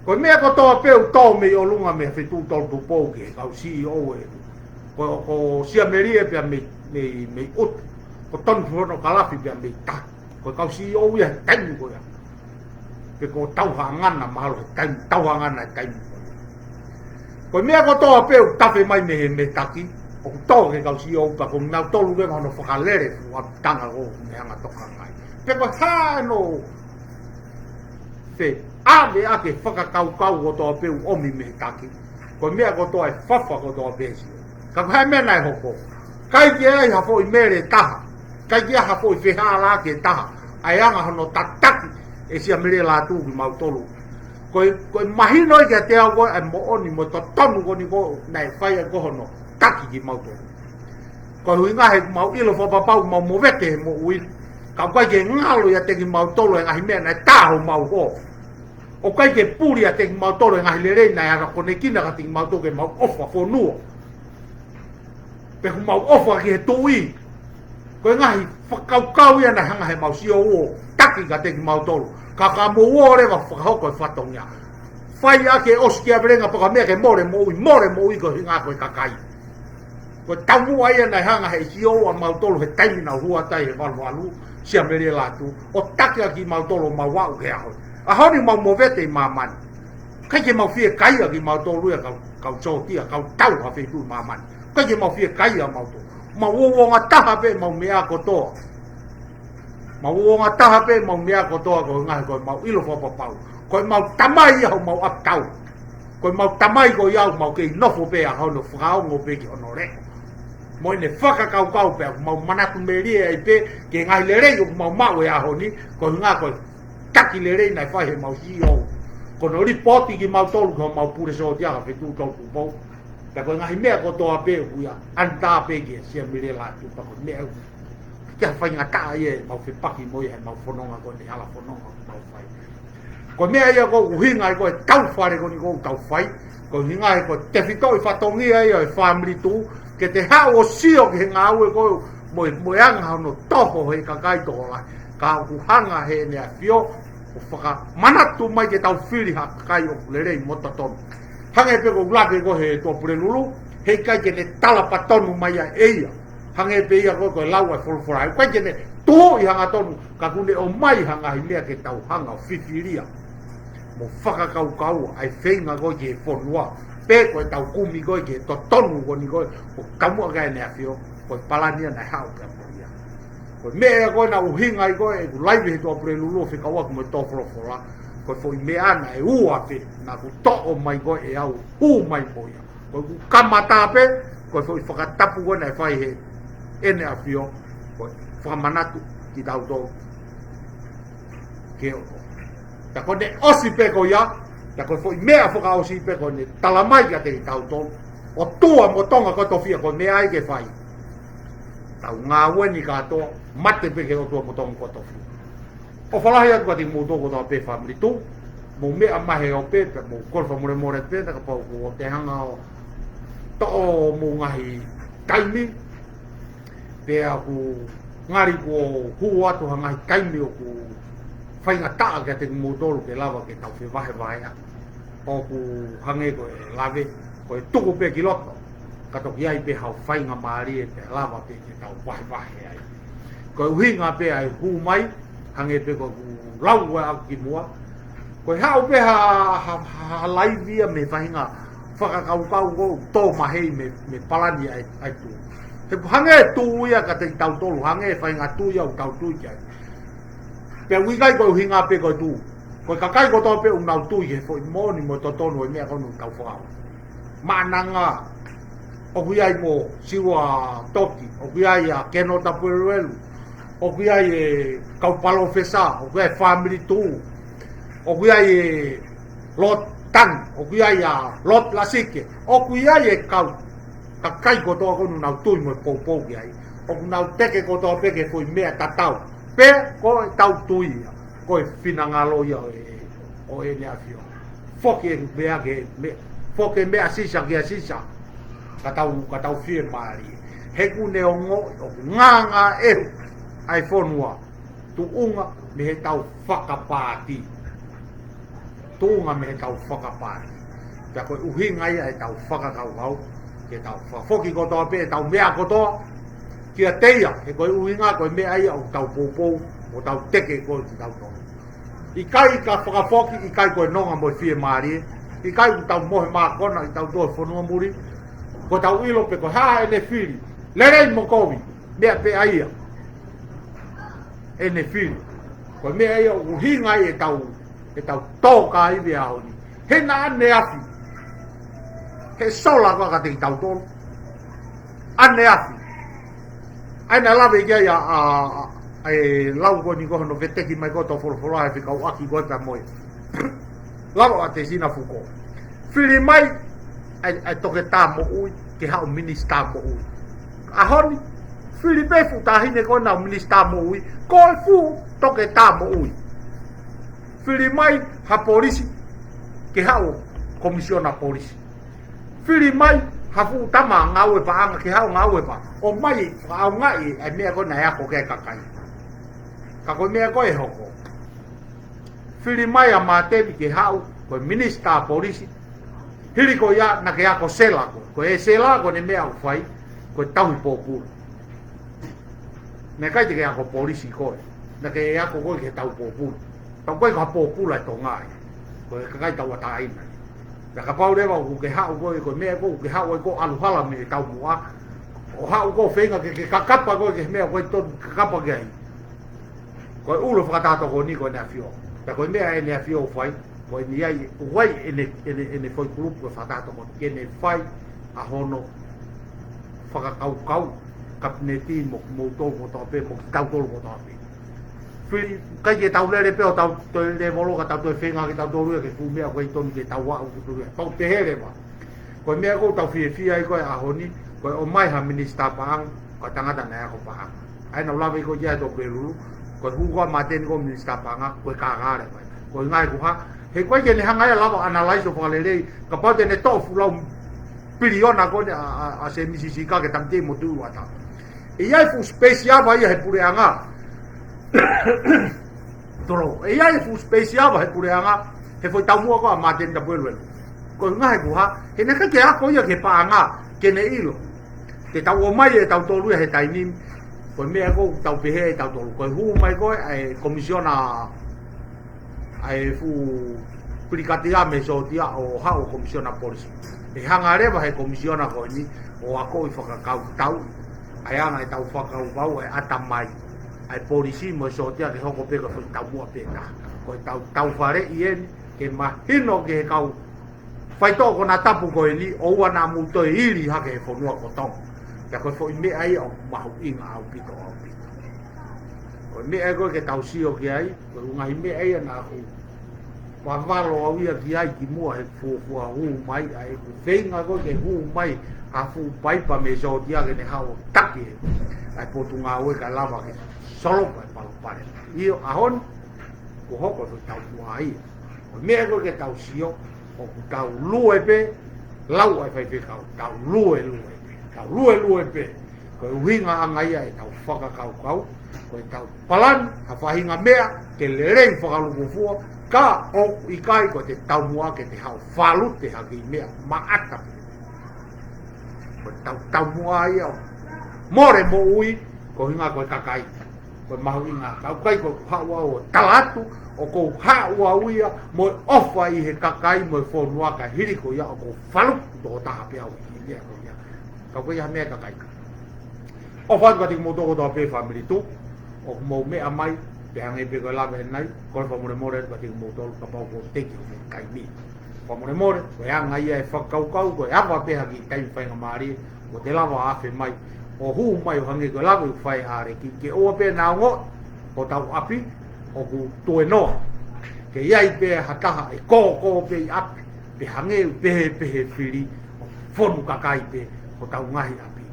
Ko e meʻa kotoa pē ʻoku tō mei ʻolunga mei he Fetuʻu Tolu Tupou ki he kau C E O ē. Ko, ko Siamelie pea mei, mei, mei ʻUtu. Ko Tonu Fono Kalafi pea mei Tahi. Ko e kau C E O ia he taimi ko ia. Pe ko Tauhangana mahalo he taimi, Tauhangana he taimi ko ia. Ko e meʻa kotoa pē ʻoku tafe mai mei he, mei he taki, ʻoku tō ki he kau C E O pea ko kinautolu leva hono fakalele fuʻu ʻapitanga ko ē ne hanga tokangaʻi. Pe ko e hā ʻenau feʻaveʻaki e fakakaukau kotoa pē ʻoku ʻomi mei he taki. Ko e meʻa kotoa ʻe fafa kotoa pē he C E O. Ka ko e hā e meʻa naʻe hoko? ʻIkai ke ʻi ai ha foʻi mele ʻe taha. ʻIkai ke ʻi ai ha foʻi fehālaaki ʻe taha. ʻA e anga hono tataki ʻe Siamelie Lātū kimautolu. Ko e, ko e mahino ia kiate au ko ē ʻa e moʻoni mo e totonu ko eni ko ē naʻe fai ai ko ē hono taki kimautolu. Ko e ʻuhinga he ʻoku mau ʻilo fakapapau ʻoku mau movete he moʻui. Ka ʻoku ʻikai ke ngalo ʻiate kimautolu e ngaahi meʻa naʻe tā homau hoko. ʻOku ʻikai ke puli ʻiate kimautolu e ngaahi lelei naʻe ala konekina kiate kimautolu ke mau ʻofa fonua. Pe ʻoku mau ʻofa ki he tuʻi. Ko e ngaahi fakakaukau ia naʻe hanga he mau C E O ʻo taki kiate kimautolu. Ka ka mou ō leva ʻo fakahoko e fatongia. Fai ʻaki e ʻosikiavelenga pea ko e meʻa ke mole moʻui, mole moʻui ko e ʻuhinga ko e kakai. Ko e taumuʻa ia naʻe hanga he C E O ʻa mautolu he taimi naʻa ku hū atu ai he valuvalu, Siamelie Lātū, ʻo taki ʻaki kimautolu ʻo mau aʻu ki he ʻaho ni. ʻAho ni mau movete ʻi māmani. ʻIkai ke mau fiekaia kimautolu ia kau, kau sōtia, kau tau ha feituʻu ʻi māmani. ʻIkai ke mau fiekaia mautolu. Mau uouongataha pē mau meʻa kotoa. Mau uouongataha pē mau meʻa kotoa ko e ʻuhinga he ko e mau ʻilo fakapapau. Ko e mau tamai ia homau ʻapitau. Ko e mau tamai ko ia ʻoku mau kei nofo pē ʻa hono fakaongo pē ki hono leʻo. Mo ʻene fakakaukau pē ʻoku mau manatu melie ai pē ki he ngaahi lelei ʻoku mau maʻu he ʻaho ni, ko e ʻuhinga ko e taki lelei naʻe fai he mau C E O. Ko hono lipooti kimautolu ki homau pule sōtia ʻa Fetuʻu Tolu Tupou. Pea ko e ngaahi meʻa kotoa pē ʻoku ʻi ai, ʻanitā pē kia Siamelie Lātū pea ko e meʻa ʻoku ʻikai ha faingataʻa ia ʻemau fepaki mo ia he mau fononga ko eni, hala fononga ʻoku mau fai. Ko e meʻa ia ʻoku ʻuhinga ai ko e tau fale ko eni ʻoku tau fai. Ko e ʻuhinga ai ko e tefitoʻi fatongia ia ʻo e fāmili tuʻu, ke te haʻu ʻo sio ki he ngāue ko ē mo e, mo e anga hono toho he kakai tokolahi. Ka ʻoku hanga heʻene ʻAfio ʻo fakamanatu mai ke tau fili ha kakai ʻoku lelei mo totonu. Hangē pē ko e lave ko ē he Tuʻapulelulu, heʻikai ke ne talapa tonu mai ia ʻe ia. Hangē pē ia ko ē ko e lau ʻa e folofola. ʻIkai ke ne tuʻu ʻi hangatonu, ka ʻoku ne ʻomai ha ngaahi meʻa ke tau hanga ʻo fifilia mo fakakaukau ʻa e feinga ko ē ki he fonua. Pe ko ʻetau kumi ko ē ki he totonu ko eni ko ē, ʻoku taumuʻa ki ai ʻene ʻAfio, ko e palani ia naʻe haʻu pea mo ia. Ko e meʻa ia ko ē naʻe ʻuhinga ai ko ē ʻeku laivi he Tuʻapulelulu ʻo fekauʻaki mo e tō folofola. Ko e foʻi meʻa naʻe ua pē, naʻa ku toʻo mai ko ē ʻe au, hū mai mo ia. Ko ʻeku kamata pē, ko e foʻi fakatapu ko ē naʻe fai heʻene ʻAfio, ko e fakamanatu kitautolu ki he ʻOtua. Pea ko ʻene ʻosi pē ko ia, pea ko e foʻi meʻa fakaʻosi pē ko ʻene tala mai kiate kitautolu, ʻOtua mo Tonga ko e tofiʻa, ko e meʻa ia ke fai. Tau ngāue ni kātoa, mate pē ki he ʻOtua mo Tonga ko e tofiʻa. ʻOfa lahi atu kiate kimoutolu kotoa pē fāmili tuʻu, mou meʻa mai he ope, pea mou kole fakamolemole pē, tā kapau ʻoku te hanga ʻo toʻo homou ngaahi taimi, pea ʻoku ngali kuo hū atu ha ngaahi taimi ʻoku faingataʻa kiate kimoutolu ke lava ke tau fevahevaheʻaki. ʻOku hangē ko e lave, ko e tuku pē ki loto, ka toki ʻi ai pē haʻo faingamālie pea lava pē ke tau vahevahe ai. Ko e ʻuhinga pē ʻa e hū mai, hangē pē ko ʻeku lau ʻaʻaku kimuʻa. Ko e haʻu pē ha, ha, ha, ha laivi ia mei he faʻahinga fakakaukau ko ē ʻoku tō maheni mei, mei he palani ʻa e, ʻa e tuʻi. He ʻoku hangē e tuʻi ia kiate kitautolu, hangē e faʻahinga tuʻi ia ʻoku tau tui ki ai. Pea ʻoku ʻikai ko e ʻuhinga pē ko e tuʻi. Ko e kakai kotoa pē ʻoku nau tui he foʻi moʻoni mo e totonu ʻo e meʻa ko eni ʻoku tau fakaʻau. Maʻananga, ʻoku ʻi ai mo Siua Toki, ʻoku ʻi ai ʻa Keno Tapueluelu, ʻoku ʻi ai e kau palōfesa, ʻoku ʻi ai e Family Two, ʻoku ʻi ai e Lord Tan, ʻoku ʻi ai ʻa Lord Lasike, ʻoku ʻi ai e kau kakai kotoa ko eni ʻoku nau tui mo e poupou ki ai. ʻOku nau teke kotoa pē ki he foʻi meʻa tatau. Pea ko ʻetau tui ia, ko e finangalo ia ʻo e, ʻo ʻEne ʻAfio. Foki e meʻa ke, me, foki e meʻa ʻa Sisa kia Sisa. Ka tau, ka tau fiemālie. He ʻoku ne ongoʻi ʻoku ngāngāʻehu ʻa e fonua. Tuʻunga mei heʻetau fakapaati. Tuʻunga mei heʻetau fakapaati. Pea ko e ʻuhinga ia ʻetau fakakaukau, ke tau fakafoki kotoa pē ʻetau meʻa kotoa kiate ia, he ko e ʻuhinga ko e meʻa ia ʻoku tau poupou, ʻo tau teke ko ē kitautolu. ʻIkai ka fakafoki, ʻikai ko e nonga mo e fiemālie, ʻikai ʻoku tau mohe mākona, ʻi tau toe fonua muli, ko ʻetau ʻilo pē ko e hā ʻene fili, lelei mo kovi, meʻa pē ʻa ia ʻene fili. Ko e meʻa ia ʻoku ʻuhinga ai ʻetau, ʻetau tōkaivi ʻaho ni. He naʻa ne afi. He sola ko ē kiate kitautolu. ʻAneafi. ʻA ia naʻe lave ki ai ʻa, ʻa, ʻa, ʻa e lau ko eni ko hono veteki mai ko ē ʻo e folofola ʻa e fekauʻaki ko ē pea mo e lalo ʻa Tesina Fuko. Fili mai ʻa e, ʻa e toketā moʻui ke haʻu minisitā moʻui. ʻAho ni, fili pē fuʻu taʻahine ko ena ʻo minisitā moʻui, ko e fuʻu toketā moʻui. Fili mai ha polisi ke haʻu komisiona polisi. Fili mai ha fuʻu tama ngāue paʻanga ke haʻu ngāue paʻanga. ʻOmai, fakaʻaongaʻi ʻa e meʻa ko ē naʻe ako ki ai e kakai. Ka ko e meʻa ko ē ʻe hoko. Fili mai ʻa Māteni ke haʻu ko e minisitā polisi. Hili ko ia naʻa ke ako sela ko ē. Ko e sela ko ē ʻene meʻa ʻoku fai, ko e tauhi pōpula. Naʻe ʻikai te ke ako polisi koe. Naʻa ke ako koe ke tauhi pōpula. Tau koe ko ha pōpula ʻi Tonga ia. Ko e kakai tauʻatāina. Pea kapau leva ʻoku ke haʻu koe, ko e meʻa ko ē ʻoku ke haʻu ai ko e ʻalu hala mei he taumuʻa. ʻO haʻu ko e feinga ke, ke kakapa koe ki he meʻa ʻoku ʻikai totonu ke kakapa ki ai. Ko e ʻulu ʻo e fakataha tokoni ko ʻEne ʻAfio. Pea ko e meʻa ʻEne ʻAfio ʻoku fai, ko eni ai, ʻoku ʻi ai ʻene, ʻene, ʻene foʻi kulupu ʻo e fakataha tokoni, ke ne fai ʻa hono fakakaukau, kapineti mo, moutolu kotoa pē, mo kitautolu kotoa pē. Fili, ʻikai ke tau lele pē ʻo tau toe lēvolo ka tau toe feinga kitautolu ia ke fuʻu meʻa ʻoku ʻikai totonu ke tau aʻu ki ai. Tau pehē leva. Ko e meʻa ʻoku tau fiefia ai ko ē he ʻaho ni, ko e ʻomai ha minisitā paʻanga, ko e tangata naʻe ako paʻanga. ʻA ia naʻa ku lave ko ē ki ai ʻi Tuʻapulelulu, ko e hū ko ē ʻa Māteni ko e minisitā paʻanga, ko e kākā leva ia. Ko e ngaahi kuha, he ʻoku ʻikai ke ne hanga ia ʻo lava ʻo analyze ʻo fakalelei, kapau te ne toʻo e fuʻu lau piliona ko eni ʻa, ʻa, ʻa Sēmisi Sika ke tamateʻi mo Tuʻiʻuata. ʻE ʻi ai e fuʻu space ava ia he puleʻanga. Tolo, ʻe ʻi ai e fuʻu space ava he puleʻanga, he foʻi taumuʻa ko ē ʻa Māteni Tapueluelu. Ko e ngaahi kuha, he naʻe ʻikai ke ako ia ki he paʻanga, ke ne ʻilo. Ke tau ō mai ʻe tautolu ia he taimi ni, ko e meʻa ko ē ʻoku tau pehē ʻe tautolu. Ko e hū mai ko ē ʻa e komisiona, ʻa e fuʻu pilikatia mei Sōtia ʻo haʻu ʻo komisiona polisi. ʻE hanga leva he komisiona ko eni ʻo akoʻi fakakautau ʻa e anga ʻetau fakakaukau ʻa e ʻatamai ʻa e polisi mo e sōtia ke hoko pē ko e foʻi taumuʻa pē taha. Ko e tau, tau faleʻi eni ke mahino ki he kau faitoʻo konatapu ko eni, ʻoua naʻa mou toe ili hake he fonua ko Tonga. Pea ko e foʻi meʻa ia ʻoku mahuʻinga ʻaupito, ʻaupito. Ko e meʻa ko ē ke tau sio ki ai, ko e ngaahi meʻa ia naʻa ku vavalo au ia ki ai kimuʻa he fuofua hū mai, ʻa ʻeku feinga ko ē ke hū mai ha fuʻu paipa mei Sōtia ke ne haʻu ʻo taki ʻa e potungāue kae lava ke solopa e palopalema. ʻIo, ʻaho ni, kuo hoko e foʻi taumuʻa ia. Ko e meʻa ko ē ke tau sio, ʻoku tau lue pē, lau ʻa e faifekau, tau lue lue pē, tau lue lue pē. Ko e ʻuhinga ʻanga ia ʻetau fakakaukau, ko ʻetau palani ha faʻahinga meʻa ke lelei fakalūkufua, ka ʻoku ʻikai ko ʻete taumuʻa ke te haʻu ʻo falute ha kiʻi meʻa maʻata pē. Ko ʻetau taumuʻa ia ʻo mole moʻui, ko e ʻuhinga ko e kakai. Ko e mahuʻinga, ka ʻoku ʻikai ko ʻeku haʻu au ʻo tala atu, ʻoku ou haʻu au ia mo e ʻofa ʻi he kakai mo e fonua, ka hili ko ia ʻoku ou faluku toko taha pē au ki he meʻa ko ia. Ka ʻoku ʻikai ha meʻa ʻa e kakai. ʻOfa atu kiate kimoutolu kotoa pē Family Two, ʻoku mou meʻa mai, Pea hangē pē ko e lave ʻanenai, kole fakamolemole atu kiate kimoutolu kapau kuo teʻeki ke taimi. Fakamolemole, ko e anga ia e fakakaukau, ko e ava pē ha kiʻi taimi faingamālie, kuo te lava ʻo afe mai, ʻo hū mai ʻo hangē ko e lave ʻoku fai ʻe ʻAleki, ke ʻoua pē naʻa ongoʻi hotau ʻapi ʻoku tuenoa. Ke ʻi ai pē ha taha ʻe kōkō pē ʻi ʻapi, pe hangē ʻoku pehē pē he fili, ʻo fonu kakai pē hotau ngaahi ʻapi.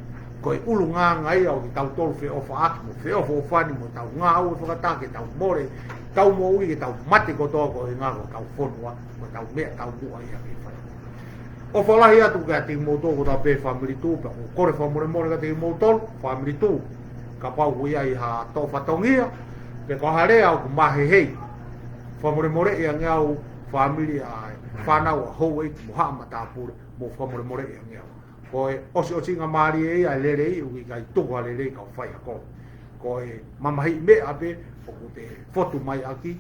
Ko e ʻulungaanga ia ʻo kitautolu feʻofaʻaki mo feʻofoʻofani mo tau ngāue fakataha ke tau mole, tau moʻui ke tau mate kotoa ko e ʻuhinga ko hotau fonua, ko hotau meʻa taumuʻa ia ke fai. ʻOfa lahi atu kiate kimoutolu kotoa pē fāmili tuʻu, pea ʻoku ou kole fakamolemole kiate kimoutolu fāmili tuʻu. Kapau ʻoku ʻi ai ha toʻo fatongia, pe ko ha lea ʻoku mahehei, fakamolemoleʻi ange au fāmili ʻa e fānau ʻa Houʻeiki mo Haʻa Matāpule, mou fakamolemoleʻi ange au. Ko e ʻosiʻosingamālie ia e lelei, ʻoku ʻikai tuku ha lelei ka ʻoku fai ha kovi. Ko e mamahiʻi meʻa pē ʻoku te fotu mai ʻaki,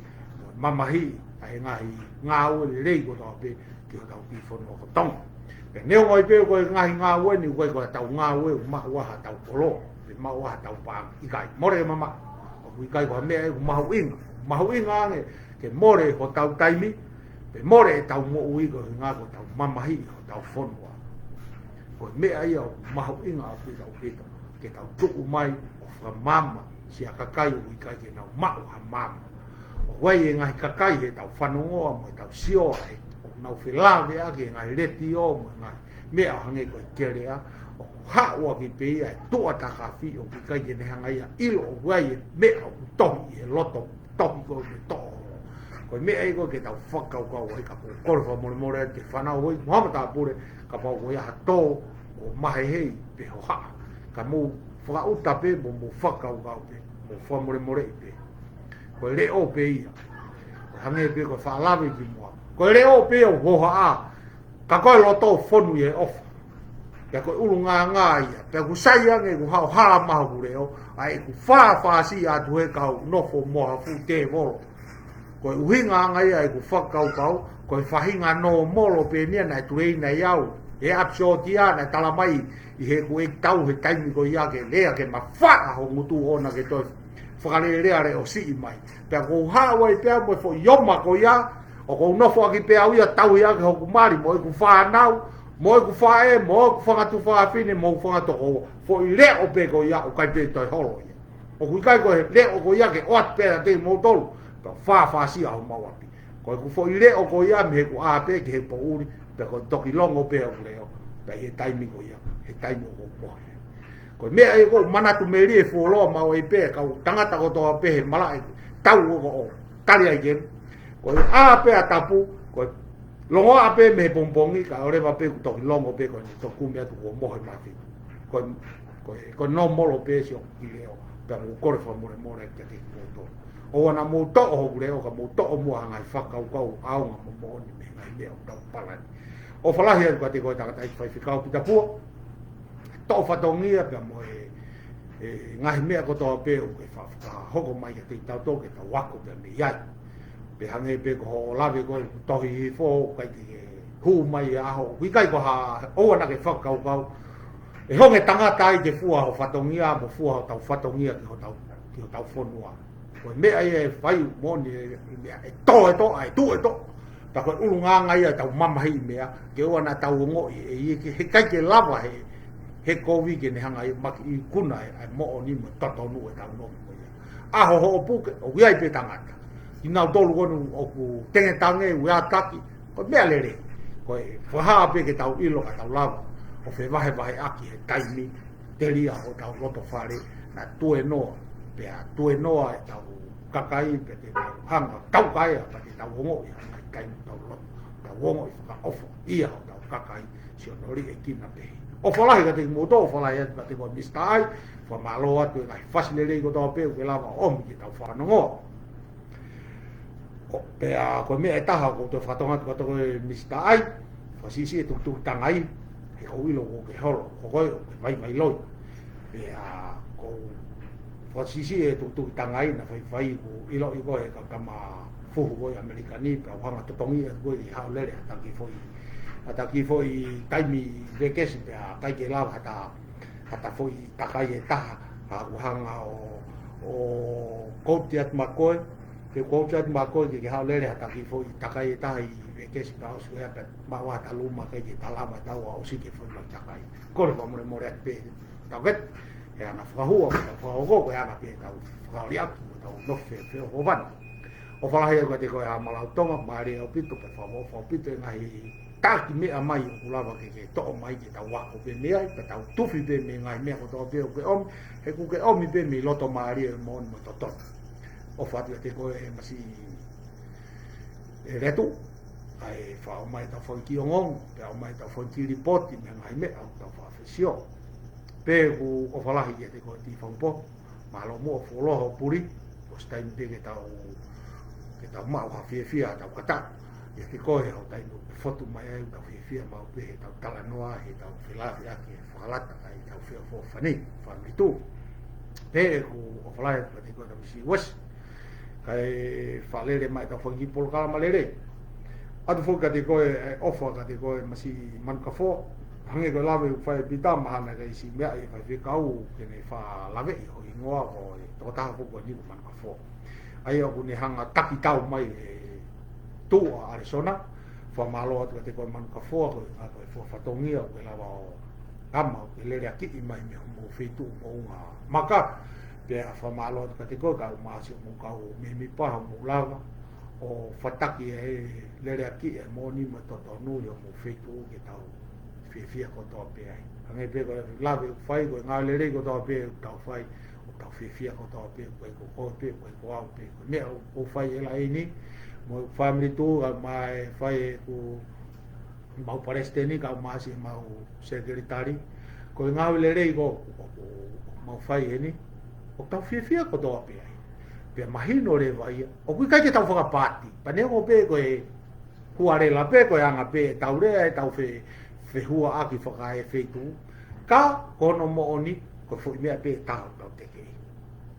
mamahiʻi ʻa e ngaahi ngāue lelei kotoa pē ki hotau kiʻi fonua ko Tonga. Pea neongo ai pē ko e ngaahi ngāue ni, ʻoku ʻikai ko ʻetau ngāue ʻoku maʻu ai haʻatau koloa, pe maʻu ai haʻatau paʻanga, ʻikai, mole ke mamaʻo. ʻOku ʻikai ko ha meʻa ia ʻoku mahuʻinga. Mahuʻinga ange ke mole hotau taimi, pe mole ʻetau moʻui ko e ʻuhinga ko ʻetau mamahiʻi hotau fonua. Ko e meʻa ia ʻoku mahuʻinga ʻaupito, ʻaupito, ke tau tuku mai ʻo fakamaama siʻa kakai ʻoku ʻikai ke nau maʻu ha maama. ʻOku ʻi ai e ngaahi kakai heʻetau fanongoa mo ʻetau sio ai, ʻoku nau felāveʻi ʻaki e ngaahi letiō mo e ngaahi meʻa ʻo hangē ko e kelea, ʻoku haʻu ʻaki pē ia e tuʻa takafi ʻoku ʻikai ke ne hanga ia ʻo ʻilo ʻoku ʻi ai e meʻa ʻoku tohi ʻi he loto tohi ko e toʻo. Ko e meʻa ia ko ē ke tau fakakaukau ai, ka ʻoku ou kole fakamolemole atu ki he fānau ʻa Haʻa Matāpule, kapau ko ia ha tō ʻoku mahehei pe hohaʻa, ka mou fakaʻuta pē mo mou fakakaukau pē, mou fakamolemoleʻi pē. Ko e leʻo pē ia. Ko e hangē pē ko e faʻa lave kimuʻa. Ko e leʻo pē ia ʻoku hohaʻa, ka ko e loto fonu ʻi he ʻofa. Pea ko e ʻulungaanga ia. Pea ʻoku sai ange ʻeku haʻu ʻo hala mai hoku leʻo, ʻa ʻeku fāfāsiʻi atu he kau nofo mo ha fuʻu tēvolo. Ko e ʻuhinga ange ia ʻeku fakakaukau, ko e faʻahinga nōmolo pē eni ia naʻe tuleʻi ai au ʻe ʻApisōtia, naʻe tala mai ʻe heʻeku ʻeikitau he taimi ko ia ke lea ke mafaʻa ho ngutu ʻoʻona ke toe fakalelea leʻosiʻi mai. Pea ʻoku ou haʻu ai pē au mo e foʻi ʻoma ko ia, ʻoku ou nofo ʻaki pē au ia ʻo tauhi ʻaki hoku mali mo ʻeku fānau, mo ʻeku faʻē, mo ʻeku fanga tuofāfine, mo ʻeku fanga tokoua. Foʻi leʻo pē ko ia, ʻoku ʻikai pē toe holo ia. ʻOku ʻikai ko e leʻo ko ia ke ʻoatu pē ʻiate kimoutolu, pea fāfāsiʻi homau ʻapi. Ko ʻeku foʻi leʻo ko ia mei heʻeku ʻā pē ki he poʻuli, pea ko e toki longo pē hoku leʻo, pea ʻi he taimi ko ia, he taimi ʻoku ou mohe. Ko e meʻa ia ʻoku ou manatu melie fuoloa maʻu ai pē, kau tangata kotoa pē he malaʻe tau ʻoku ou tali ai ke. Ko e ʻā pē ʻa tapu, ko e longoaʻa pē mei he pongipongi, kae ʻoua leva pē kuo toki longo pē ko eni toki kumi atu kuo mohe mafi. Ko e, ko e, ko e nōmolo pē siʻoku kiʻi leʻo, pea ʻoku ou kole fakamolemole kiate kimoutolu. ʻOua naʻa mou toʻo hoku leʻo, ka mou toʻo muʻa ha ngaahi fakakaukau ʻaonga mo moʻoni mei he ngaahi meʻa ʻoku tau palani. ʻOfa lahi atu kiate koe tangataʻeiki faifekau Pita Pua, toʻo fatongia pea mo e, e ngaahi meʻa kotoa pē ʻoku ke fa-, fakahoko mai kiate kitautolu ke tau ako pea mei ai. Pea hangē pē ko hoʻo lave ko ē tohi hifo, ʻikai ke hū mai e ʻaho, ʻikai ko ha, ʻoua naʻa ke fakakaukau ʻe honge tangata ai ke fua ho fatongia, mo fua hotau fatongia ki hotau, ki hotau fonua. Ko e meʻa ia ʻe fai moʻoni e, e meʻa ʻe tō ʻe tō, ʻa e tuʻu ʻe tō. Pea ko e ʻulungaanga ia ʻetau mamahiʻi meʻa, ke ʻoua naʻa tau ongoʻi ʻe ia ke, heʻikai ke lava he, he kovi ke ne hanga ia ʻo maki ikuna e, ʻa e moʻoni mo e totonu ʻetau nofo mo ia. ʻAho hoʻo puke, ʻoku ʻi ai pē tangata. Kinautolu ko eni ʻoku tengetange, ʻoku ʻataki, ko e meʻa lelei. Ko e fakahā pē ke tau ʻilo ka tau lava ʻo fevahevaheʻaki he taimi, telia hotau loto fale, naʻa tuenoa, pea tuenoa ʻetau kakai, pea te tau hanga ʻo taukaea, pea te tau ongoʻi hanga ʻi he taimi ʻoku tau loto, tau ongoʻi fakaʻofa ia hotau kakai, siʻono liʻekina pē. ʻOfa lahi kiate kimoutolu, ʻofa lahi atu kiate koe Mista Ai, fakamālō atu e ngaahi fasi lelei kotoa pē ʻoku ke lava ʻo ʻomi ke tau fanongoa. ʻO, pea ko e meʻa ʻe taha ʻoku ou toe fakatonga atu kiate koe Mista Ai, fakasiʻisiʻi e tukutukutanga ē, he ʻoku ou ʻilo ʻoku ke holo, ko koe ʻoku ke vaivailoi. Pea ʻoku ou fakasiʻisiʻi e tukutukutanga ē naʻa faifai, ʻoku ou ʻiloʻi koe he kau tama fuhu ko ē ʻAmelika ni, pea u hanga ʻo totongi atu koe ʻi haʻo lele ʻataʻatā kiʻi foʻi, ʻataʻatā kiʻi foʻi taimi vekesi pea ʻikai ke lava hata, hata foʻi takai ʻe taha, ka u hanga ʻo, ʻO kouti atu maʻa koe, ke kouti atu maʻa koe ke ke haʻu lele ha taki foʻi takai ʻe taha ʻi he veʻe kesi pea ʻosi ko ia pea maʻu ha talu maʻa koe ke talama tau ʻa ʻosi ke foʻi maʻu takai. Kole fakamolemole atu pē tau kete, he ʻa e fakahua, ko e fakahoko, ko e anga pē tau fakaoli atu, ko tau nofo fēfē ʻo vana. ʻOfa lahi atu kiate koe Haʻa Malau Tonga, mālie ʻaupito, pea fakaʻofoʻofa ʻaupito e ngaahi taki meʻa mai ʻoku lava ke ke toʻo mai ke tau ako pē mei ai, pea tau tufi pē mei he ngaahi meʻa kotoa pē ʻoku ke ʻomi, he ʻoku ke ʻomi pē mei loto mālie ʻo e moʻoni mo e totonu. ʻOfa atu kiate koe Masi ʻe Letu, ʻa e fakaʻomai ʻetau fanga kiʻi ongoongo, pea ʻomai ʻetau fanga kiʻi lipooti mei he ngaahi meʻa ʻoku tau fakafesio. Pea ʻoku ʻofa lahi kiate koe Tifaupo, mālō muʻa fuoloa hoʻo puli, ʻosi taimi pē ke tau, ke tau maʻu ha fiefia ʻetau kata. ʻIate koe ʻa e taimi ʻoku ke fotu mai ai ʻetau fiefia maʻu pē heʻetau talanoa, heʻetau felāveʻaki, fakalata ai ʻetau feʻofoʻofani, fāmili tū. Pea ʻoku ʻofa lahi kiate koe Tamisi Uesi, kae fakalele mai ʻetau fanga kiʻi polokalama lelei. ʻOatu foki kiate koe e ʻofa kiate koe Masi Manukafoa, hangē ko e lave ʻoku fai ʻe Pita Mahana ki he siʻi meʻa ʻi he faifekau ke ne fakalaveʻi hoʻo hingoa ko e tokotaha foki ko eni ko Manukafoa. ʻA ia ʻoku ne hanga ʻo taki tau mai e tuʻa ʻa ʻAlisona, fakamālō atu kiate koe Manukafoa, ko e ngaahi ko e fua fatongia ʻoku ke lava ʻo ʻama ʻo ke leleakiʻi mai mei hoʻomou feituʻu moʻunga maka, pea fakamālō atu kiate koe kae ʻumaʻā siʻomou kau mēmipa hoʻomou lava ʻo fataki e leleakiʻi e moʻoni mo e totonu ʻi hoʻomou feituʻu ke tau fiefia kotoa pē ai. Hangē pē ko e lave ʻoku fai, ko e ngāue lelei kotoa pē ʻoku tau fai, ʻoku tau fiefia kotoa pē, ʻoku ʻikai ko koe pē, ʻoku ʻikai ko au pē. Ko e meʻa ʻoku fai ʻe Laini mo e fāmili tū, kae ʻumaʻā e fai ʻeku mau palesiteni, kae ʻumaʻā siʻemau sekelitali. Ko e ngāue lelei ko ē ʻoku mau fai heni, ʻoku tau fiefia kotoa pē ai. Pea mahino leva ia, ʻoku ʻikai ke tau fakapaati. Pea neongo pē ko e hualela pē, ko e anga pē ʻetau lea, ʻetau fe-, fehuaʻaki fakaefeituʻu. Ka, ko hono moʻoni, ko e foʻi meʻa pē ʻe taha ʻoku tau tekeʻi.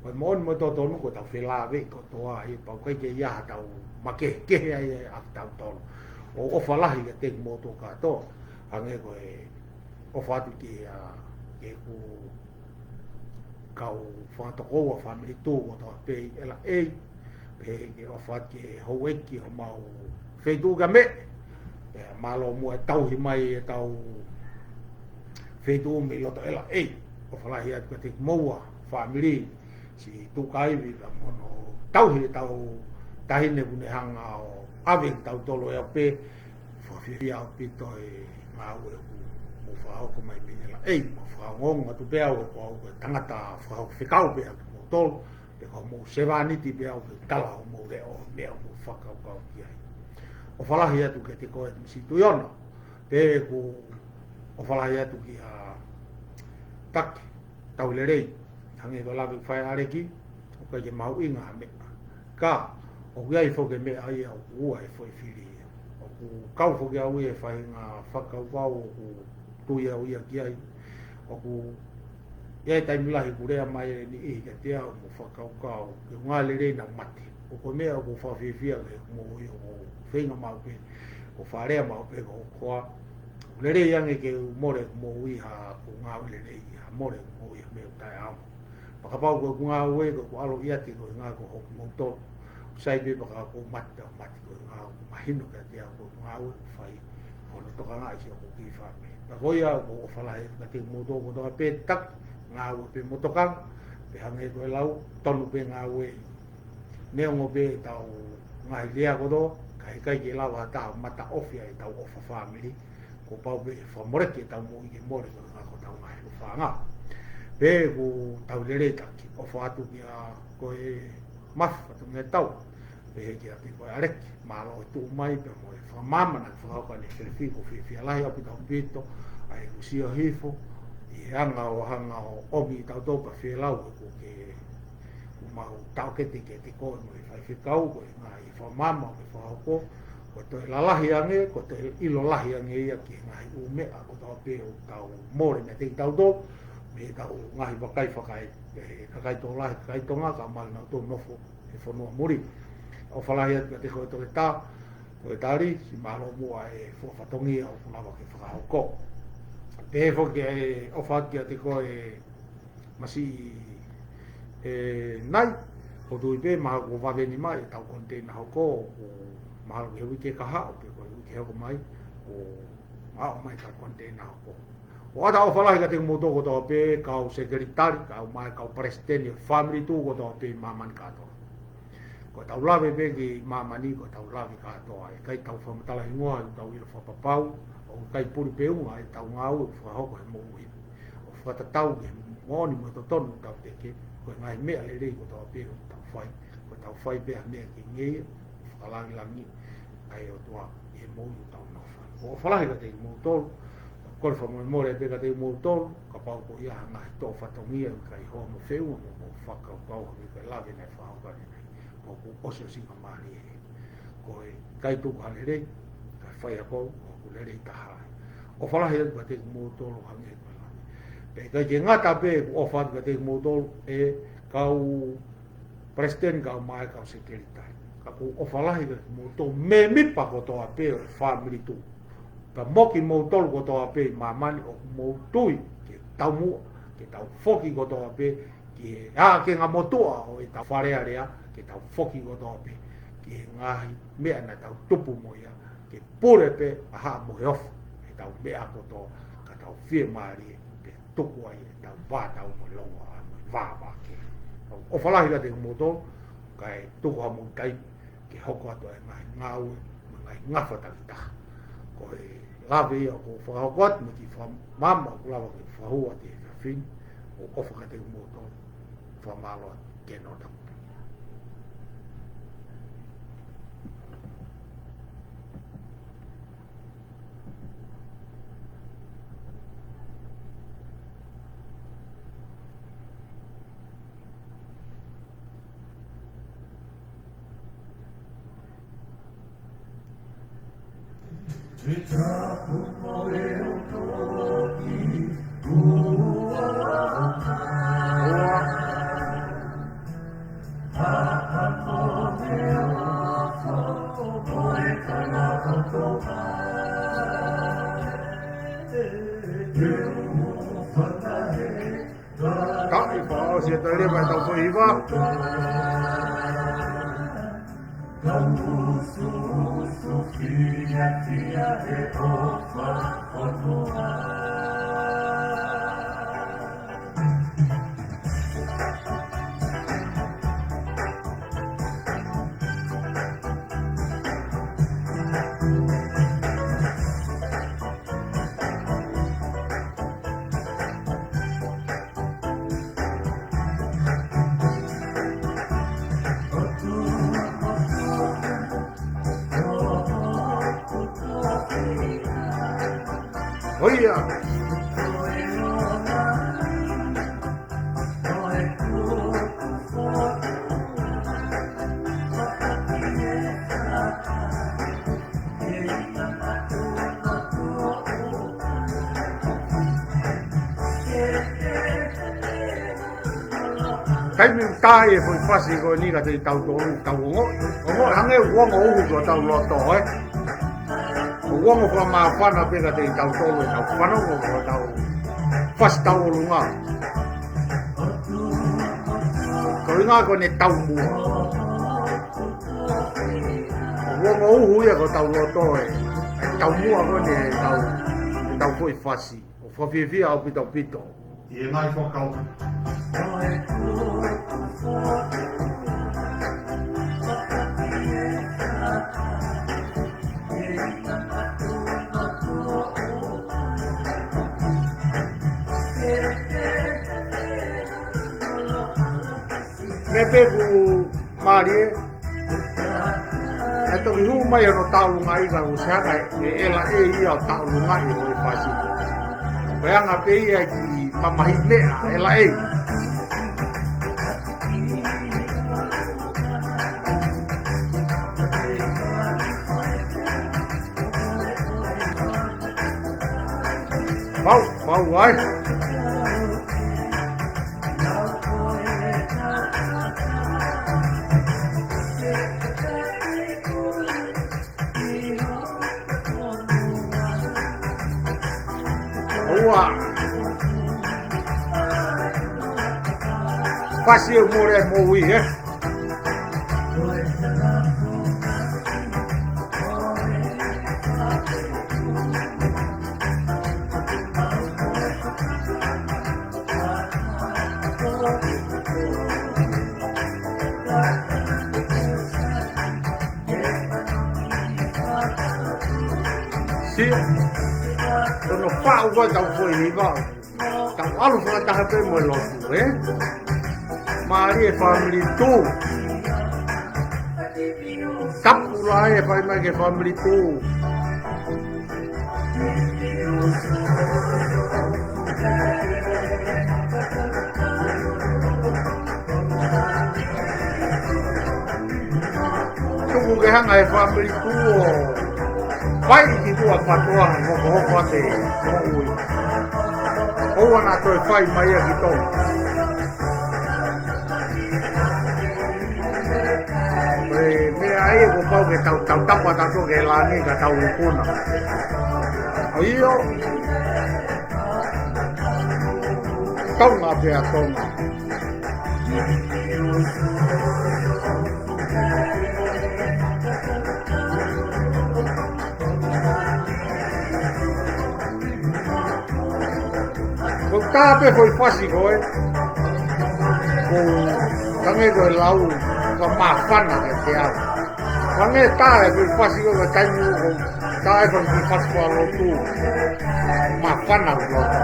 Ko e moʻoni mo e totonu, ko ʻetau felāveʻi kotoa, ʻe pau ʻikai ke ʻi ai haʻatau makehekehe ai ʻa kitautolu. ʻOku ʻofa lahi kiate kimoutolu kātoa, hangē ko e ʻofa atu ki he, ʻa, ki heʻeku kau fakatokoua fāmili tū kotoa pē ʻi L A, pehē ki he ʻofa atu ki he houʻeiki homau feituʻu ka me, pea mālō muʻa e tauhi mai ʻetau feituʻu mei loto L A. ʻOfa lahi atu kiate kimoua fāmili, siʻi Tuʻukaivi, ka mo hono tauhi ʻetau taʻahine ʻoku ne hanga ʻo ʻave kitautolu ʻe au pē, fakafiefia ʻaupito e ngāue ʻoku mou fakahoko mai mei L A, mo fakaongoongo atu pē au ko au ko e tangata fakafekau pē ʻa kimoutolu, pe ko hoʻomou sevāniti pē au ke tala hoʻomou leʻo, meʻa ʻoku mou fakakaukau ki ai. ʻOfa lahi atu kiate koe Misi Tuʻiona, pea ʻoku ʻofa lahi atu kia Taki, tau lelei, hangē ko e lave ʻoku fai ʻe ʻAleki, ʻoku ʻikai ke mahuʻinga ha meʻa. Ka, ʻoku ʻi ai foki e meʻa ia ʻoku ua e foʻi fili ia. ʻOku kau foki au ia he faʻahinga fakakaukau ʻoku tui au ia ki ai. ʻOku ʻi ai e taimi lahi ʻoku lea mai e niʻihi kiate au mo fakakaukau, ke ngāue lelei naʻa mate. ʻOku meʻa ʻoku fakafiefia ke moʻui ʻoku feinga maʻu pē, ʻoku fakalea maʻu pē ko e ʻoku ʻoku lelei ange ke u mole ʻeku moʻui ha ʻoku ngāue lelei, ha mole ʻeku moʻui ha meʻa ʻoku taʻeʻaonga. Pea kapau ko ʻeku ngāue ko ʻeku ʻalu ʻiate koeʻuhinga ko hoku moutolu. Sai pē pea ka ʻoku ou mate pea mate koeʻuhinga ʻoku mahino kiate au ko ʻeku ngāue ʻoku fai ko hono tokangaʻi siʻoku kiʻi fāmili. Pea ko ia ʻoku ou ʻofa lahi atu kiate kimoutolu kotoa pē Taki, ngāue pē mo tokanga, pea hangē ko e lau, tonu pē ngāue. Neongo pē ʻetau ngaahi lea kotoa, ka heʻikai ke lava ha taha ʻo mataʻofi ʻa ʻetau ʻofa fāmili, kuo pau pē ke fakamoleki ʻetau moʻui ke mole koeʻuhinga ko ʻetau ngaahi ʻofaʻanga. Pea ʻoku tau lelei Taki, ʻofa atu kia koe Mafi Fatongia Tau, pehē kiate koe ʻAleki, mālō e tuʻu mai pea mo e fakamaama naʻa ke fakahoko ʻanefē, ʻoku fiefia lahi ʻaupito ʻaupito ʻa ʻeku sio hifo ʻi he anga ʻo hanga ʻo ʻomi kitautolu pea fielau ʻeku ke ʻoku mau taʻokete kiate koe mo e faifekau, koeʻuhinga ʻi he fakamaama ʻoku ke fakahoko, ko e toe lalahi ange, ko e toe ʻilo lahi ange ia ki he ngaahi ʻū meʻa kotoa pē ʻoku tau mole meiate kitautolu, mei heʻetau ngaahi vakai fakae-, e, kakai tokolahi, kakai Tonga, kae ʻumaʻā ʻenau toe nofo he fonua muli. ʻOfa lahi atu kiate koe Toketā, Toketā Lisi, mālō muʻa e fua fatongia ʻoku lava ke fakahoko. Pehē foki e ʻofa atu kiate koe Masi ʻE, nai, ʻoku ou tui pē mahalo kuo vave ni mai ʻetau koniteina hoko, ʻo mahalo ki he uike kahaʻu, pe ko e uike hoko mai, ʻo aʻu mai ʻetau koniteina hoko. ʻOatu ʻofa lahi kiate kimoutolu kotoa pē, kau sekelitali, kau mai, kau palesiteni, family tu kotoa pē ʻi māmani kātoa. Ko ʻetau lave pē ki māmani, ko ʻetau lave kātoa. ʻIkai tau fakamatala hingoa, ʻoku tau ʻilo fakapapau, ʻoku ʻikai puli pe unga ʻetau ngāue ʻoku fakahoko he moʻui. ʻO fakatatau ki he moʻoni mo e totonu ʻoku tau teke, ko e ngaahi meʻa lelei kotoa pē ʻoku tau fai, ko ʻetau fai pē ha meʻa ke ngeia, ʻo fakalāngilangiʻi ʻa e ʻOtua ʻi he moʻui ʻoku tau nofo ai. ʻOfa lahi kiate kimoutolu, kole fakamolemole pē kiate kimoutolu, kapau ko ia ha ngaahi toʻo fatongia ʻoku ʻikai hoa mo feʻunga mo hoʻomou fakakaukau, ʻoku ʻikai lave naʻe fakahoko ʻanenai. ʻOku ʻosiʻosingamālie. Ko e ʻikai tuku ha lelei, kae fai ʻa koe, ʻoku lelei taha ai. ʻOfa lahi atu kiate kimoutolu hangē ko e lave. Pea ʻikai ke ngata pē ʻeku ʻofa atu kiate kimoutolu ʻe kau palesiteni, kau mai, kau sekelitali. Ka ʻoku ou ʻofa lahi kiate kimoutolu mēmipa kotoa pē ʻo e family tu. Pea mo kimoutolu kotoa pē ʻi māmani ʻoku mou tui ke taumuʻa, ke tau foki kotoa pē ki he ʻākenga motuʻa ʻo ʻetau Fale Alea, ke tau foki kotoa pē ki he ngaahi meʻa naʻa tau tupu mo ia, ke pule pē ʻa Haʻa Moheofo ʻetau meʻa kotoa, ka tau fiemālie pē tuku ai ʻetau vā tau mo longo ʻa mo vāvā ke. ʻOfa lahi kiate kimoutolu, kae tuku hamou taimi ke hoko atu ʻa e ngaahi ngāue mo e ngaahi ngafa takitaha. Ko e lave ia ʻoku ou fakahoko atu mo e kiʻi fakamāmā ʻoku lava ke fakahū atu he efiafi ni, ʻo ʻofa kiate kimoutolu, fakamālō atu ke nota. Ka ʻi fakaʻosi ʻetau leva ʻetau foʻi hiva. ʻOi ia. Taimi ʻoku tā ai e foʻi fasi ko eni kiate kitautolu, tau ongoʻi, ongoʻi hangē ʻoku ongo uhu ki hotau loto, ē? ʻOku ongo fakamāfana pē kiate kitautolu ʻetau fanongo ki hotau fasi tauʻolunga. Ko e ʻuhinga ko ʻene taumuʻa. ʻOku ongo uhu ia ki hotau loto, ē? ʻA e taumuʻa ko eni ʻetau, ʻetau foʻi fasi. ʻOku fakafiefia ʻaupito ʻaupito. ʻI he ngaahi fakakaukau. Meʻa pē ʻoku mālie, ʻe toki hū mai hono tauʻolungaʻi ka ʻoku ʻikai ke ʻi ai ha ʻelā ia ʻo tauʻolungaʻi e foʻi fasi. Ko e anga pē ia e kiʻi mamahiʻi meʻa, ʻelā. Mau, mau ai. ʻOua. Kasi e mole mo ui, ē? Sio. Ko hono faʻu ko ē ʻetau foʻi hiva. Tau ʻalu fakataha pē mo e lotu, ē? Mālie e family too. Tapu lahi e fai mai ki he family too. Tuku ke hanga he family too ʻo fai ki tuʻa patoa, hokohoko atu e moʻui. ʻOua naʻa toe fai mai ia ki Tonga. Ko e meʻa ia kuo pau ke tau, tau tapu atu ki he langi ka tau ikuna. ʻA ia, Tonga pē ʻa Tonga. Ko e tā pē foʻi fasi ko ē. Ko e hangē ko e lau, ka māfana ke te au. Hangē tā e foʻi fasi ko ē, ka taimi ko ē tā e foʻi fasi ko ē ʻa lotu. Māfana ko lotu.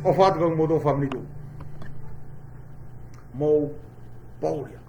ʻOfa atu ka mo tō family too. Mou pōlia.